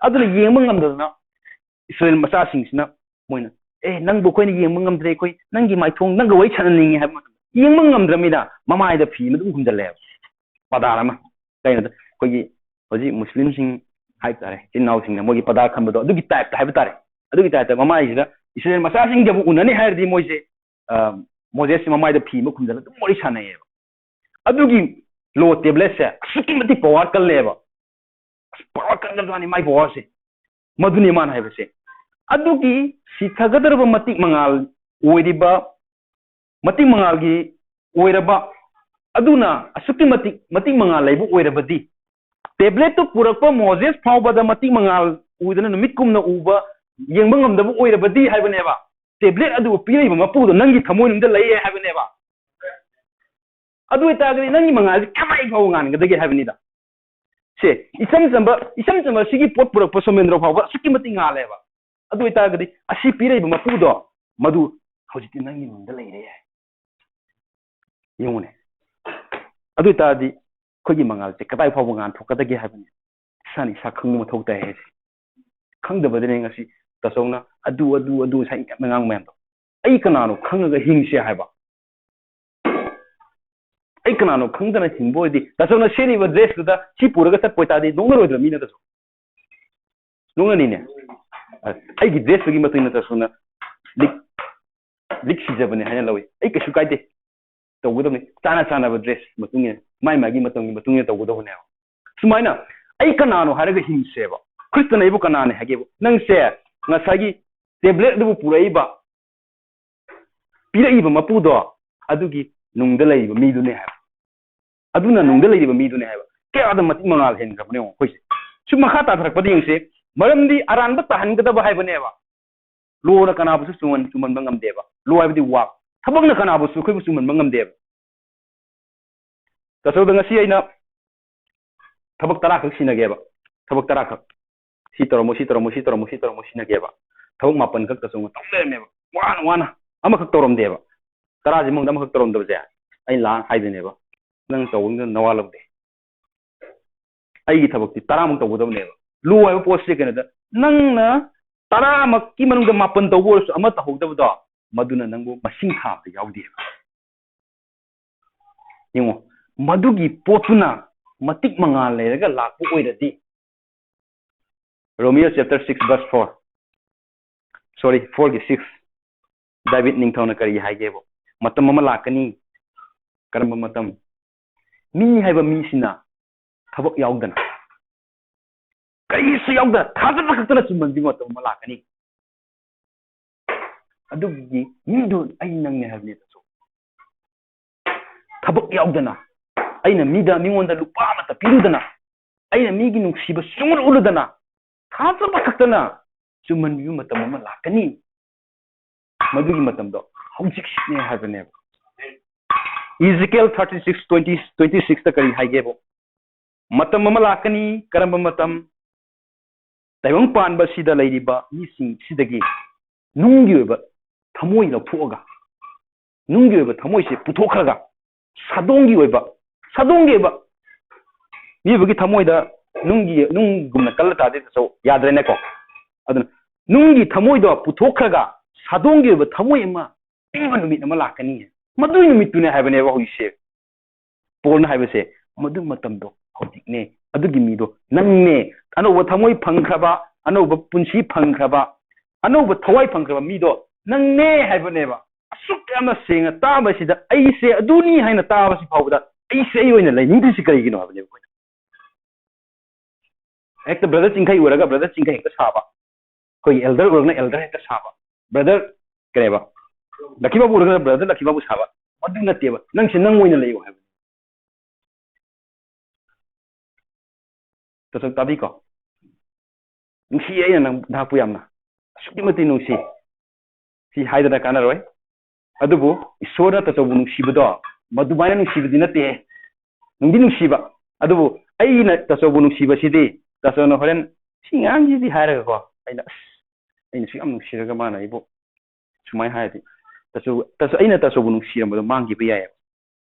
ꯑꯗꯨꯅ ꯌꯦꯡꯕ ꯉꯝꯗꯗꯅ ꯏꯁꯔꯥꯌꯦꯜ ꯃꯆꯥꯁꯤꯡꯁꯤꯅ ꯃꯣꯏꯅ, "ꯑꯦ, ꯅꯪꯕꯨ ꯑꯩꯈꯣꯏꯅ ꯌꯦꯡꯕ ꯉꯝꯗ꯭ꯔꯦ, ꯑꯩꯈꯣꯏ ꯅꯪꯒꯤ ꯃꯥꯏꯊꯣꯡ, ꯅꯪꯒ ꯋꯥꯔꯤ ꯁꯥꯟꯅꯅꯤꯡꯉꯤ" ꯍꯥꯏꯕ ꯃꯇꯝꯗ ꯌꯦꯡꯕ ꯉꯝꯗ꯭ꯔꯕꯅꯤꯅ ꯃꯃꯥꯏꯗ ꯐꯤ ꯑꯃ ꯑꯗꯨꯝ ꯈꯨꯝꯖꯜꯂꯦꯕ, ꯄꯗꯥꯔ ꯑꯃ꯫ ꯀꯩꯅꯣꯗ ꯑꯩꯈꯣꯏꯒꯤ ꯍꯧꯖꯤꯛ ꯃꯨꯁꯂꯤꯝꯁꯤꯡ ꯍꯥꯏꯕ ꯇꯥꯔꯦ, ꯏꯆꯤꯟ ꯏꯅꯥꯎꯁꯤꯡꯅ ꯃꯣꯏꯒꯤ ꯄꯗꯥꯔ ꯈꯟꯕꯗꯣ, ꯑꯗꯨꯒꯤ ꯇꯥꯏꯞꯇ ꯍꯥꯏꯕ ꯇꯥꯔꯦ꯫ ꯑꯗꯨꯒꯤ ꯇꯥꯏꯞꯇ ꯃꯃꯥꯏꯁꯤꯗ ꯏꯁꯔꯥꯌꯦꯜ ꯃꯆꯥꯁꯤꯡꯗꯕꯨ ꯎꯅꯅꯤ ꯍꯥꯏꯔꯗꯤ ꯃꯣꯏꯁꯦ, ꯑ, ꯃꯣꯖꯦꯁꯁꯦ ꯃꯃꯥꯏꯗ ꯐꯤ ꯑꯃ ꯈꯨꯝꯖꯜꯂꯒ ꯑꯗꯨꯝ ꯋꯥꯔꯤ ꯁꯥꯟꯅꯩꯌꯦꯕ꯫ ꯑꯗꯨꯒꯤ ꯂꯣ ꯇꯦꯕ꯭ꯂꯦꯠꯁꯦ ꯑꯁꯨꯛꯀꯤ ꯃꯇꯤꯛ ꯄꯋꯥꯔ ꯀꯜꯂꯦꯕ꯫ ꯑꯁ, ꯄꯋꯥꯔ ꯀꯟꯒ꯭ꯔꯖꯥꯠꯅꯤ ꯃꯥꯏ ꯄꯋꯥꯔꯁꯦ꯫ ꯃꯗꯨꯅꯤ ꯃꯥꯅ ꯍꯥꯏꯕꯁꯦ꯫ ꯑꯗꯨꯒꯤ ꯁꯤꯊꯒꯗꯧꯔꯕ ꯃꯇꯤꯛ ꯃꯉꯥꯜ ꯑꯣꯏꯔꯤꯕ, ꯃꯇꯤꯛ ꯃꯉꯥꯜꯒꯤ ꯑꯣꯏꯔꯕ, ꯑꯗꯨꯅ ꯑꯁꯨꯛꯀꯤ ꯃꯇꯤꯛ ꯃꯇꯤꯛ ꯃꯉꯥꯜ ꯂꯩꯕ ꯑꯣꯏꯔꯕꯗꯤ, ꯇꯦꯕ꯭ꯂꯦꯠꯇꯨ ꯄꯨꯔꯛꯄ ꯃꯣꯖꯦꯁ ꯐꯥꯎꯕꯗ ꯃꯇꯤꯛ ꯃꯉꯥꯜ ꯎꯗꯅ ꯅꯨꯃꯤꯠ ꯀꯨꯝꯅ ꯎꯕ, ꯌꯦꯡꯕ ꯉꯝꯗꯕ ꯑꯣꯏꯔꯕꯗꯤ ꯍꯥꯏꯕꯅꯦꯕ꯫ ꯇꯦꯕ꯭ꯂꯦꯠ ꯑꯗꯨꯕꯨ ꯄꯤꯔꯛꯏꯕ ꯃꯄꯨꯗꯣ ꯅꯪꯒꯤ ꯊꯃꯣꯏꯅꯨꯡꯗ ꯂꯩꯌꯦ ꯍꯥꯏꯕꯅꯦꯕ꯫ ꯑꯗꯨ ꯑꯣꯏꯇꯥꯔꯒꯗꯤ ꯅꯪꯒꯤ ꯃꯉꯥꯜꯁꯦ ꯀꯃꯥꯏ ꯐꯥꯎꯕ ꯉꯥꯟꯒꯗꯒꯦ ꯍꯥꯏꯕꯅꯤꯗ꯫ ꯁꯦ, ꯏꯆꯝ ꯆꯝꯕ, ꯏꯆꯝ ꯆꯝꯕ ꯁꯤꯒꯤ ꯄꯣꯠ ꯄꯨꯔꯛꯄ ꯁꯣꯃꯦꯟꯗ꯭ꯔ ꯐꯥꯎꯕ ꯑꯁꯨꯛꯀꯤ ꯃꯇꯤꯛ ꯉꯥꯜꯂꯦꯕ꯫ ꯑꯗꯨ ꯑꯣꯏꯇꯥꯔꯒꯗꯤ ꯑꯁꯤ ꯄꯤꯔꯛꯏꯕ ꯃꯄꯨꯗꯣ, ꯃꯗꯨ ꯍꯧꯖꯤꯛꯇꯤ ꯅꯪꯒꯤ ꯃꯅꯨꯡꯗ ꯂꯩꯔꯦ꯫ ꯌꯦꯡꯉꯨꯅꯦ꯫ ꯑꯗꯨ ꯑꯣꯏꯇꯥꯔꯗꯤ ꯑꯩꯈꯣꯏꯒꯤ ꯃꯉꯥꯜꯁꯦ ꯀꯗꯥꯏ ꯐꯥꯎꯕ ꯉꯥꯟꯊꯣꯛꯀꯗꯒꯦ ꯍꯥꯏꯕꯅꯤ꯫ ꯏꯁꯥꯅ ꯏꯁꯥ ꯈꯪꯕ ꯃꯊꯧ ꯇꯥꯏ ꯍꯥꯏꯁꯦ꯫ ꯈꯪꯗꯕꯗꯅꯦ ꯉꯁꯤ ꯇꯥꯆꯧꯅ ꯑꯗꯨ, ꯑꯗꯨ, ꯑꯗꯨ ꯉꯁꯥꯏ ꯌꯥꯝꯅ ꯉꯥꯡꯕ ꯃꯌꯥꯝꯗꯣ꯫ ꯑꯩ ꯀꯅꯥꯅꯣ ꯈꯪꯉꯒ ꯍꯤꯡꯁꯦ ꯍꯥꯏꯕ? ꯑꯩ ꯀꯅꯥꯅꯣ ꯈꯪꯗꯅ ꯍꯤꯡꯕ ꯑꯣꯏꯔꯗꯤ, ꯇꯥꯆꯧꯅ ꯁꯦꯠꯂꯤꯕ ꯗ꯭ꯔꯦꯁꯇꯨꯗ ꯁꯤ ꯄꯨꯔꯒ ꯆꯠꯄ ꯑꯣꯏꯇꯥꯔꯗꯤ ꯅꯣꯛꯅꯔꯣꯏꯗ꯭ꯔꯣ ꯃꯤꯅ ꯇꯥꯆꯧ? ꯅꯣꯛꯅꯅꯤꯅꯦ꯫ ꯑ, ꯑꯩꯒꯤ ꯗ꯭ꯔꯦꯁꯇꯨꯒꯤ ꯃꯇꯨꯡ ꯏꯟꯅ ꯇꯥꯆꯧꯅ ꯂꯤꯛ, ꯂꯤꯛ ꯁꯤꯖꯕꯅꯦ ꯍꯥꯏꯅ ꯂꯧꯏ꯫ ꯑꯩ ꯀꯩꯁꯨ ꯀꯥꯏꯗꯦ꯫ ꯇꯧꯒꯗꯕꯅꯤ꯫ ꯆꯥꯅ ꯆꯥꯅꯕ ꯗ꯭ꯔꯦꯁ ꯃꯇꯨꯡ ꯏꯟꯅ, ꯃꯥꯏ ꯃꯥꯒꯤ ꯃꯇꯝꯒꯤ ꯃꯇꯨꯡ ꯏꯟꯅ ꯇꯧꯒꯗꯕꯅꯦꯕ꯫ ꯁꯨꯃꯥꯏꯅ ꯑꯩ ꯀꯅꯥꯅꯣ ꯍꯥꯏꯔꯒ ꯍꯤꯡꯁꯦꯕ꯫ ꯈ꯭ꯔꯤꯁꯇꯅ ꯑꯩꯕꯨ ꯀꯅꯥꯅꯦ ꯍꯥꯏꯒꯦꯕ? ꯅꯪꯁꯦ ꯉꯁꯥꯏꯒꯤ ꯇꯦꯕ꯭ꯂꯦꯠ ꯑꯗꯨꯕꯨ ꯄꯨꯔꯛꯏꯕ, ꯄꯤꯔꯛꯏꯕ ꯃꯄꯨꯗꯣ, ꯑꯗꯨꯒꯤ ꯅꯨꯡꯗ ꯂꯩꯔꯤꯕ ꯃꯤꯗꯨꯅꯦ ꯍꯥꯏꯕ꯫ ꯑꯗꯨꯅ ꯅꯨꯡꯗ ꯂꯩꯔꯤꯕ ꯃꯤꯗꯨꯅꯦ ꯍꯥꯏꯕ꯫ ꯀꯌꯥꯗ ꯃꯇꯤꯛ ꯃꯉꯥꯜ ꯍꯦꯟꯈ꯭ꯔꯕꯅꯦ ꯌꯦꯡꯉꯣ ꯑꯩꯈꯣꯏꯁꯦ꯫ ꯁꯨꯝ ꯃꯈꯥ ꯇꯥꯊꯔꯛꯄꯗ ꯌꯦꯡꯁꯦ, ꯃꯔꯝꯗꯤ ꯑꯔꯥꯟꯕ ꯇꯥꯍꯟꯒꯗꯕ ꯍꯥꯏꯕꯅꯦꯕ꯫ ꯂꯣꯅ ꯀꯅꯥꯕꯨꯁꯨ ꯆꯨꯝꯍꯟ-, ꯆꯨꯝꯍꯟꯕ ꯉꯝꯗꯦꯕ꯫ ꯂꯣ ꯍꯥꯏꯕꯗꯤ ꯋꯥꯛ꯫ ꯊꯕꯛꯅ ꯀꯅꯥꯕꯨꯁꯨ ꯑꯩꯈꯣꯏꯕꯨ ꯆꯨꯝꯍꯟꯕ ꯉꯝꯗꯦꯕ꯫ ꯇꯥꯆꯧꯗ ꯉꯁꯤ ꯑꯩꯅ ꯊꯕꯛ ꯇꯔꯥꯈꯛ ꯁꯤꯟꯅꯒꯦꯕ꯫ ꯊꯕꯛ ꯇꯔꯥꯈꯛ꯫ ꯁꯤ ꯇꯧꯔꯝꯃꯣ, ꯁꯤ ꯇꯧꯔꯝꯃꯣ, ꯁꯤ ꯇꯧꯔꯝꯃꯣ, ꯁꯤ ꯇꯧꯔꯝꯃꯣ ꯁꯤꯟꯅꯒꯦꯕ꯫ ꯊꯕꯛ ꯃꯥꯄꯟꯈꯛ ꯇꯥꯆꯧꯅ ꯇꯧ ꯂꯩꯔꯝꯃꯦꯕ꯫ ꯋꯥꯅ ꯋꯥꯅ ꯑꯃꯈꯛ ꯇꯧꯔꯝꯗꯦꯕ꯫ ꯇꯔꯥꯁꯤ ꯃꯅꯨꯡꯗ ꯑꯃꯈꯛ ꯇꯧꯔꯝꯗꯕꯁꯦ ꯑꯩ ꯂꯥꯛ ꯍꯥꯏꯗꯣꯏꯅꯦꯕ꯫ ꯅꯪ ꯇꯧꯕꯗ ꯅꯋꯥ ꯂꯧꯗꯦ꯫ ꯑꯩꯒꯤ ꯊꯕꯛꯇꯤ ꯇꯔꯥꯃꯨꯛ ꯇꯧꯒꯗꯕꯅꯦꯕ꯫ ꯂꯣ ꯍꯥꯏꯕ ꯄꯣꯠꯁꯦ ꯀꯩꯅꯣꯗ, ꯅꯪꯅ ꯇꯔꯥꯃꯛꯀꯤ ꯃꯅꯨꯡꯗ ꯃꯥꯄꯟ ꯇꯧꯕ ꯑꯣꯏꯔꯁꯨ ꯑꯃ ꯇꯧꯍꯧꯗꯕꯗꯣ, ꯃꯗꯨꯅ ꯅꯪꯕꯨ ꯃꯁꯤꯡ ꯊꯥꯕꯗ ꯌꯥꯎꯗꯦꯕ꯫ ꯌꯦꯡꯉꯣ, ꯃꯗꯨꯒꯤ ꯄꯣꯠꯇꯨꯅ ꯃꯇꯤꯛ ꯃꯉꯥꯜ ꯂꯩꯔꯒ ꯂꯥꯛꯄ ꯑꯣꯏꯔꯗꯤ, Romans chapter six verse four, sorry, four ꯒꯤ six, ꯗꯥꯕꯤꯗ ꯅꯤꯡꯊꯧꯅ ꯀꯔꯤ ꯍꯥꯏꯒꯦꯕ? ꯃꯇꯝ ꯑꯃ ꯂꯥꯛꯀꯅꯤ꯫ ꯀꯔꯝꯕ ꯃꯇꯝ? ꯃꯤ ꯍꯥꯏꯕ ꯃꯤꯁꯤꯅ ꯊꯕꯛ ꯌꯥꯎꯗꯅ, ꯀꯔꯤꯁꯨ ꯌꯥꯎꯗꯅ ꯊꯥꯖꯕ ꯈꯛꯇꯅ ꯆꯨꯝꯍꯟꯕꯤꯕ ꯃꯇꯝ ꯑꯃ ꯂꯥꯛꯀꯅꯤ꯫ ꯑꯗꯨꯒꯤ ꯃꯤꯗꯨ ꯑꯩ ꯅꯪꯅꯦ ꯍꯥꯏꯕꯅꯦ ꯇꯥꯆꯧ꯫ ꯊꯕꯛ ꯌꯥꯎꯗꯅ, ꯑꯩꯅ ꯃꯤꯗ, ꯃꯤꯉꯣꯟꯗ ꯂꯨꯄꯥ ꯑꯃꯠꯇ ꯄꯤꯔꯨꯗꯅ, ꯑꯩꯅ ꯃꯤꯒꯤ ꯅꯨꯡꯁꯤꯕ ꯁꯨꯡꯎꯠ ꯎꯠꯂꯨꯗꯅ, ꯊꯥꯖꯕ ꯈꯛꯇꯅ ꯆꯨꯝꯍꯟꯕꯤꯕ ꯃꯇꯝ ꯑꯃ ꯂꯥꯛꯀꯅꯤ꯫ ꯃꯗꯨꯒꯤ ꯃꯇꯝꯗꯣ ꯍꯧꯖꯤꯛꯁꯤꯅꯦ ꯍꯥꯏꯕꯅꯦꯕ꯫ Ezekiel thirty six twenty, twenty six ꯇ ꯀꯔꯤ ꯍꯥꯏꯒꯦꯕ? ꯃꯇꯝ ꯑꯃ ꯂꯥꯛꯀꯅꯤ꯫ ꯀꯔꯝꯕ ꯃꯇꯝ? ꯇꯥꯏꯕꯪ ꯄꯥꯟꯕ ꯑꯁꯤꯗ ꯂꯩꯔꯤꯕ ꯃꯤꯁꯤꯡꯁꯤꯗꯒꯤ ꯅꯨꯡꯒꯤ ꯑꯣꯏꯕ ꯊꯃꯣꯏ ꯂꯧꯊꯣꯛꯑꯒ, ꯅꯨꯡꯒꯤ ꯑꯣꯏꯕ ꯊꯃꯣꯏꯁꯦ ꯄꯨꯊꯣꯛꯈ꯭ꯔꯒ, ꯁꯥꯗꯣꯡꯒꯤ ꯑꯣꯏꯕ, ꯁꯥꯗꯣꯡꯒꯤ ꯑꯣꯏꯕ, ꯃꯤꯑꯣꯏꯕꯒꯤ ꯊꯃꯣꯏꯗ ꯅꯨꯡꯒꯤ, ꯅꯨꯡꯒꯨꯝꯅ ꯀꯜꯂ ꯇꯥꯔꯗꯤ ꯇꯥꯆꯧ ꯌꯥꯗ꯭ꯔꯦꯅꯦꯀꯣ꯫ ꯑꯗꯨꯅ ꯅꯨꯡꯒꯤ ꯊꯃꯣꯏꯗꯣ ꯄꯨꯊꯣꯛꯈ꯭ꯔꯒ ꯁꯥꯗꯣꯡꯒꯤ ꯑꯣꯏꯕ ꯊꯃꯣꯏ ꯑꯃ ꯄꯤꯕ ꯅꯨꯃꯤꯠ ꯑꯃ ꯂꯥꯛꯀꯅꯤ꯫ ꯃꯗꯨꯒꯤ ꯅꯨꯃꯤꯠꯇꯨꯅꯦ ꯍꯥꯏꯕꯅꯦꯕ ꯍꯧꯖꯤꯛꯁꯦ꯫ ꯄꯣꯜꯅ ꯍꯥꯏꯕꯁꯦ, ꯃꯗꯨ ꯃꯇꯝꯗꯣ ꯍꯧꯖꯤꯛꯅꯦ꯫ ꯑꯗꯨꯒꯤ ꯃꯤꯗꯣ ꯅꯪꯅꯦ꯫ ꯑꯅꯧꯕ ꯊꯃꯣꯏ ꯐꯪꯈ꯭ꯔꯕ, ꯑꯅꯧꯕ ꯄꯨꯟꯁꯤ ꯐꯪꯈ꯭ꯔꯕ, ꯑꯅꯧꯕ ꯊꯋꯥꯏ ꯐꯪꯈ꯭ꯔꯕ ꯃꯤꯗꯣ ꯅꯪꯅꯦ ꯍꯥꯏꯕꯅꯦꯕ꯫ ꯑꯁꯨꯛ ꯌꯥꯝꯅ ꯁꯦꯡꯅ ꯇꯥꯕꯁꯤꯗ, ꯑꯩꯁꯦ ꯑꯗꯨꯅꯤ ꯍꯥꯏꯅ ꯇꯥꯕꯁꯤ ꯐꯥꯎꯕꯗ ꯑꯩꯁꯦ ꯑꯩ ꯑꯣꯏꯅ ꯂꯩꯅꯤꯡꯗ꯭ꯔꯤꯁꯤ ꯀꯔꯤꯒꯤꯅꯣ ꯍꯥꯏꯕꯅꯦꯕ ꯑꯩꯈꯣꯏꯅ꯫ ꯍꯦꯛꯇ ꯕ꯭ꯔꯗꯔ ꯆꯤꯡꯈꯩ ꯑꯣꯏꯔꯒ ꯕ꯭ꯔꯗꯔ ꯆꯤꯡꯈꯩ ꯍꯦꯛꯇ ꯁꯥꯕ, ꯑꯩꯈꯣꯏꯒꯤ ꯑꯦꯜꯗꯔ ꯑꯣꯏꯔꯒꯅ ꯑꯦꯜꯗꯔ ꯍꯦꯛꯇ ꯁꯥꯕ, ꯕ꯭ꯔꯗꯔ, ꯀꯩꯅꯦꯕ, ꯂꯛꯈꯤ ꯕꯥꯕꯨ ꯑꯣꯏꯔꯒꯅ ꯕ꯭ꯔꯗꯔ ꯂꯛꯈꯤ ꯕꯥꯕꯨ ꯁꯥꯕ, ꯃꯗꯨ ꯅꯠꯇꯦꯕ꯫ ꯅꯪꯁꯦ ꯅꯪ ꯑꯣꯏꯅ ꯂꯩꯌꯨ ꯍꯥꯏꯕꯅꯤ꯫ ꯇꯥꯆꯧ ꯇꯥꯕꯤꯀꯣ꯫ ꯅꯨꯡꯁꯤ ꯑꯩꯅ ꯅꯪ, ꯅꯍꯥꯛꯄꯨ ꯌꯥꯝꯅ, ꯑꯁꯨꯛꯀꯤ ꯃꯇꯤꯛ ꯅꯨꯡꯁꯤ꯫ ꯁꯤ ꯍꯥꯏꯗꯅ ꯀꯥꯟꯅꯔꯣꯏ꯫ ꯑꯗꯨꯕꯨ ꯏꯁꯣꯔꯅ ꯇꯥꯆꯧꯕꯨ ꯅꯨꯡꯁꯤꯕꯗꯣ ꯃꯗꯨꯃꯥꯏꯅ ꯅꯨꯡꯁꯤꯕꯗꯤ ꯅꯠꯇꯦ꯫ ꯅꯨꯡꯗꯤ ꯅꯨꯡꯁꯤꯕ, ꯑꯗꯨꯕꯨ ꯑꯩꯅ ꯇꯥꯆꯧꯕꯨ ꯅꯨꯡꯁꯤꯕꯁꯤꯗꯤ, ꯇꯥꯆꯧꯅ ꯍꯣꯔꯦꯟ "ꯁꯤ ꯑꯉꯥꯡꯁꯤꯗꯤ" ꯍꯥꯏꯔꯒꯀꯣ, ꯑꯩꯅ, "ꯑꯁ, ꯑꯩꯅ ꯁꯨꯛ ꯌꯥꯝ ꯅꯨꯡꯁꯤꯔꯒ ꯃꯥꯅ ꯑꯩꯕꯨ ꯁꯨꯃꯥꯏꯅ ꯍꯥꯏꯔꯗꯤ", ꯇꯥꯆꯧ, ꯇꯥꯆꯧ, ꯑꯩꯅ ꯇꯥꯆꯧꯕꯨ ꯅꯨꯡꯁꯤꯔꯝꯕꯗꯣ ꯃꯥꯡꯈꯤꯕ ꯌꯥꯏꯑꯕ꯫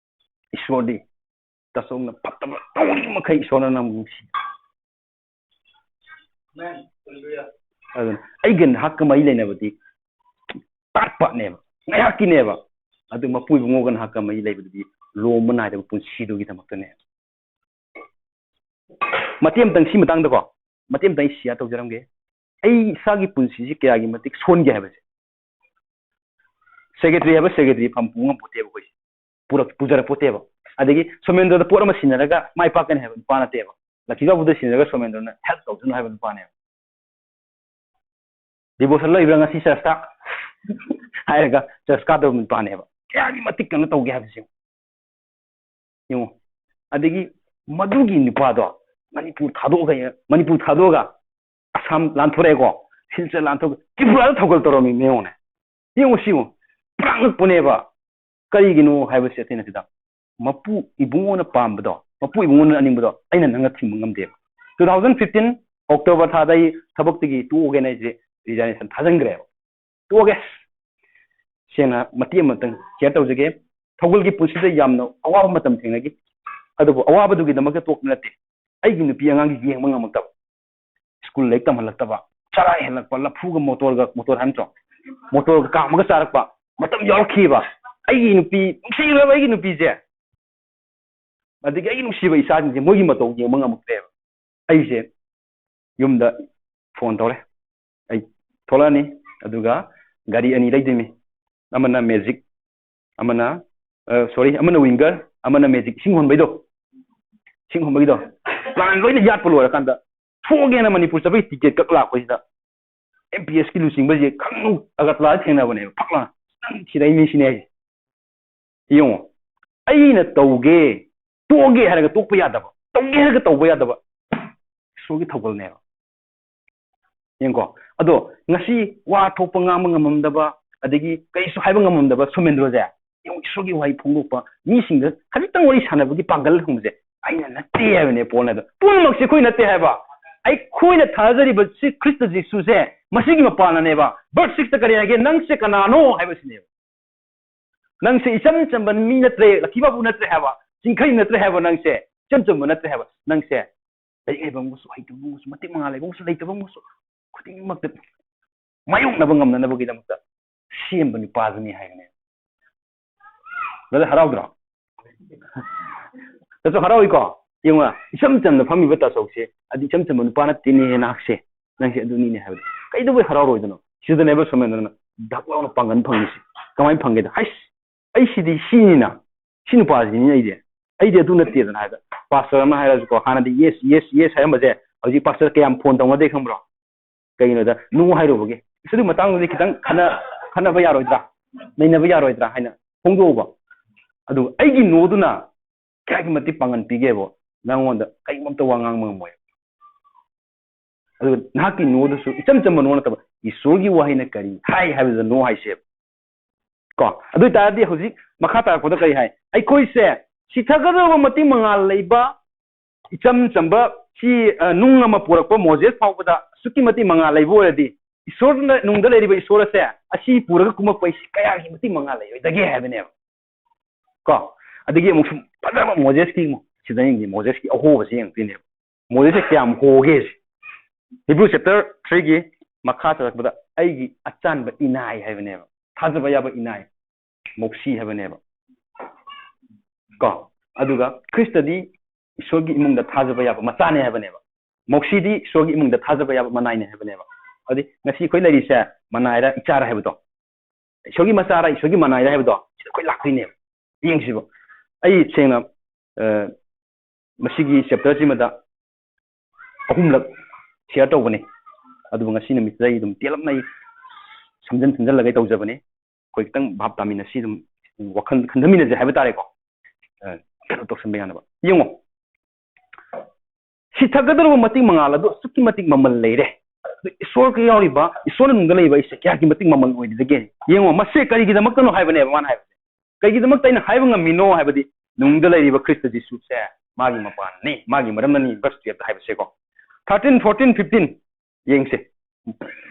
ꯏꯁꯣꯔꯗꯤ ꯇꯥꯆꯧꯅ ꯐꯠꯇꯕ ꯇꯧꯔꯤ ꯃꯈꯩ ꯏꯁꯣꯔꯅ ꯅꯪꯕꯨ ꯅꯨꯡꯁꯤ꯫ ꯑꯗꯨꯅ ꯑꯩꯒ ꯅꯍꯥꯛꯀ ꯃꯔꯤ ꯂꯩꯅꯕꯗꯤ ꯇꯥꯠꯄꯅꯦꯕ, ꯉꯥꯏꯍꯥꯛꯀꯤꯅꯦꯕ꯫ ꯑꯗꯨ ꯃꯄꯨ ꯏꯕꯨꯡꯉꯣꯒ ꯅꯍꯥꯛꯀ ꯃꯔꯤ ꯂꯩꯕꯗꯨꯗꯤ ꯂꯣꯝꯕ ꯅꯥꯏꯗꯕ ꯄꯨꯟꯁꯤꯗꯨꯒꯤꯗꯃꯛꯇꯅꯦ꯫ ꯃꯇꯦꯛ ꯑꯃꯇꯪ ꯁꯤ ꯃꯇꯥꯡꯗꯀꯣ, ꯃꯇꯦꯛ ꯑꯃꯇꯪ ꯑꯩ ꯁꯤꯌꯥ ꯇꯧꯖꯔꯝꯒꯦ꯫ ꯑꯩ ꯏꯁꯥꯒꯤ ꯄꯨꯟꯁꯤꯁꯤ ꯀꯌꯥꯒꯤ ꯃꯇꯤꯛ ꯁꯣꯟꯒꯦ ꯍꯥꯏꯕꯁꯦ꯫ ꯁꯦꯀ꯭ꯔꯦꯇꯔꯤ ꯍꯥꯏꯕ ꯁꯦꯀ꯭ꯔꯦꯇꯔꯤ ꯐꯝ ꯄꯨ ꯉꯝꯄꯣꯠꯇꯦꯕ ꯑꯩꯈꯣꯏꯁꯦ꯫ ꯄꯨꯔꯛ-, ꯄꯨꯖꯔꯛꯄꯣꯠꯇꯦꯕ꯫ ꯑꯗꯒꯤ ꯁꯣꯃꯦꯟꯗ꯭ꯔꯗ ꯄꯣꯠ ꯑꯃ ꯁꯤꯟꯅꯔꯒ ꯃꯥꯏ ꯄꯥꯛꯀꯅꯤ ꯍꯥꯏꯕ ꯅꯨꯄꯥ ꯅꯠꯇꯦꯕ꯫ ꯂꯛꯈꯤ ꯕꯥꯕꯨꯗ ꯁꯤꯟꯅꯔꯒ ꯁꯣꯃꯦꯟꯗ꯭ꯔꯅ help ꯇꯧꯁꯅꯨ ꯍꯥꯏꯕ ꯅꯨꯄꯥꯅꯦꯕ꯫ "Devotion ꯂꯩꯕ꯭ꯔꯥ ꯉꯁꯤ ꯆꯔꯆꯇ?" ꯍꯥꯏꯔꯒ ꯆꯔꯆ ꯀꯥꯗꯕ ꯅꯨꯄꯥꯅꯦꯕ꯫ ꯀꯌꯥꯒꯤ ꯃꯇꯤꯛ ꯀꯩꯅꯣ ꯇꯧꯒꯦ ꯍꯥꯏꯕꯁꯦ ꯌꯦꯡꯉꯣ꯫ ꯑꯗꯒꯤ ꯃꯗꯨꯒꯤ ꯅꯨꯄꯥꯗꯣ ꯃꯅꯤꯄꯨꯔ ꯊꯥꯗꯣꯛꯑꯒ, ꯃꯅꯤꯄꯨꯔ ꯊꯥꯗꯣꯛꯑꯒ ꯑꯁꯥꯝ ꯂꯥꯟꯊꯣꯔꯛꯑꯦꯀꯣ, ꯁꯤꯜꯆꯔ ꯂꯥꯟꯊꯣꯛꯑꯒ ꯇ꯭ꯔꯤꯄꯨꯔꯥꯗ ꯊꯧꯒꯜ ꯇꯧꯔꯝꯃꯤ ꯌꯦꯡꯉꯣꯅꯦ꯫ ꯌꯦꯡꯉꯣ ꯁꯤ ꯌꯦꯡꯉꯣ, ꯄꯨꯔꯥ ꯉꯛꯄꯅꯦꯕ꯫ ꯀꯔꯤꯒꯤꯅꯣ ꯍꯥꯏꯕꯁꯦ ꯑꯩꯈꯣꯏꯅ ꯁꯤꯗ ꯃꯄꯨ ꯏꯕꯨꯡꯉꯣꯅ ꯄꯥꯝꯕꯗꯣ, ꯃꯄꯨ ꯏꯕꯨꯡꯉꯣꯅ ꯑꯅꯤꯡꯕꯗꯣ ꯑꯩꯅ ꯅꯪꯅ ꯊꯤꯡꯕ ꯉꯝꯗꯦꯕ꯫ Two thousand fifteen October ꯊꯥꯗ ꯑꯩ ꯊꯕꯛꯇꯒꯤ ꯇꯣꯛꯑꯒꯦꯅ ꯑꯩꯁꯦ resignation ꯊꯥꯖꯤꯟꯈ꯭ꯔꯦꯕ꯫ ꯇꯣꯛꯑꯒꯦ, ꯁꯦꯡꯅ ꯃꯇꯦꯛ ꯑꯃꯇꯪ share ꯇꯧꯖꯒꯦ꯫ ꯊꯧꯒꯜꯒꯤ ꯄꯨꯟꯁꯤꯗ ꯌꯥꯝꯅ ꯑꯋꯥꯕ ꯃꯇꯝ ꯊꯦꯡꯅꯈꯤ꯫ ꯑꯗꯨꯕꯨ ꯑꯋꯥꯕꯗꯨꯒꯤꯗꯃꯛꯇ ꯇꯣꯛꯄ ꯅꯠꯇꯦ꯫ ꯑꯩꯒꯤ ꯅꯨꯄꯤ ꯑꯉꯥꯡꯒꯤ ꯌꯦꯡꯕ ꯉꯝꯃꯛꯇꯕ, ꯁ꯭ꯀꯨꯜ ꯂꯥꯏꯔꯤꯛ ꯇꯝꯍꯜꯂꯛꯇꯕ, ꯆꯔꯥ ꯍꯦꯜꯂꯛꯄ, ꯂꯐꯨꯒ ꯃꯣꯇꯣꯔꯒ, ꯃꯣꯇꯣꯔ ꯍꯥꯏ ꯅꯠꯇ꯭ꯔꯣ, ꯃꯣꯇꯣꯔꯒ ꯀꯥꯝꯃꯒ ꯆꯥꯔꯛꯄ ꯃꯇꯝ ꯌꯥꯎꯔꯛꯈꯤꯕ꯫ ꯑꯩꯒꯤ ꯅꯨꯄꯤ, ꯅꯨꯡꯁꯤꯔꯕ ꯑꯩꯒꯤ ꯅꯨꯄꯤꯁꯦ, ꯑꯗꯒꯤ ꯑꯩꯒꯤ ꯅꯨꯡꯁꯤꯕ ꯏꯆꯥꯁꯤꯡꯁꯦ ꯃꯣꯏꯒꯤ ꯃꯇꯧ ꯌꯦꯡꯕ ꯉꯝꯃꯛꯇ꯭ꯔꯦꯕ꯫ ꯑꯩꯁꯦ ꯌꯨꯝꯗ ꯐꯣꯟ ꯇꯧꯔꯦ, ꯑꯩ ꯊꯣꯛꯂꯛꯑꯅꯤ, ꯑꯗꯨꯒ ꯒꯥꯔꯤ ꯑꯅꯤ ꯂꯩꯗꯣꯏꯅꯤ, ꯑꯃꯅ ꯃꯦꯖꯤꯛ, ꯑꯃꯅ, ꯁꯣꯔꯤ, ꯑꯃꯅ ꯋꯤꯡꯒꯔ, ꯑꯃꯅ ꯃꯦꯖꯤꯛ, ꯏꯁꯤꯡ ꯍꯣꯟꯕꯩꯗꯣ, ꯏꯁꯤꯡ ꯍꯣꯟꯕꯒꯤꯗꯣ꯫ ꯄ꯭ꯂꯥꯟ ꯂꯣꯏꯅ ꯌꯥꯠꯄ ꯂꯣꯏꯔꯀꯥꯟꯗ ꯊꯣꯛꯑꯒꯦꯅ ꯃꯅꯤꯄꯨꯔ ꯆꯠꯄꯒꯤ ꯇꯤꯀꯦꯠ ꯀꯛ ꯂꯥꯛꯄꯁꯤꯗ ꯑꯦꯝ ꯄꯤ ꯑꯦꯁꯀꯤ ꯂꯨꯆꯤꯡꯕꯁꯦ ꯈꯪꯅꯨ ꯑꯒꯔꯇꯂꯥꯗ ꯊꯦꯡꯅꯕꯅꯦꯕ꯫ ꯐꯛ ꯂꯥꯎꯅ ꯅꯪ ꯊꯤꯔꯛꯏ ꯃꯤꯁꯤꯅꯦ ꯍꯥꯏꯁꯦ꯫ ꯌꯦꯡꯉꯣ, ꯑꯩꯅ ꯇꯧꯒꯦ, ꯇꯣꯛꯑꯒꯦ ꯍꯥꯏꯔꯒ ꯇꯣꯛꯄ ꯌꯥꯗꯕ, ꯇꯧꯒꯦ ꯍꯥꯏꯔꯒ ꯇꯧꯕ ꯌꯥꯗꯕ ꯏꯁꯣꯔꯒꯤ ꯊꯧꯒꯜꯅꯦꯕ꯫ ꯌꯦꯡꯉꯣ, ꯑꯗꯣ ꯉꯁꯤ ꯋꯥ ꯊꯣꯛꯄ ꯉꯥꯡꯕ ꯉꯝꯃꯝꯗꯕ, ꯑꯗꯒꯤ ꯀꯩꯁꯨ ꯍꯥꯏꯕ ꯉꯝꯃꯝꯗꯕ ꯁꯣꯃꯦꯟꯗ꯭ꯔꯣꯁꯦ, ꯌꯦꯡꯉꯣ, ꯏꯁꯣꯔꯒꯤ ꯋꯥꯍꯩ ꯐꯣꯡꯗꯣꯛꯄ, ꯃꯤꯁꯤꯡꯗ ꯈꯖꯤꯛꯇꯪ ꯋꯥꯔꯤ ꯁꯥꯟꯅꯕꯒꯤ ꯄꯥꯡꯒꯜ ꯍꯪꯕꯁꯦ ꯑꯩꯅ ꯅꯠꯇꯦ ꯍꯥꯏꯕꯅꯦ ꯄꯣꯜꯅ꯫ ꯑꯗꯣ ꯄꯨꯝꯅꯃꯛꯁꯦ ꯑꯩꯈꯣꯏ ꯅꯠꯇꯦ ꯍꯥꯏꯕ, ꯑꯩꯈꯣꯏꯅ ꯊꯥꯖꯔꯤꯕ ꯁꯤ ꯈ꯭ꯔꯤꯁꯇ ꯖꯤꯁꯨꯁꯦ ꯃꯁꯤꯒꯤ ꯃꯄꯥꯟꯅꯅꯦꯕ꯫ Verse sixꯇ ꯀꯔꯤ ꯍꯥꯏꯒꯦ? "ꯅꯪꯁꯦ ꯀꯅꯥꯅꯣ?" ꯍꯥꯏꯕꯁꯤꯅꯦꯕ꯫ "ꯅꯪꯁꯦ ꯏꯆꯝ ꯆꯝꯕ ꯃꯤ ꯅꯠꯇ꯭ꯔꯦ, ꯂꯛꯈꯤ ꯕꯥꯕꯨ ꯅꯠꯇ꯭ꯔꯦ ꯍꯥꯏꯕ, ꯆꯤꯡꯈꯩ ꯅꯠꯇ꯭ꯔꯦ ꯍꯥꯏꯕ, ꯅꯪꯁꯦ ꯏꯆꯝ ꯆꯝꯕ ꯅꯠꯇ꯭ꯔꯦ ꯍꯥꯏꯕ, ꯅꯪꯁꯦ ꯂꯥꯏꯔꯤꯛ ꯍꯩꯕ ꯑꯃꯒꯁꯨ, ꯍꯩꯇꯕ ꯑꯃꯒꯁꯨ, ꯃꯇꯤꯛ ꯃꯉꯥ ꯂꯩꯕ ꯑꯃꯒꯁꯨ, ꯂꯩꯇꯕ ꯑꯃꯒꯁꯨ, ꯈꯨꯗꯤꯡꯃꯛꯇ ꯃꯥꯌꯣꯛꯅꯕ ꯉꯝꯅꯅꯕꯒꯤꯗꯃꯛꯇ ꯁꯦꯝꯕ ꯅꯨꯄꯥꯗꯨꯅꯤ" ꯍꯥꯏꯕꯅꯦ꯫ ꯕ꯭ꯔꯗꯔ, ꯍꯔꯥꯎꯗ꯭ꯔꯣ? ꯇꯥꯆꯧ ꯍꯔꯥꯎꯏꯀꯣ? ꯌꯦꯡꯉꯨ, ꯏꯆꯝ ꯆꯝꯅ ꯐꯝꯃꯤꯕ ꯇꯥꯆꯧꯁꯦ, ꯑꯗꯨ ꯏꯆꯝ ꯆꯝꯕ ꯅꯨꯄꯥ ꯅꯠꯇꯦꯅꯦ ꯅꯍꯥꯛꯁꯦ꯫ ꯅꯪꯁꯦ ꯑꯗꯨꯅꯤꯅꯦ ꯍꯥꯏꯕꯗꯣ꯫ ꯀꯩꯗꯧꯕꯩ ꯍꯔꯥꯎꯔꯣꯏꯗꯅꯣ? ꯁꯤꯗꯅꯦꯕ ꯁꯣꯃꯦꯟꯗ꯭ꯔꯅ ꯗꯛ ꯂꯥꯎꯅ ꯄꯥꯡꯒꯟ ꯐꯪꯉꯤꯁꯦ꯫ ꯀꯃꯥꯏꯅ ꯐꯪꯒꯦꯗ? "ꯍꯩꯁ, ꯑꯩ ꯁꯤꯗꯤ ꯁꯤꯅꯤꯅ, ꯁꯤ ꯅꯨꯄꯥꯁꯤꯅꯤꯅꯦ ꯑꯩꯗꯤ꯫ ꯑꯩꯗꯤ ꯑꯗꯨ ꯅꯠꯇꯦꯗꯅ" ꯍꯥꯏꯗ꯫ ꯄꯥꯁꯇꯔ ꯑꯃ ꯍꯥꯏꯔꯁꯨꯀꯣ, ꯍꯥꯟꯅꯗꯤ "ꯌꯦꯁ, ꯌꯦꯁ, ꯌꯦꯁ" ꯍꯥꯏꯔꯝꯕꯁꯦ, ꯍꯧꯖꯤꯛ ꯄꯥꯁꯇꯔ ꯀꯌꯥꯝ ꯐꯣꯟ ꯇꯧꯅꯗꯦ ꯈꯪꯕ꯭ꯔꯣ? ꯀꯩꯒꯤꯅꯣꯗ, "ꯅꯣ" ꯍꯥꯏꯔꯨꯕꯒꯤ꯫ ꯑꯗꯨꯒꯤ ꯃꯇꯥꯡꯗꯨꯗꯤ ꯈꯤꯇꯪ ꯈꯟꯅ-, ꯈꯟꯅꯕ ꯌꯥꯔꯣꯏꯗ꯭ꯔꯥ? ꯅꯩꯅꯕ ꯌꯥꯔꯣꯏꯗ꯭ꯔꯥ ꯍꯥꯏꯅ ꯐꯣꯡꯗꯣꯛꯎꯕ꯫ ꯑꯗꯨ ꯑꯩꯒꯤ ꯅꯣꯗꯨꯅ ꯀꯌꯥꯒꯤ ꯃꯇꯤꯛ ꯄꯥꯡꯒꯟ ꯄꯤꯒꯦꯕ, ꯅꯉꯣꯟꯗ ꯀꯔꯤꯒꯨꯝꯕ ꯑꯝꯇ ꯋꯥ ꯉꯥꯡꯕ ꯉꯝꯃꯣꯏ꯫ ꯑꯗꯨꯒ ꯅꯍꯥꯛꯀꯤ ꯅꯣꯗꯨꯁꯨ ꯏꯆꯝ ꯆꯝꯕ ꯅꯣ ꯅꯠꯇꯕ, ꯏꯁꯣꯔꯒꯤ ꯋꯥꯍꯩꯅ ꯀꯔꯤ ꯍꯥꯏ ꯍꯥꯏꯕꯗꯨꯗ ꯅꯣ ꯍꯥꯏꯁꯦꯕ꯫ ꯀꯣ? ꯑꯗꯨ ꯑꯣꯏ ꯇꯥꯔꯗꯤ ꯍꯧꯖꯤꯛ ꯃꯈꯥ ꯇꯥꯔꯛꯄꯗ ꯀꯔꯤ ꯍꯥꯏ? ꯑꯩꯈꯣꯏꯁꯦ ꯁꯤꯊꯒꯗꯧꯕ ꯃꯇꯤꯛ ꯃꯉꯥꯜ ꯂꯩꯕ, ꯏꯆꯝ ꯆꯝꯕ ꯁꯤ, ꯑ, ꯅꯨꯡ ꯑꯃ ꯄꯨꯔꯛꯄ ꯃꯣꯖꯦꯁ ꯐꯥꯎꯕꯗ ꯑꯁꯨꯛꯀꯤ ꯃꯇꯤꯛ ꯃꯉꯥꯜ ꯂꯩꯕ ꯑꯣꯏꯔꯗꯤ, ꯏꯁꯣꯔꯅ, ꯅꯨꯡꯗ ꯂꯩꯔꯤꯕ ꯏꯁꯣꯔ ꯑꯁꯦ ꯑꯁꯤ ꯄꯨꯔꯒ ꯀꯨꯝꯃꯛꯄ ꯑꯩꯁꯤ ꯀꯌꯥꯒꯤ ꯃꯇꯤꯛ ꯃꯉꯥꯜ ꯂꯩꯔꯣꯏꯗꯒꯦ ꯍꯥꯏꯕꯅꯦꯕ꯫ ꯀꯣ, ꯑꯗꯒꯤ ꯑꯃꯨꯛ ꯁꯨꯝ ꯐꯖꯕ ꯃꯣꯖꯦꯁꯀꯤ ꯑꯃꯨꯛ ꯁꯤꯗ ꯌꯦꯡꯁꯤ, ꯃꯣꯖꯦꯁꯀꯤ ꯑꯍꯣꯕꯁꯤ ꯌꯦꯡꯉꯛꯇꯣꯏꯅꯦꯕ꯫ ꯃꯣꯖꯦꯁꯁꯦ ꯀꯌꯥꯝ ꯍꯣꯒꯦ ꯁꯤ꯫ ꯍꯤꯕ꯭ꯔꯨ ꯆꯦꯞꯇꯔ ꯊ꯭ꯔꯤꯒꯤ ꯃꯈꯥ ꯆꯠꯂꯛꯄꯗ, "ꯑꯩꯒꯤ ꯑꯆꯥꯟꯕ ꯏꯅꯥꯏ" ꯍꯥꯏꯕꯅꯦꯕ, ꯊꯥꯖꯕ ꯌꯥꯕ ꯏꯅꯥꯏ, ꯃꯣꯛꯁꯤ ꯍꯥꯏꯕꯅꯦꯕ꯫ ꯀꯣ, ꯑꯗꯨꯒ ꯈ꯭ꯔꯤꯁꯇꯗꯤ ꯏꯁꯣꯔꯒꯤ ꯏꯃꯨꯡꯗ ꯊꯥꯖꯕ ꯌꯥꯕ ꯃꯆꯥꯅꯦ ꯍꯥꯏꯕꯅꯦꯕ꯫ ꯃꯣꯛꯁꯤꯗꯤ ꯏꯁꯣꯔꯒꯤ ꯏꯃꯨꯡꯗ ꯊꯥꯖꯕ ꯌꯥꯕ ꯃꯅꯥꯏꯅꯦ ꯍꯥꯏꯕꯅꯦꯕ꯫ ꯑꯗꯨꯗꯤ ꯉꯁꯤ ꯑꯩꯈꯣꯏ ꯂꯩꯔꯤꯁꯦ ꯃꯅꯥꯏꯔ ꯏꯆꯥꯔ ꯍꯥꯏꯕꯗꯣ, ꯏꯁꯣꯔꯒꯤ ꯃꯆꯥꯔ ꯏꯁꯣꯔꯒꯤ ꯃꯅꯥꯏꯔ ꯍꯥꯏꯕꯗꯣ ꯁꯤꯗ ꯑꯩꯈꯣꯏ ꯂꯥꯛꯇꯣꯏꯅꯦꯕ꯫ ꯌꯦꯡꯁꯤꯕ, ꯑꯩ ꯁꯦꯡꯅ, ꯑ, ꯃꯁꯤꯒꯤ ꯆꯦꯞꯇꯔꯁꯤꯃꯗ ꯑꯍꯨꯝꯂꯛ ꯁꯤꯌꯔ ꯇꯧꯕꯅꯤ, ꯑꯗꯨꯕꯨ ꯉꯁꯤ ꯅꯨꯃꯤꯠꯁꯤꯗ ꯑꯩ ꯑꯗꯨꯝ ꯇꯦꯜꯂꯞꯅ ꯑꯩ ꯁꯝꯖꯟ ꯁꯝꯖꯜꯂꯒ ꯇꯧꯖꯕꯅꯤ꯫ ꯑꯩꯈꯣꯏ ꯈꯤꯇꯪ ꯚꯥꯞ ꯇꯥꯃꯤꯟꯅꯁꯤ, ꯑꯗꯨꯝ ꯋꯥꯈꯜ ꯈꯟꯊꯃꯤꯟꯅꯁꯦ ꯍꯥꯏꯕ ꯇꯥꯔꯦꯀꯣ꯫ ꯑ, ꯀꯩꯅꯣ ꯇꯧꯁꯟꯕ ꯌꯥꯅꯕ ꯌꯦꯡꯉꯣ꯫ ꯁꯤꯊꯒꯗꯧꯔꯕ ꯃꯇꯤꯛ ꯃꯉꯥꯜ ꯑꯗꯨ ꯑꯁꯨꯛꯀꯤ ꯃꯇꯤꯛ ꯃꯃꯜ ꯂꯩꯔꯦ꯫ ꯑꯗꯨ ꯏꯁꯣꯔꯒ ꯌꯥꯎꯔꯤꯕ, ꯏꯁꯣꯔꯅ ꯅꯨꯡꯗ ꯂꯩꯕ ꯑꯩꯁꯦ ꯀꯌꯥꯒꯤ ꯃꯇꯤꯛ ꯃꯃꯜ ꯑꯣꯏꯔꯤꯗꯒꯦ? ꯌꯦꯡꯉꯣ, ꯃꯁꯦ ꯀꯔꯤꯒꯤꯗꯃꯛꯇꯅꯣ ꯍꯥꯏꯕꯅꯦꯕ ꯃꯥꯅ ꯍꯥꯏꯕꯁꯦ꯫ ꯀꯩꯒꯤꯗꯃꯛꯇ ꯑꯩꯅ ꯍꯥꯏꯕ ꯉꯝꯃꯤꯅꯣ ꯍꯥꯏꯕꯗꯤ, ꯅꯨꯡꯗ ꯂꯩꯔꯤꯕ ꯈ꯭ꯔꯤꯁꯇ ꯖꯤꯁꯨꯁꯦ ꯃꯥꯒꯤ ꯃꯄꯥꯟꯅꯤ, ꯃꯥꯒꯤ ꯃꯔꯝꯅꯅꯤ, ꯚꯔꯁ ꯇꯨꯌꯦꯜꯞꯇ ꯍꯥꯏꯕꯁꯦꯀꯣ꯫ ꯊꯥꯔꯇꯤꯟ, ꯐꯣꯔꯇꯤꯟ, ꯐꯤꯐꯇꯤꯟ ꯌꯦꯡꯁꯦ꯫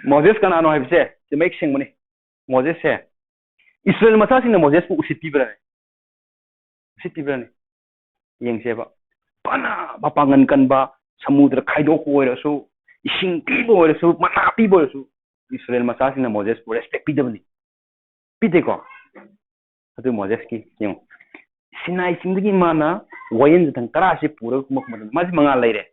ꯃꯣꯖꯦꯁ ꯀꯅꯥꯅꯣ ꯍꯥꯏꯕꯁꯦ ꯁꯤ ꯃꯌꯦꯛ ꯁꯦꯡꯕꯅꯤ꯫ ꯃꯣꯖꯦꯁꯁꯦ ꯏꯁꯔꯥꯌꯦꯜ ꯃꯆꯥꯁꯤꯡꯅ ꯃꯣꯖꯦꯁꯄꯨ ꯎꯁꯤꯠꯄꯤꯕ꯭ꯔꯅꯦ? ꯎꯁꯤꯠꯄꯤꯕ꯭ꯔꯅꯦ? ꯌꯦꯡꯁꯦꯕ꯫ ꯐꯅ ꯃꯄꯥꯡꯒꯜ ꯀꯟꯕ, ꯁꯃꯨꯗ꯭ꯔ ꯈꯥꯏꯗꯣꯛꯄ ꯑꯣꯏꯔꯁꯨ, ꯏꯁꯤꯡ ꯄꯤꯕ ꯑꯣꯏꯔꯁꯨ, ꯃꯅꯥ ꯄꯤꯕ ꯑꯣꯏꯔꯁꯨ, ꯏꯁꯔꯥꯌꯦꯜ ꯃꯆꯥꯁꯤꯡꯅ ꯃꯣꯖꯦꯁꯄꯨ ꯔꯦꯁꯄꯦꯛ ꯄꯤꯗꯕꯅꯤ꯫ ꯄꯤꯗꯦꯀꯣ? ꯑꯗꯨ ꯃꯣꯖꯦꯁꯀꯤ ꯌꯦꯡꯉꯨ, ꯁꯤꯅꯥꯏ ꯆꯤꯡꯗꯒꯤ ꯃꯥꯅ ꯋꯥꯌꯦꯜ ꯆꯊꯪ ꯇꯔꯥꯁꯤ ꯄꯨꯔꯒ ꯀꯨꯝꯃꯛꯄ ꯃꯇꯝꯗ ꯃꯥꯁꯤ ꯃꯉꯥꯜ ꯂꯩꯔꯦ꯫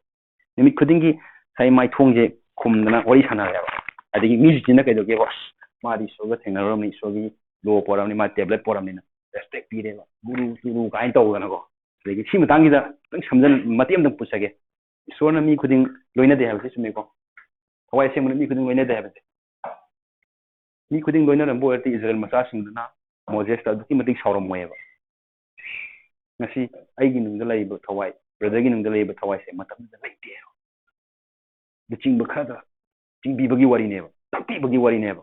ꯅꯨꯃꯤꯠ ꯈꯨꯗꯤꯡꯒꯤ ꯉꯁꯥꯏ ꯃꯥꯏꯊꯣꯡꯁꯦ ꯈꯨꯝꯗꯅ ꯋꯥꯔꯤ ꯁꯥꯟꯅꯔꯦꯕ꯫ ꯑꯗꯒꯤ ꯃꯤꯁꯤꯡꯁꯤꯅ ꯀꯩꯗꯧꯒꯦꯕ? "ꯑꯁ, ꯃꯥꯗꯤ ꯏꯁꯣꯔꯒ ꯊꯦꯡꯅꯔꯨꯔꯕꯅꯤ, ꯏꯁꯣꯔꯒꯤ ꯂꯣ ꯄꯣꯔꯛꯑꯕꯅꯤ, ꯃꯥ ꯇꯦꯕ꯭ꯂꯦꯠ ꯄꯣꯔꯛꯑꯕꯅꯤꯅ ꯔꯦꯁꯄꯦꯛ ꯄꯤꯔꯦꯕ, ꯒꯨꯔꯨ ꯆꯨꯔꯨ" ꯀꯥꯏꯅ ꯇꯧꯗꯅꯀꯣ꯫ ꯑꯗꯒꯤ ꯁꯤ ꯃꯇꯥꯡꯁꯤꯗ ꯈꯤꯇꯪ ꯁꯝꯖꯟ-, ꯃꯇꯦꯛ ꯑꯃꯇꯪ ꯄꯨꯁꯒꯦ꯫ ꯏꯁꯣꯔꯅ ꯃꯤ ꯈꯨꯗꯤꯡ ꯂꯣꯏꯅꯗꯦ ꯍꯥꯏꯕꯁꯦ ꯆꯨꯝꯃꯦꯀꯣ? ꯊꯋꯥꯏ ꯑꯁꯦꯡꯕꯅ ꯃꯤ ꯈꯨꯗꯤꯡ ꯂꯣꯏꯅꯗꯦ ꯍꯥꯏꯕꯁꯦ꯫ ꯃꯤ ꯈꯨꯗꯤꯡ ꯂꯣꯏꯅꯔꯝꯕ ꯑꯣꯏꯔꯗꯤ ꯏꯁꯔꯥꯌꯦꯜ ꯃꯆꯥꯁꯤꯡꯗꯨꯅ ꯃꯣꯖꯦꯁꯇ ꯑꯗꯨꯛꯀꯤ ꯃꯇꯤꯛ ꯁꯥꯎꯔꯝꯃꯣꯏꯑꯕ꯫ ꯉꯁꯤ ꯑꯩꯒꯤ ꯅꯨꯡꯗ ꯂꯩꯔꯤꯕ ꯊꯋꯥꯏ, ꯕ꯭ꯔꯗꯔꯒꯤ ꯅꯨꯡꯗ ꯂꯩꯔꯤꯕ ꯊꯋꯥꯏꯁꯦ ꯃꯇꯝꯗꯨꯗ ꯂꯩꯇꯦ꯫ ꯂꯨꯆꯤꯡꯕ ꯈꯔꯗ ꯆꯤꯡꯕꯤꯕꯒꯤ ꯋꯥꯔꯤꯅꯦꯕ, ꯇꯥꯛꯄꯤꯕꯒꯤ ꯋꯥꯔꯤꯅꯦꯕ꯫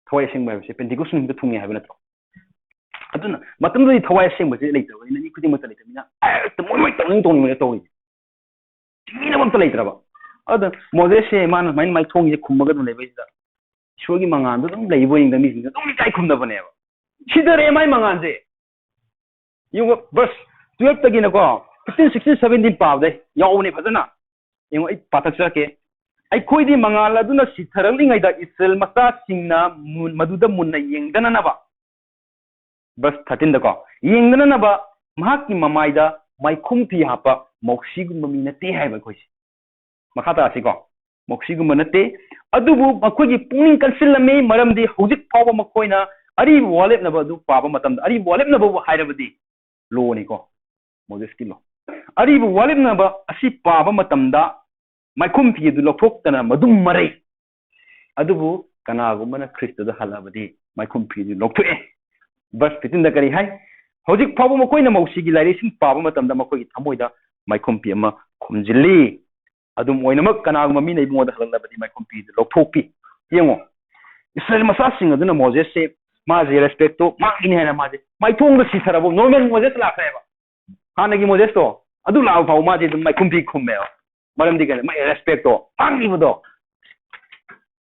ꯊꯋꯥꯏ ꯑꯁꯦꯡꯕ ꯍꯥꯏꯕꯁꯦ ꯄꯦꯟꯇꯤꯀꯣꯁ ꯅꯨꯃꯤꯠꯇ ꯊꯨꯡꯉꯦ ꯍꯥꯏꯕ ꯅꯠꯇ꯭ꯔꯣ? ꯑꯗꯨꯅ ꯃꯇꯝꯗꯨꯗꯤ ꯊꯋꯥꯏ ꯑꯁꯦꯡꯕꯁꯦ ꯂꯩꯇ꯭ꯔꯕꯅꯤꯅ, ꯃꯤ ꯈꯨꯗꯤꯡꯃꯛꯇ ꯂꯩꯇ꯭ꯔꯕꯅꯤꯅ, ꯍꯦꯛꯇ ꯃꯣꯏ ꯃꯣꯏ ꯇꯧꯅꯤꯡ ꯇꯧꯅꯤꯡꯕꯗ ꯇꯧꯔꯤꯁꯦ꯫ ꯆꯤꯡꯃꯤꯅꯕ ꯑꯝꯇ ꯂꯩꯇ꯭ꯔꯕ꯫ ꯑꯗ ꯃꯣꯖꯦꯁꯁꯦ ꯃꯥꯅ ꯁꯨꯃꯥꯏꯅ ꯃꯥꯏꯊꯣꯡꯁꯦ ꯈꯨꯝꯃꯒ ꯑꯗꯨꯝ ꯂꯩꯕꯁꯤꯗ, ꯏꯁꯣꯔꯒꯤ ꯃꯉꯥꯜꯗꯣ ꯑꯗꯨꯝ ꯂꯩꯕ ꯑꯣꯏꯅ ꯃꯤꯁꯤꯡꯁꯦ ꯑꯗꯨꯝ ꯏꯀꯥꯏ ꯈꯨꯝꯅꯕꯅꯦꯕ꯫ ꯁꯤꯗꯔꯦ ꯃꯥꯏ ꯃꯉꯥꯜꯁꯦ꯫ ꯌꯦꯡꯉꯣ, verse twelve ꯇꯒꯤꯅꯀꯣ, fifteen, sixteen, seventeen ꯄꯥꯕꯗ ꯌꯥꯎꯕꯅꯦ ꯐꯖꯅ꯫ ꯌꯦꯡꯉꯣ, ꯑꯩ ꯄꯥꯊꯛꯆꯔꯛꯀꯦ꯫ "ꯑꯩꯈꯣꯏꯗꯤ ꯃꯉꯥꯜ ꯑꯗꯨꯅ ꯁꯤꯊꯔꯛꯂꯤꯉꯩꯗ ꯏꯁꯔꯦꯜ ꯃꯆꯥꯁꯤꯡꯅ ꯃꯨ-, ꯃꯗꯨꯗ ꯃꯨꯟꯅ ꯌꯦꯡꯗꯅꯅꯕ", verse thirteen ꯗꯀꯣ, "ꯌꯦꯡꯗꯅꯅꯕ ꯃꯍꯥꯛꯀꯤ ꯃꯃꯥꯏꯗ ꯃꯥꯏꯈꯨꯝ ꯐꯤ ꯍꯥꯞꯄ ꯃꯧꯁꯤꯒꯨꯝꯕ ꯃꯤ ꯅꯠꯇꯦ" ꯍꯥꯏꯕ ꯑꯩꯈꯣꯏꯁꯦ꯫ ꯃꯈꯥ ꯇꯥꯁꯤꯀꯣ꯫ "ꯃꯧꯁꯤꯒꯨꯝꯕ ꯅꯠꯇꯦ, ꯑꯗꯨꯕꯨ ꯃꯈꯣꯏꯒꯤ ꯄꯨꯛꯅꯤꯡ ꯀꯟꯁꯤꯜꯂꯝꯃꯤ, ꯃꯔꯝꯗꯤ ꯍꯧꯖꯤꯛ ꯐꯥꯎꯕ ꯃꯈꯣꯏꯅ ꯑꯔꯤꯕ ꯋꯥꯂꯦꯞꯅꯕ ꯑꯗꯨ ꯄꯥꯕ ꯃꯇꯝꯗ", ꯑꯔꯤꯕ ꯋꯥꯂꯦꯞꯅꯕꯕꯨ ꯍꯥꯏꯔꯕꯗꯤ ꯂꯣꯅꯤꯀꯣ, ꯃꯣꯖꯦꯁꯀꯤ ꯂꯣ꯫ "ꯑꯔꯤꯕ ꯋꯥꯂꯦꯞꯅꯕ ꯑꯁꯤ ꯄꯥꯕ ꯃꯇꯝꯗ ꯃꯥꯏꯈꯨꯝ ꯐꯤ ꯑꯗꯨ ꯂꯧꯊꯣꯛꯇꯅ ꯃꯗꯨꯝ ꯃꯔꯩ꯫ ꯑꯗꯨꯕꯨ ꯀꯅꯥꯒꯨꯝꯕꯅ ꯈ꯭ꯔꯤꯁꯇꯗ ꯍꯜꯂꯕꯗꯤ ꯃꯥꯏꯈꯨꯝ ꯐꯤ ꯑꯗꯨ ꯂꯧꯊꯣꯛꯑꯦ"꯫ Verse fifteen ꯗ ꯀꯔꯤ ꯍꯥꯏ? "ꯍꯧꯖꯤꯛ ꯐꯥꯎꯕ ꯃꯈꯣꯏꯅ ꯃꯧꯁꯤꯒꯤ ꯂꯥꯏꯔꯤꯛꯁꯤꯡ ꯄꯥꯕ ꯃꯇꯝꯗ ꯃꯈꯣꯏꯒꯤ ꯊꯃꯣꯏꯗ ꯃꯥꯏꯈꯨꯝ ꯐꯤ ꯑꯃ ꯈꯨꯝꯖꯤꯜꯂꯤ꯫ ꯑꯗꯨꯝ ꯑꯣꯏꯅꯃꯛ, ꯀꯅꯥꯒꯨꯝꯕ ꯃꯤꯅ ꯏꯕꯨꯡꯉꯣꯗ ꯍꯜꯂꯛꯂꯕꯗꯤ ꯃꯥꯏꯈꯨꯝ ꯐꯤ ꯑꯗꯨ ꯂꯧꯊꯣꯛꯄꯤ"꯫ ꯌꯦꯡꯉꯣ, ꯏꯁꯔꯥꯌꯦꯜ ꯃꯆꯥꯁꯤꯡ ꯑꯗꯨꯅ ꯃꯣꯖꯦꯁꯁꯦ, ꯃꯥꯁꯦ respect ꯇꯣ ꯃꯥꯡꯈꯤꯅꯤ ꯍꯥꯏꯅ ꯃꯥꯁꯦ ꯃꯥꯏꯊꯣꯡꯗ ꯁꯤꯊꯔꯕ, normal ꯃꯣꯖꯦꯁ ꯂꯥꯛꯈ꯭ꯔꯦꯕ꯫ ꯍꯥꯟꯅꯒꯤ ꯃꯣꯖꯦꯁꯇꯣ ꯑꯗꯨ ꯂꯥꯛꯑ ꯐꯥꯎꯕ ꯃꯥꯁꯦ ꯑꯗꯨꯝ ꯃꯥꯏꯈꯨꯝ ꯐꯤ ꯈꯨꯝꯃꯦꯕ꯫ ꯃꯔꯝꯗꯤ ꯀꯩꯅꯣ? ꯃꯥꯏ respect ꯇꯣ ꯃꯥꯡꯈꯤꯕꯗꯣ꯫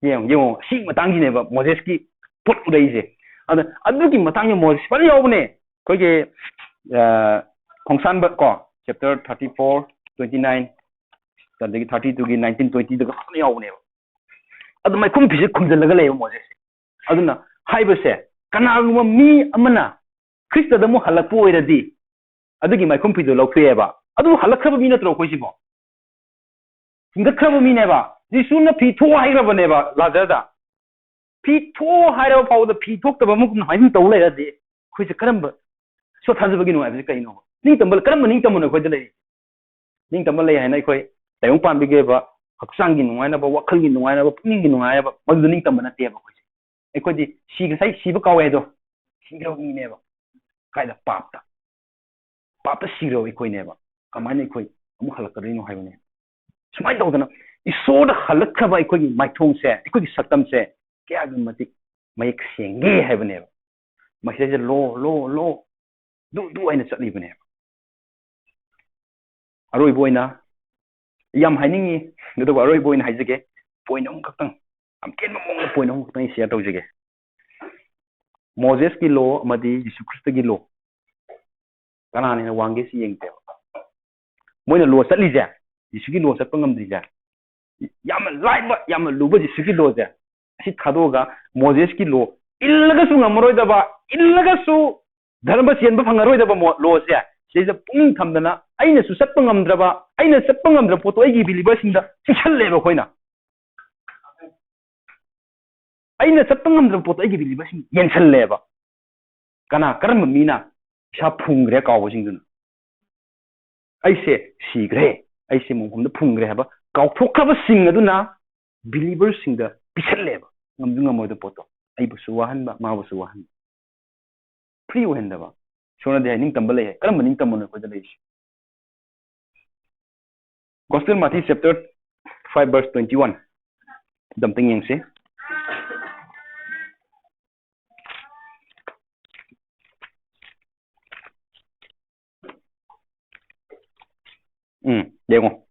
ꯌꯦꯡꯉꯣ, ꯌꯦꯡꯉꯣ, ꯁꯤ ꯃꯇꯥꯡꯁꯤꯅꯦꯕ ꯃꯣꯖꯦꯁꯀꯤ ꯄꯣꯠ ꯎꯔꯛꯏꯁꯦ꯫ ꯑꯗ ꯑꯗꯨꯒꯤ ꯃꯇꯥꯡꯗ ꯃꯣꯖꯦꯁ ꯐꯖꯅ ꯌꯥꯎꯕꯅꯦ꯫ ꯑꯩꯈꯣꯏꯒꯤ, ꯑ, ꯈꯣꯡꯁꯥꯟꯕ ꯀꯣ, chapter thirty four, twenty nine, ꯑꯗꯒꯤ thirty two ꯒꯤ nineteen twenty ꯗꯒ ꯐꯖꯅ ꯌꯥꯎꯕꯅꯦꯕ꯫ ꯑꯗꯨ ꯃꯥꯏꯈꯨꯝ ꯐꯤꯁꯦ ꯈꯨꯝꯖꯤꯜꯂꯒ ꯂꯩꯌꯦꯕ ꯃꯣꯖꯦꯁꯁꯦ꯫ ꯑꯗꯨꯅ ꯍꯥꯏꯕꯁꯦ, ꯀꯅꯥꯒꯨꯝꯕ ꯃꯤ ꯑꯃꯅ ꯈ꯭ꯔꯤꯁꯇꯗ ꯑꯃꯨꯛ ꯍꯜꯂꯛꯄ ꯑꯣꯏꯔꯗꯤ, ꯑꯗꯨꯒꯤ ꯃꯥꯏꯈꯨꯝ ꯐꯤꯗꯨ ꯂꯧꯊꯣꯛꯑꯦꯕ꯫ ꯑꯗꯨ ꯍꯜꯂꯛꯈ꯭ꯔꯕ ꯃꯤ ꯅꯠꯇ꯭ꯔꯣ ꯑꯩꯈꯣꯏꯁꯤꯕꯣ? ꯍꯤꯡꯒꯠꯈ꯭ꯔꯕ ꯃꯤꯅꯦꯕ꯫ ꯖꯤꯁꯨꯅ ꯐꯤ ꯊꯣꯛꯑꯣ ꯍꯥꯏꯈ꯭ꯔꯕꯅꯦꯕ ꯂꯥꯖꯔꯗ꯫ ꯐꯤ ꯊꯣꯛꯑꯣ ꯍꯥꯏꯔꯕ ꯐꯥꯎꯕꯗ ꯐꯤ ꯊꯣꯛꯇꯕ ꯑꯃꯒꯨꯝꯅ ꯁꯨꯃꯥꯏꯅ ꯇꯧ ꯂꯩꯔꯗꯤ ꯑꯩꯈꯣꯏꯁꯦ ꯀꯔꯝꯕ ꯏꯁꯣꯔ ꯊꯥꯖꯕꯒꯤ ꯅꯨꯡꯉꯥꯏꯕꯁꯤ ꯀꯩꯅꯣꯕ? ꯅꯤꯡꯇꯝꯕ, ꯀꯔꯝꯕ ꯅꯤꯡꯇꯝꯕꯅꯣ ꯑꯩꯈꯣꯏꯗ ꯂꯩꯔꯤꯁꯦ? ꯅꯤꯡꯇꯝꯕ ꯂꯩ ꯍꯥꯏꯅ ꯑꯩꯈꯣꯏ ꯇꯥꯏꯕꯪ ꯄꯥꯟꯕꯤꯒꯤ ꯑꯣꯏꯕ ꯍꯛꯆꯥꯡꯒꯤ ꯅꯨꯡꯉꯥꯏꯅꯕ, ꯋꯥꯈꯜꯒꯤ ꯅꯨꯡꯉꯥꯏꯅꯕ, ꯄꯨꯛꯅꯤꯡꯒꯤ ꯅꯨꯡꯉꯥꯏꯅꯕ, ꯃꯗꯨꯗ ꯅꯤꯡꯇꯝꯕ ꯅꯠꯇꯦꯕ ꯑꯩꯈꯣꯏꯁꯦ꯫ ꯑꯩꯈꯣꯏꯗꯤ ꯁꯤ, ꯉꯁꯥꯏ ꯁꯤꯕ ꯀꯥꯎꯋꯦ ꯍꯥꯏꯗꯣ, ꯁꯤꯈ꯭ꯔꯕ ꯃꯤꯅꯦꯕ꯫ ꯀꯥꯏꯗ? ꯄꯥꯞꯇ꯫ ꯄꯥꯞꯇ ꯁꯤꯈ꯭ꯔꯕ ꯑꯩꯈꯣꯏꯅꯦꯕ꯫ ꯀꯃꯥꯏꯅ ꯑꯩꯈꯣꯏ ꯑꯃꯨꯛ ꯍꯜꯂꯛꯀꯗꯣꯏꯅꯣ ꯍꯥꯏꯕꯅꯦ꯫ ꯁꯨꯃꯥꯏꯅ ꯇꯧꯗꯅ ꯏꯁꯣꯔꯗ ꯍꯜꯂꯛꯈ꯭ꯔꯕ ꯑꯩꯈꯣꯏꯒꯤ ꯃꯥꯏꯊꯣꯡꯁꯦ, ꯑꯩꯈꯣꯏꯒꯤ ꯁꯛꯇꯝꯁꯦ ꯀꯌꯥꯒꯤ ꯃꯇꯤꯛ ꯃꯌꯦꯛ ꯁꯦꯡꯒꯦ ꯍꯥꯏꯕꯅꯦꯕ꯫ ꯃꯁꯤꯗꯩꯁꯤꯗ law, law, law, do, do ꯍꯥꯏꯅ ꯆꯠꯂꯤꯕꯅꯦꯕ꯫ ꯑꯔꯣꯏꯕ ꯑꯣꯏꯅ ꯌꯥꯝ ꯍꯥꯏꯅꯤꯡꯉꯤ, ꯑꯗꯨꯒ ꯑꯔꯣꯏꯕ ꯑꯣꯏꯅ ꯍꯥꯏꯖꯒꯦ, point ꯑꯍꯨꯝ ꯈꯛꯇꯪ, ꯌꯥꯝ ꯇꯦꯟꯕ ꯃꯑꯣꯡꯗ point ꯑꯍꯨꯝ ꯈꯛꯇꯪ ꯑꯩ share ꯇꯧꯖꯒꯦ꯫ ꯃꯣꯖꯦꯁꯀꯤ law ꯑꯃꯗꯤ ꯖꯤꯁꯨ ꯈ꯭ꯔꯤꯁꯇꯒꯤ law, ꯀꯅꯥꯅ ꯍꯦꯟꯅ ꯋꯥꯡꯒꯦ ꯁꯤ ꯌꯦꯡꯁꯦꯕ꯫ ꯃꯣꯏꯅ law ꯆꯠꯂꯤꯁꯦ, ꯖꯤꯁꯨꯒꯤ law ꯆꯠꯄ ꯉꯝꯗ꯭ꯔꯤꯁꯦ, ꯌꯥꯝꯅ ꯂꯥꯏꯕ, ꯌꯥꯝꯅ ꯂꯨꯕ ꯖꯤꯁꯨꯒꯤ lawꯁꯦ, ꯑꯁꯤ ꯊꯥꯗꯣꯛꯑꯒ ꯃꯣꯖꯦꯁꯀꯤ law, ꯏꯜꯂꯒꯁꯨ ꯉꯝꯃꯔꯣꯏꯗꯕ, ꯏꯜꯂꯒꯁꯨ ꯙꯔꯃ ꯆꯦꯟꯕ ꯐꯪꯉꯔꯣꯏꯗꯕ ꯃꯣ-, lawꯁꯦ, ꯁꯤꯗꯩꯁꯤꯗ ꯄꯨꯛꯅꯤꯡ ꯊꯝꯗꯅ, ꯑꯩꯅꯁꯨ ꯆꯠꯄ ꯉꯝꯗ꯭ꯔꯕ, ꯑꯩꯅ ꯆꯠꯄ ꯉꯝꯗ꯭ꯔꯕ ꯄꯣꯠꯇꯣ ꯑꯩꯒꯤ believerꯁꯤꯡꯗ ꯄꯤꯁꯜꯂꯦꯕ ꯑꯩꯈꯣꯏꯅ꯫ ꯑꯩꯅ ꯆꯠꯄ ꯉꯝꯗ꯭ꯔꯕ ꯄꯣꯠꯇꯣ ꯑꯩꯒꯤ believerꯁꯤꯡ ꯌꯦꯟꯁꯜꯂꯦꯕ꯫ ꯀꯅꯥ, ꯀꯔꯝꯕ ꯃꯤꯅ ꯏꯁꯥ ꯐꯨꯝꯈ꯭ꯔꯦ ꯀꯥꯎꯕꯁꯤꯡꯗꯨꯅ? ꯑꯩꯁꯦ ꯁꯤꯈ꯭ꯔꯦ, ꯑꯩꯁꯦ ꯃꯐꯝꯗ ꯐꯨꯝꯈ꯭ꯔꯦ ꯍꯥꯏꯕ ꯀꯥꯎꯊꯣꯛꯈ꯭ꯔꯕꯁꯤꯡ ꯑꯗꯨꯅ believerꯁꯤꯡꯗ ꯄꯤꯁꯜꯂꯦꯕ꯫ ꯉꯝꯁꯨ ꯉꯝꯃꯣꯏꯗꯕ ꯄꯣꯠꯇꯣ, ꯑꯩꯕꯨꯁꯨ ꯋꯥꯍꯟꯕ, ꯃꯥꯕꯨꯁꯨ ꯋꯥꯍꯟꯕ꯫ Free ꯑꯣꯏꯍꯟꯗꯕ꯫ ꯏꯁꯣꯔꯅꯗꯤ ꯍꯥꯏ, "ꯅꯤꯡꯇꯝꯕ ꯂꯩ" ꯍꯥꯏ꯫ ꯀꯔꯝꯕ ꯅꯤꯡꯇꯝꯕꯅꯣ ꯑꯩꯈꯣꯏꯗ ꯂꯩꯔꯤꯁꯦ? Gospel Matthew chapter five verse twenty one꯫ ꯑꯗꯨ ꯑꯝꯇꯪ ꯌꯦꯡꯁꯤ꯫ ꯎꯝ, ꯌꯦꯡꯉꯣ꯫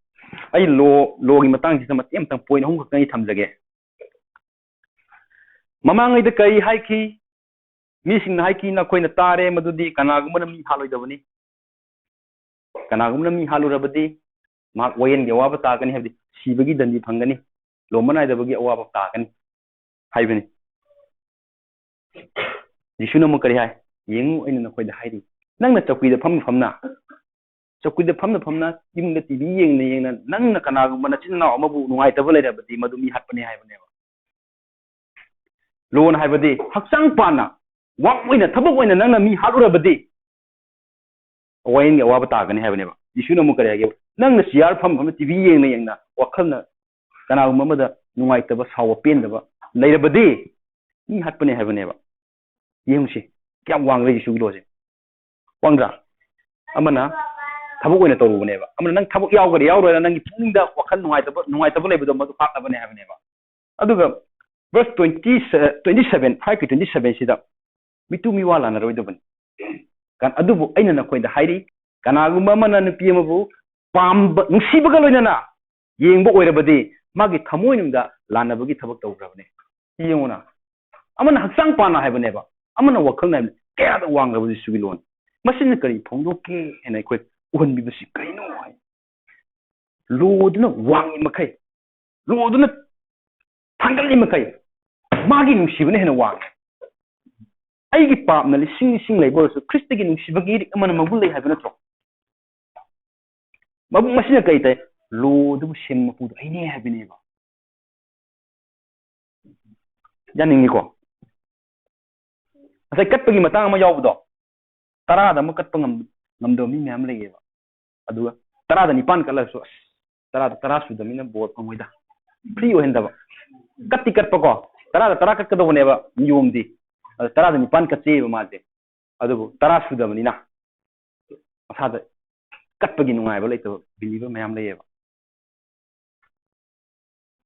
ꯑꯩ law, lawꯒꯤ ꯃꯇꯥꯡꯁꯤꯗ ꯃꯇꯦꯛ ꯑꯃꯇꯪ point ꯑꯍꯨꯝ ꯈꯛꯇꯪ ꯑꯩ ꯊꯝꯖꯒꯦ꯫ ꯃꯃꯥꯡꯉꯩꯗ ꯀꯔꯤ ꯍꯥꯏꯈꯤ? ꯃꯤꯁꯤꯡꯅ ꯍꯥꯏꯈꯤ, "ꯅꯈꯣꯏꯅ ꯇꯥꯔꯦ ꯃꯗꯨꯗꯤ ꯀꯅꯥꯒꯨꯝꯕꯅ ꯃꯤ ꯍꯥꯠꯂꯣꯏꯗꯕꯅꯤ꯫ ꯀꯅꯥꯒꯨꯝꯕꯅ ꯃꯤ ꯍꯥꯠꯂꯨꯔꯕꯗꯤ ꯃꯍꯥꯛ ꯋꯥꯌꯦꯜꯒꯤ ꯑꯋꯥꯕ ꯇꯥꯒꯅꯤ, ꯍꯥꯏꯕꯗꯤ ꯁꯤꯕꯒꯤ ꯗꯟꯗꯤ ꯐꯪꯒꯅꯤ, ꯂꯣꯝꯕ ꯅꯥꯏꯗꯕꯒꯤ ꯑꯋꯥꯕ ꯇꯥꯒꯅꯤ" ꯍꯥꯏꯕꯅꯤ꯫ ꯖꯤꯁꯨꯅ ꯑꯃꯨꯛ ꯀꯔꯤ ꯍꯥꯏ? "ꯌꯦꯡꯉꯨ, ꯑꯩꯅ ꯅꯈꯣꯏꯗ ꯍꯥꯏꯔꯤ, ꯅꯪꯅ ꯆꯧꯀ꯭ꯔꯤꯗ ꯐꯝꯅ ꯐꯝꯅ, ꯆꯧꯀ꯭ꯔꯤꯗ ꯐꯝꯅ ꯐꯝꯅ, ꯌꯨꯝꯗ ꯇꯤꯚꯤ ꯌꯦꯡꯅ ꯌꯦꯡꯅ, ꯅꯪꯅ ꯀꯅꯥꯒꯨꯝꯕ ꯅꯆꯤꯟ ꯅꯅꯥꯎ ꯑꯃꯕꯨ ꯅꯨꯡꯉꯥꯏꯇꯕ ꯂꯩꯔꯕꯗꯤ ꯃꯗꯨ ꯃꯤ ꯍꯥꯠꯄꯅꯤ" ꯍꯥꯏꯕꯅꯦꯕ꯫ ꯂꯣꯅ ꯍꯥꯏꯕꯗꯤ ꯍꯛꯆꯥꯡ ꯄꯥꯟꯅ, work ꯑꯣꯏꯅ, ꯊꯕꯛ ꯑꯣꯏꯅ ꯅꯪꯅ ꯃꯤ ꯍꯥꯠꯂꯨꯔꯕꯗꯤ ꯋꯥꯌꯦꯜꯒꯤ ꯑꯋꯥꯕ ꯇꯥꯒꯅꯤ ꯍꯥꯏꯕꯅꯦꯕ꯫ ꯖꯤꯁꯨꯅ ꯑꯃꯨꯛ ꯀꯔꯤ ꯍꯥꯏꯒꯦ? ꯅꯪꯅ ꯆꯤꯌꯥꯔ ꯐꯝ ꯐꯝꯅ, ꯇꯤꯚꯤ ꯌꯦꯡꯅ ꯌꯦꯡꯅ, ꯋꯥꯈꯜꯅ ꯀꯅꯥꯒꯨꯝꯕ ꯑꯃꯗ ꯅꯨꯡꯉꯥꯏꯇꯕ, ꯁꯥꯎꯕ, ꯄꯦꯟꯗꯕ ꯂꯩꯔꯕꯗꯤ ꯃꯤ ꯍꯥꯠꯄꯅꯦ ꯍꯥꯏꯕꯅꯦꯕ꯫ ꯌꯦꯡꯉꯨꯁꯤ, ꯀꯌꯥꯝ ꯋꯥꯡꯈ꯭ꯔꯦ ꯖꯤꯁꯨꯒꯤ ꯂꯣꯁꯦ꯫ ꯋꯥꯡꯗ꯭ꯔꯥ? ꯑꯃꯅ ꯊꯕꯛ ꯑꯣꯏꯅ ꯇꯧꯔꯨꯕꯅꯦꯕ, ꯑꯃꯅ ꯅꯪ ꯊꯕꯛ ꯌꯥꯎꯒꯦꯔꯥ ꯌꯥꯎꯔꯣꯏꯔꯥ, ꯅꯪꯒꯤ ꯄꯨꯛꯅꯤꯡꯗ ꯋꯥꯈꯜ ꯅꯨꯡꯉꯥꯏꯇꯕ, ꯅꯨꯡꯉꯥꯏꯇꯕ ꯂꯩꯕꯗꯣ ꯃꯗꯨ ꯍꯥꯠꯅꯕꯅꯦ ꯍꯥꯏꯕꯅꯦꯕ꯫ ꯑꯗꯨꯒ verse twenty, twenty seven, five ꯀꯤ twenty seven ꯁꯤꯗ ꯃꯤꯇꯨ ꯃꯤꯋꯥ ꯂꯥꯟꯅꯔꯣꯏꯗꯕꯅꯤ꯫ ꯀ-, ꯑꯗꯨꯕꯨ ꯑꯩꯅ ꯅꯈꯣꯏꯗ ꯍꯥꯏꯔꯤ, ꯀꯅꯥꯒꯨꯝꯕ ꯑꯃꯅ ꯅꯨꯄꯤ ꯑꯃꯕꯨ ꯄꯥꯝꯕ, ꯅꯨꯡꯁꯤꯕꯒ ꯂꯣꯏꯅꯅ ꯌꯦꯡꯕ ꯑꯣꯏꯔꯕꯗꯤ, ꯃꯥꯒꯤ ꯊꯃꯣꯏꯅꯨꯡꯗ ꯂꯥꯟꯅꯕꯒꯤ ꯊꯕꯛ ꯇꯧꯈ꯭ꯔꯕꯅꯦ꯫ ꯌꯦꯡꯉꯨꯅ, ꯑꯃꯅ ꯍꯛꯆꯥꯡ ꯄꯥꯟꯅ ꯍꯥꯏꯕꯅꯦꯕ, ꯑꯃꯅ ꯋꯥꯈꯜꯅ ꯍꯥꯏꯕꯅꯦ꯫ ꯀꯌꯥꯗ ꯋꯥꯡꯂꯕ ꯖꯤꯁꯨꯒꯤ ꯂꯣꯟ! ꯃꯁꯤꯅ ꯀꯔꯤ ꯐꯣꯡꯗꯣꯛꯀꯦ ꯍꯥꯏꯅ ꯑꯩꯈꯣꯏ ꯎꯍꯟꯕꯤꯕꯁꯤ ꯀꯔꯤꯅꯣ ꯍꯥꯏ꯫ ꯂꯣꯗꯨꯅ ꯋꯥꯡꯉꯤ ꯃꯈꯩ, ꯂꯣꯗꯨꯅ ꯊꯥꯡꯒꯠꯂꯤ ꯃꯈꯩ, ꯃꯥꯒꯤ ꯅꯨꯡꯁꯤꯕꯅ ꯍꯦꯟꯅ ꯋꯥꯡꯉꯤ꯫ ꯑꯩꯒꯤ ꯄꯥꯞꯅ ꯂꯤꯁꯤꯡ ꯂꯤꯁꯤꯡ ꯂꯩꯕ ꯑꯣꯏꯔꯁꯨ, ꯈ꯭ꯔꯤꯁꯇꯒꯤ ꯅꯨꯡꯁꯤꯕꯒꯤ ꯏꯔꯤꯛ ꯑꯃꯅ ꯃꯒꯨꯟ ꯂꯩ ꯍꯥꯏꯕ ꯅꯠꯇ꯭ꯔꯣ? ꯃꯕꯨꯛ ꯃꯁꯤꯅ ꯀꯔꯤ ꯇꯥꯏ? ꯂꯣꯗꯨꯕꯨ ꯁꯦꯝꯕ ꯃꯄꯨꯗꯣ ꯑꯩꯅꯦ ꯍꯥꯏꯕꯅꯦꯕ꯫ ꯌꯥꯅꯤꯡꯉꯤꯀꯣ? ꯉꯁꯥꯏ ꯀꯠꯄꯒꯤ ꯃꯇꯥꯡ ꯑꯃ ꯌꯥꯎꯕꯗꯣ, ꯇꯔꯥꯗ ꯑꯃ ꯀꯠꯄ ꯉꯝ-, ꯉꯝꯗꯕ ꯃꯤ ꯃꯌꯥꯝ ꯂꯩꯌꯦꯕ꯫ ꯑꯗꯨꯒ ꯇꯔꯥꯗ ꯅꯤꯄꯥꯟ ꯀꯠꯂꯁꯨ, ꯑꯁ, ꯇꯔꯥꯗ ꯇꯔꯥ ꯁꯨꯗꯕꯅꯤꯅ ꯕꯣꯔ ꯐꯪꯉꯣꯏꯗ, ꯐ꯭ꯔꯤ ꯑꯣꯏꯍꯟꯗꯕ꯫ ꯀꯠꯇꯤ ꯀꯠꯄꯀꯣ, ꯇꯔꯥꯗ ꯇꯔꯥ ꯀꯠꯀꯗꯧꯕꯅꯦꯕ ꯅꯤꯌꯣꯝꯗꯤ, ꯑꯗ ꯇꯔꯥꯗ ꯅꯤꯄꯥꯟ ꯀꯠꯆꯩꯌꯦꯕ ꯃꯥꯁꯦ꯫ ꯑꯗꯨꯕꯨ ꯇꯔꯥ ꯁꯨꯗꯕꯅꯤꯅ ꯃꯁꯥꯗ ꯀꯠꯄꯒꯤ ꯅꯨꯡꯉꯥꯏꯕ ꯂꯩꯇꯕ ꯕꯤꯂꯤꯚꯔ ꯃꯌꯥꯝ ꯂꯩꯌꯦꯕ꯫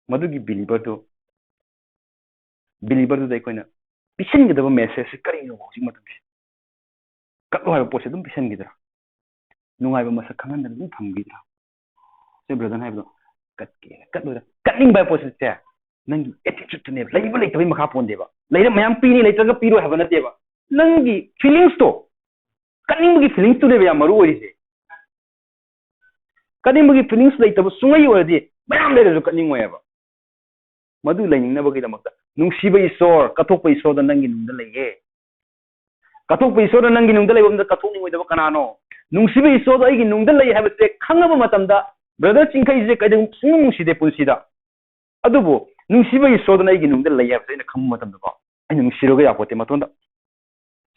ꯃꯗꯨꯒꯤ ꯕꯤꯂꯤꯚꯔꯗꯨ, ꯕꯤꯂꯤꯚꯔꯗꯨꯗ ꯑꯩꯈꯣꯏꯅ ꯄꯤꯁꯤꯟꯒꯗꯕ ꯃꯦꯁꯦꯖꯁꯤ ꯀꯔꯤꯅꯣ ꯍꯧꯖꯤꯛ ꯃꯇꯝꯁꯤ? ꯀꯠꯂꯣ ꯍꯥꯏꯕ ꯄꯣꯠꯁꯦ ꯑꯗꯨꯝ ꯄꯤꯁꯟꯈꯤꯗ꯭ꯔꯥ? ꯅꯨꯡꯉꯥꯏꯕ ꯃꯁꯛ ꯈꯪꯍꯟꯗꯅ ꯑꯗꯨꯝ ꯊꯝꯈꯤꯗ꯭ꯔꯥ? ꯁꯤ ꯕ꯭ꯔꯗꯔꯅ ꯍꯥꯏꯕꯗꯣ, ꯀꯠꯀꯦꯅ ꯀꯠꯂꯣꯏꯔꯥ? ꯀꯠꯅꯤꯡꯕ ꯍꯥꯏꯕ ꯄꯣꯠꯁꯦ ꯅꯪꯒꯤ ꯑꯦꯇꯤꯆꯨꯠꯇꯨꯅꯦꯕ, ꯂꯩꯕ ꯂꯩꯇꯕꯒꯤ ꯃꯈꯥ ꯄꯣꯟꯗꯦꯕ꯫ ꯂꯩꯔ ꯃꯌꯥꯝ ꯄꯤꯅꯤ, ꯂꯩꯇ꯭ꯔꯒ ꯄꯤꯔꯣꯏ ꯍꯥꯏꯕ ꯅꯠꯇꯦꯕ꯫ ꯅꯪꯒꯤ ꯐꯤꯂꯤꯡꯁꯇꯣ, ꯀꯠꯅꯤꯡꯕꯒꯤ ꯐꯤꯂꯤꯡꯁꯇꯨꯅꯦꯕ ꯌꯥꯝ ꯃꯔꯨ ꯑꯣꯏꯔꯤꯁꯦ꯫ ꯀꯠꯅꯤꯡꯕꯒꯤ ꯐꯤꯂꯤꯡꯁ ꯂꯩꯇꯕ ꯁꯨꯡꯂꯩ ꯑꯣꯏꯔꯗꯤ ꯃꯌꯥꯝ ꯂꯩꯔꯁꯨ ꯀꯠꯅꯤꯡꯉꯣꯏꯕ꯫ ꯃꯗꯨ ꯂꯩꯅꯤꯡꯅꯕꯒꯤꯗꯃꯛꯇ, ꯅꯨꯡꯁꯤꯕ ꯏꯁꯣꯔ, ꯀꯠꯊꯣꯛꯄ ꯏꯁꯣꯔꯗ ꯅꯪꯒꯤ ꯅꯨꯡꯗ ꯂꯩꯌꯦ꯫ ꯀꯠꯊꯣꯛꯄ ꯏꯁꯣꯔꯗ ꯅꯪꯒꯤ ꯅꯨꯡꯗ ꯂꯩꯕ ꯑꯃꯗ ꯀꯠꯊꯣꯛꯅꯤꯡꯉꯣꯏꯗꯕ ꯀꯅꯥꯅꯣ? ꯅꯨꯡꯁꯤꯕ ꯏꯁꯣꯔꯗꯣ ꯑꯩꯒꯤ ꯅꯨꯡꯗ ꯂꯩ ꯍꯥꯏꯕꯁꯦ ꯈꯪꯉꯕ ꯃꯇꯝꯗ, ꯕ꯭ꯔꯗꯔ ꯆꯤꯡꯈꯩꯁꯦ ꯀꯩꯗꯧ-, ꯁꯨꯡꯅꯨꯡ ꯅꯨꯡꯁꯤꯗꯦ ꯄꯨꯟꯁꯤꯗ꯫ ꯑꯗꯨꯕꯨ ꯅꯨꯡꯁꯤꯕ ꯏꯁꯣꯔꯗꯨꯅ ꯑꯩꯒꯤ ꯅꯨꯡꯗ ꯂꯩ ꯍꯥꯏꯕꯁꯦ ꯑꯩꯅ ꯈꯪꯕ ꯃꯇꯝꯗꯀꯣ, ꯑꯩꯅ ꯅꯨꯡꯁꯤꯔꯒ ꯌꯥꯄꯣꯠꯇꯦ ꯃꯇꯣꯟꯗ꯫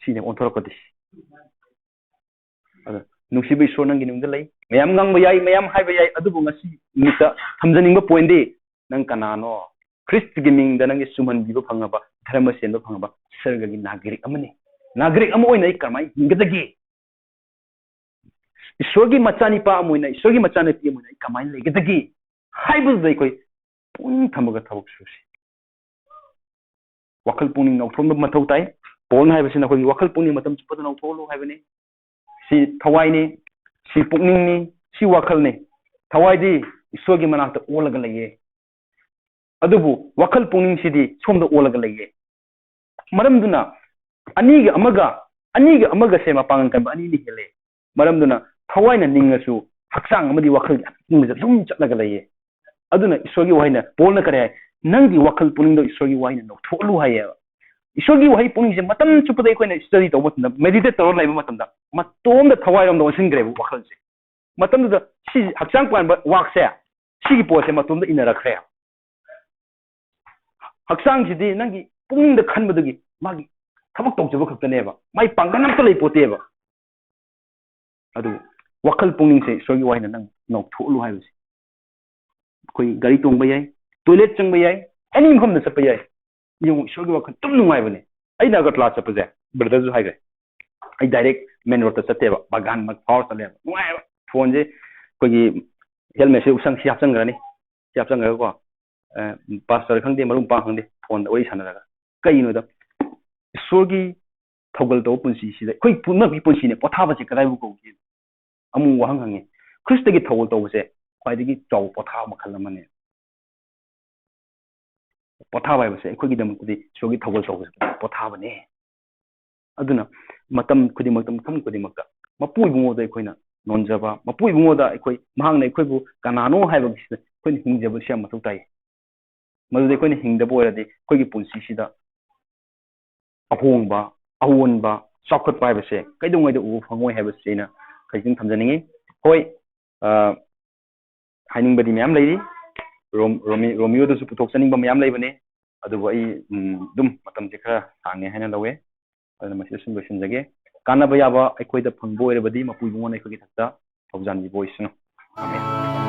ꯁꯤꯅꯦ ꯑꯣꯟꯊꯣꯔꯛꯄꯗꯤ꯫ ꯑꯗ ꯅꯨꯡꯁꯤꯕ ꯏꯁꯣꯔ ꯅꯪꯒꯤ ꯅꯨꯡꯗ ꯂꯩ꯫ ꯃꯌꯥꯝ ꯉꯥꯡꯕ ꯌꯥꯏ, ꯃꯌꯥꯝ ꯍꯥꯏꯕ ꯌꯥꯏ, ꯑꯗꯨꯕꯨ ꯉꯁꯤ ꯅꯨꯃꯤꯠꯇ ꯊꯝꯖꯅꯤꯡꯕ ꯄꯣꯏꯟꯗꯤ, ꯅꯪ ꯀꯅꯥꯅꯣ? ꯈ꯭ꯔꯤꯁꯇꯒꯤ ꯃꯤꯡꯗ ꯅꯪꯒꯤ ꯆꯨꯝꯍꯟꯕꯤꯕ ꯐꯪꯉꯕ, ꯙꯔꯃ ꯆꯦꯟꯕ ꯐꯪꯉꯕ ꯁꯔꯒꯒꯤ ꯅꯥꯒꯔꯤꯛ ꯑꯃꯅꯤ꯫ ꯅꯥꯒꯔꯤꯛ ꯑꯃ ꯑꯣꯏꯅ ꯑꯩ ꯀꯔꯝꯍꯥꯏꯅ ꯍꯤꯡꯒꯗꯒꯦ? ꯏꯁꯣꯔꯒꯤ ꯃꯆꯥꯅꯤꯄꯥ ꯑꯃ ꯑꯣꯏꯅ, ꯏꯁꯣꯔꯒꯤ ꯃꯆꯥꯅꯨꯄꯤ ꯑꯃ ꯑꯣꯏꯅ ꯑꯩ ꯀꯃꯥꯏꯅ ꯂꯩꯒꯗꯒꯦ ꯍꯥꯏꯕꯗꯨꯗ ꯑꯩꯈꯣꯏ ꯄꯨꯛꯅꯤꯡ ꯊꯝꯃꯒ ꯊꯕꯛ ꯁꯨꯁꯤ꯫ ꯋꯥꯈꯜ ꯄꯨꯛꯅꯤꯡ ꯅꯧꯊꯣꯛꯅꯕ ꯃꯊꯧ ꯇꯥꯏ꯫ ꯄꯣꯜꯅ ꯍꯥꯏꯕꯁꯤꯅ ꯑꯩꯈꯣꯏꯒꯤ ꯋꯥꯈꯜ ꯄꯨꯛꯅꯤꯡ ꯃꯇꯝ ꯆꯨꯞꯄꯗ ꯅꯧꯊꯣꯛꯍꯜꯂꯨ ꯍꯥꯏꯕꯅꯤ꯫ ꯁꯤ ꯊꯋꯥꯏꯅꯤ, ꯁꯤ ꯄꯨꯛꯅꯤꯡꯅꯤ, ꯁꯤ ꯋꯥꯈꯜꯅꯤ꯫ ꯊꯋꯥꯏꯗꯤ ꯏꯁꯣꯔꯒꯤ ꯃꯅꯥꯛꯇ ꯑꯣꯜꯂꯒ ꯂꯩꯌꯦ꯫ ꯑꯗꯨꯕꯨ ꯋꯥꯈꯜ ꯄꯨꯛꯅꯤꯡꯁꯤꯗꯤ ꯁꯣꯝꯗ ꯑꯣꯜꯂꯒ ꯂꯩꯌꯦ꯫ ꯃꯔꯝꯗꯨꯅ ꯑꯅꯤꯒ ꯑꯃꯒ, ꯑꯅꯤꯒ ꯑꯃꯒꯁꯦ ꯃꯄꯥꯡꯒꯜ ꯀꯟꯕ ꯑꯅꯤꯅ ꯍꯦꯜꯂꯦ꯫ ꯃꯔꯝꯗꯨꯅ ꯊꯋꯥꯏꯅ ꯅꯤꯡꯉꯁꯨ ꯍꯛꯆꯥꯡ ꯑꯃꯗꯤ ꯋꯥꯈꯜꯒꯤ ꯑꯅꯤꯡꯕꯁꯦ ꯑꯗꯨꯝ ꯆꯠꯂꯒ ꯂꯩꯌꯦ꯫ ꯑꯗꯨꯅ ꯏꯁꯣꯔꯒꯤ ꯋꯥꯍꯩꯅ, ꯄꯣꯜꯅ ꯀꯔꯤ ꯍꯥꯏ? "ꯅꯪꯒꯤ ꯋꯥꯈꯜ ꯄꯨꯛꯅꯤꯡꯗꯣ ꯏꯁꯣꯔꯒꯤ ꯋꯥꯍꯩꯅ ꯅꯧꯊꯣꯛꯍꯜꯂꯨ" ꯍꯥꯏꯌꯦꯕ꯫ ꯏꯁꯣꯔꯒꯤ ꯋꯥꯍꯩ ꯄꯨꯛꯅꯤꯡꯁꯦ ꯃꯇꯝ ꯆꯨꯞꯄꯗ ꯑꯩꯈꯣꯏꯅ study ꯇꯧꯕ ꯃꯇꯝꯗ, meditate ꯇꯧꯔ ꯂꯩꯕ ꯃꯇꯝꯗ ꯃꯇꯣꯝꯗ ꯊꯋꯥꯏꯔꯣꯝꯗ ꯑꯣꯟꯁꯤꯟꯈ꯭ꯔꯦꯕ ꯋꯥꯈꯜꯁꯦ꯫ ꯃꯇꯝꯗꯨꯗ ꯁꯤ ꯍꯛꯆꯥꯡ ꯄꯥꯟꯕ ꯋꯥꯛꯁꯦ, ꯁꯤꯒꯤ ꯄꯣꯠꯁꯦ ꯃꯇꯣꯝꯗ ꯏꯟꯅꯔꯛꯈ꯭ꯔꯦ꯫ ꯍꯛꯆꯥꯡꯁꯤꯗꯤ ꯅꯪꯒꯤ ꯄꯨꯛꯅꯤꯡꯗ ꯈꯟꯕꯗꯨꯒꯤ ꯃꯥꯒꯤ ꯊꯕꯛ ꯇꯧꯖꯕ ꯈꯛꯇꯅꯦꯕ, ꯃꯥꯏ ꯄꯥꯡꯒꯜ ꯑꯝꯇ ꯂꯩꯄꯣꯠꯇꯦꯕ꯫ ꯑꯗꯨ ꯋꯥꯈꯜ ꯄꯨꯛꯅꯤꯡꯁꯦ ꯏꯁꯣꯔꯒꯤ ꯋꯥꯍꯩꯅ ꯅꯪ ꯅꯧꯊꯣꯛꯍꯜꯂꯨ ꯍꯥꯏꯕꯁꯦ꯫ ꯑꯩꯈꯣꯏ ꯒꯥꯔꯤ ꯇꯣꯡꯕ ꯌꯥꯏ, toilet ꯆꯪꯕ ꯌꯥꯏ, any ꯃꯐꯝꯗ ꯆꯠꯄ ꯌꯥꯏ꯫ ꯌꯦꯡꯉꯨ, ꯏꯁꯣꯔꯒꯤ ꯋꯥꯈꯜ ꯑꯗꯨꯝ ꯅꯨꯡꯉꯥꯏꯕꯅꯦ꯫ ꯑꯩꯅ ꯑꯒꯔꯇꯂꯥ ꯆꯠꯄꯁꯦ, brotherꯁꯨ ꯍꯥꯏꯈ꯭ꯔꯦ, ꯑꯩ direct main roadꯇ ꯆꯠꯇꯦꯕ, ꯕꯒꯥꯟ ꯐꯥꯎꯔ ꯆꯠꯂꯦꯕ꯫ ꯅꯨꯡꯉꯥꯏꯕ꯫ Phoneꯁꯦ ꯑꯩꯈꯣꯏꯒꯤ helmetꯁꯦ ꯎꯞꯁꯪ ꯁꯤ ꯍꯥꯞꯆꯟꯈ꯭ꯔꯅꯤ, ꯁꯤ ꯍꯥꯞꯆꯟꯈ꯭ꯔꯒꯀꯣ, ꯑ, pastor ꯈꯪꯗꯦ, ꯃꯔꯨꯞ ꯃꯄꯥꯡ ꯈꯪꯗꯦ, phoneꯗ ꯋꯥꯔꯤ ꯁꯥꯟꯅꯔꯒ꯫ ꯀꯩꯒꯤꯅꯣꯗ, ꯏꯁꯣꯔꯒꯤ ꯊꯧꯒꯜ ꯇꯧꯕ ꯄꯨꯟꯁꯤꯁꯤꯗ ꯑꯩꯈꯣꯏ ꯄꯨꯝꯅꯃꯛꯀꯤ ꯄꯨꯟꯁꯤꯅꯦ, ꯄꯣꯊꯥꯕꯁꯦ ꯀꯗꯥꯏꯕꯨ ꯀꯧꯒꯦ? ꯑꯃꯨꯛ ꯋꯥꯍꯪ ꯍꯪꯉꯦ, ꯈ꯭ꯔꯤꯁꯇꯒꯤ ꯊꯧꯒꯜ ꯇꯧꯕꯁꯦ ꯈ꯭ꯋꯥꯏꯗꯒꯤ ꯆꯥꯎꯕ ꯄꯣꯊꯥꯕ ꯃꯈꯜ ꯑꯃꯅꯦ꯫ ꯄꯣꯊꯥꯕ ꯍꯥꯏꯕꯁꯦ ꯑꯩꯈꯣꯏꯒꯤꯗꯃꯛꯇꯗꯤ ꯏꯁꯣꯔꯒꯤ ꯊꯧꯒꯜ ꯇꯧꯕꯁꯦ ꯄꯣꯊꯥꯕꯅꯦ꯫ ꯑꯗꯨꯅ ꯃꯇꯝ ꯈꯨꯗꯤꯡꯃꯛꯇ, ꯃꯐꯝ ꯈꯨꯗꯤꯡꯃꯛꯇ ꯃꯄꯨ ꯏꯕꯨꯡꯉꯣꯗ ꯑꯩꯈꯣꯏꯅ ꯅꯣꯟꯖꯕ, ꯃꯄꯨ ꯏꯕꯨꯡꯉꯣꯗ ꯑꯩꯈꯣꯏ, ꯃꯍꯥꯛꯅ ꯑꯩꯈꯣꯏꯕꯨ ꯀꯅꯥꯅꯣ ꯍꯥꯏꯕꯁꯤꯗ ꯑꯩꯈꯣꯏꯅ ꯍꯤꯡꯖꯕꯁꯤ ꯌꯥꯝ ꯃꯊꯧ ꯇꯥꯏ꯫ ꯃꯗꯨꯗꯤ ꯑꯩꯈꯣꯏꯅ ꯍꯤꯡꯗꯕ ꯑꯣꯏꯔꯗꯤ ꯑꯩꯈꯣꯏꯒꯤ ꯄꯨꯟꯁꯤꯁꯤꯗ ꯑꯍꯣꯡꯕ, ꯑꯑꯣꯟꯕ, ꯆꯥꯎꯈꯠꯄ ꯍꯥꯏꯕꯁꯦ ꯀꯩꯗꯧꯉꯩꯗ ꯎꯕ ꯐꯪꯉꯣꯏ ꯍꯥꯏꯕꯁꯤ ꯑꯩꯅ ꯈꯖꯤꯛꯇꯪ ꯊꯝꯖꯅꯤꯡꯉꯤ꯫ ꯍꯣꯏ, ꯑ, ꯍꯥꯏꯅꯤꯡꯕꯗꯤ ꯃꯌꯥꯝ ꯂꯩꯔꯤ, ꯔꯣꯝ-, ꯔꯣꯃꯤ-, ꯔꯣꯃꯤꯌꯣꯗꯁꯨ ꯄꯨꯊꯣꯛꯆꯅꯤꯡꯕ ꯃꯌꯥꯝ ꯂꯩꯕꯅꯦ, ꯑꯗꯨꯕꯨ ꯑꯩ, ꯎꯝ, ꯑꯗꯨꯝ ꯃꯇꯝꯁꯦ ꯈꯔ ꯁꯥꯡꯉꯦ ꯍꯥꯏꯅ ꯂꯧꯋꯦ, ꯑꯗꯨꯅ ꯃꯁꯤꯗ ꯁꯨꯝ ꯂꯣꯏꯁꯤꯟꯖꯒꯦ꯫ ꯀꯥꯟꯅꯕ ꯌꯥꯕ ꯑꯩꯈꯣꯏꯗ ꯐꯪꯕ ꯑꯣꯏꯔꯕꯗꯤ ꯃꯄꯨ ꯏꯕꯨꯡꯉꯣꯅ ꯑꯩꯈꯣꯏꯒꯤ ꯊꯛꯇ ꯊꯧꯖꯥꯟꯕꯤꯕ ꯑꯣꯏꯁꯅꯨ꯫ ꯑꯥꯃꯦꯟ꯫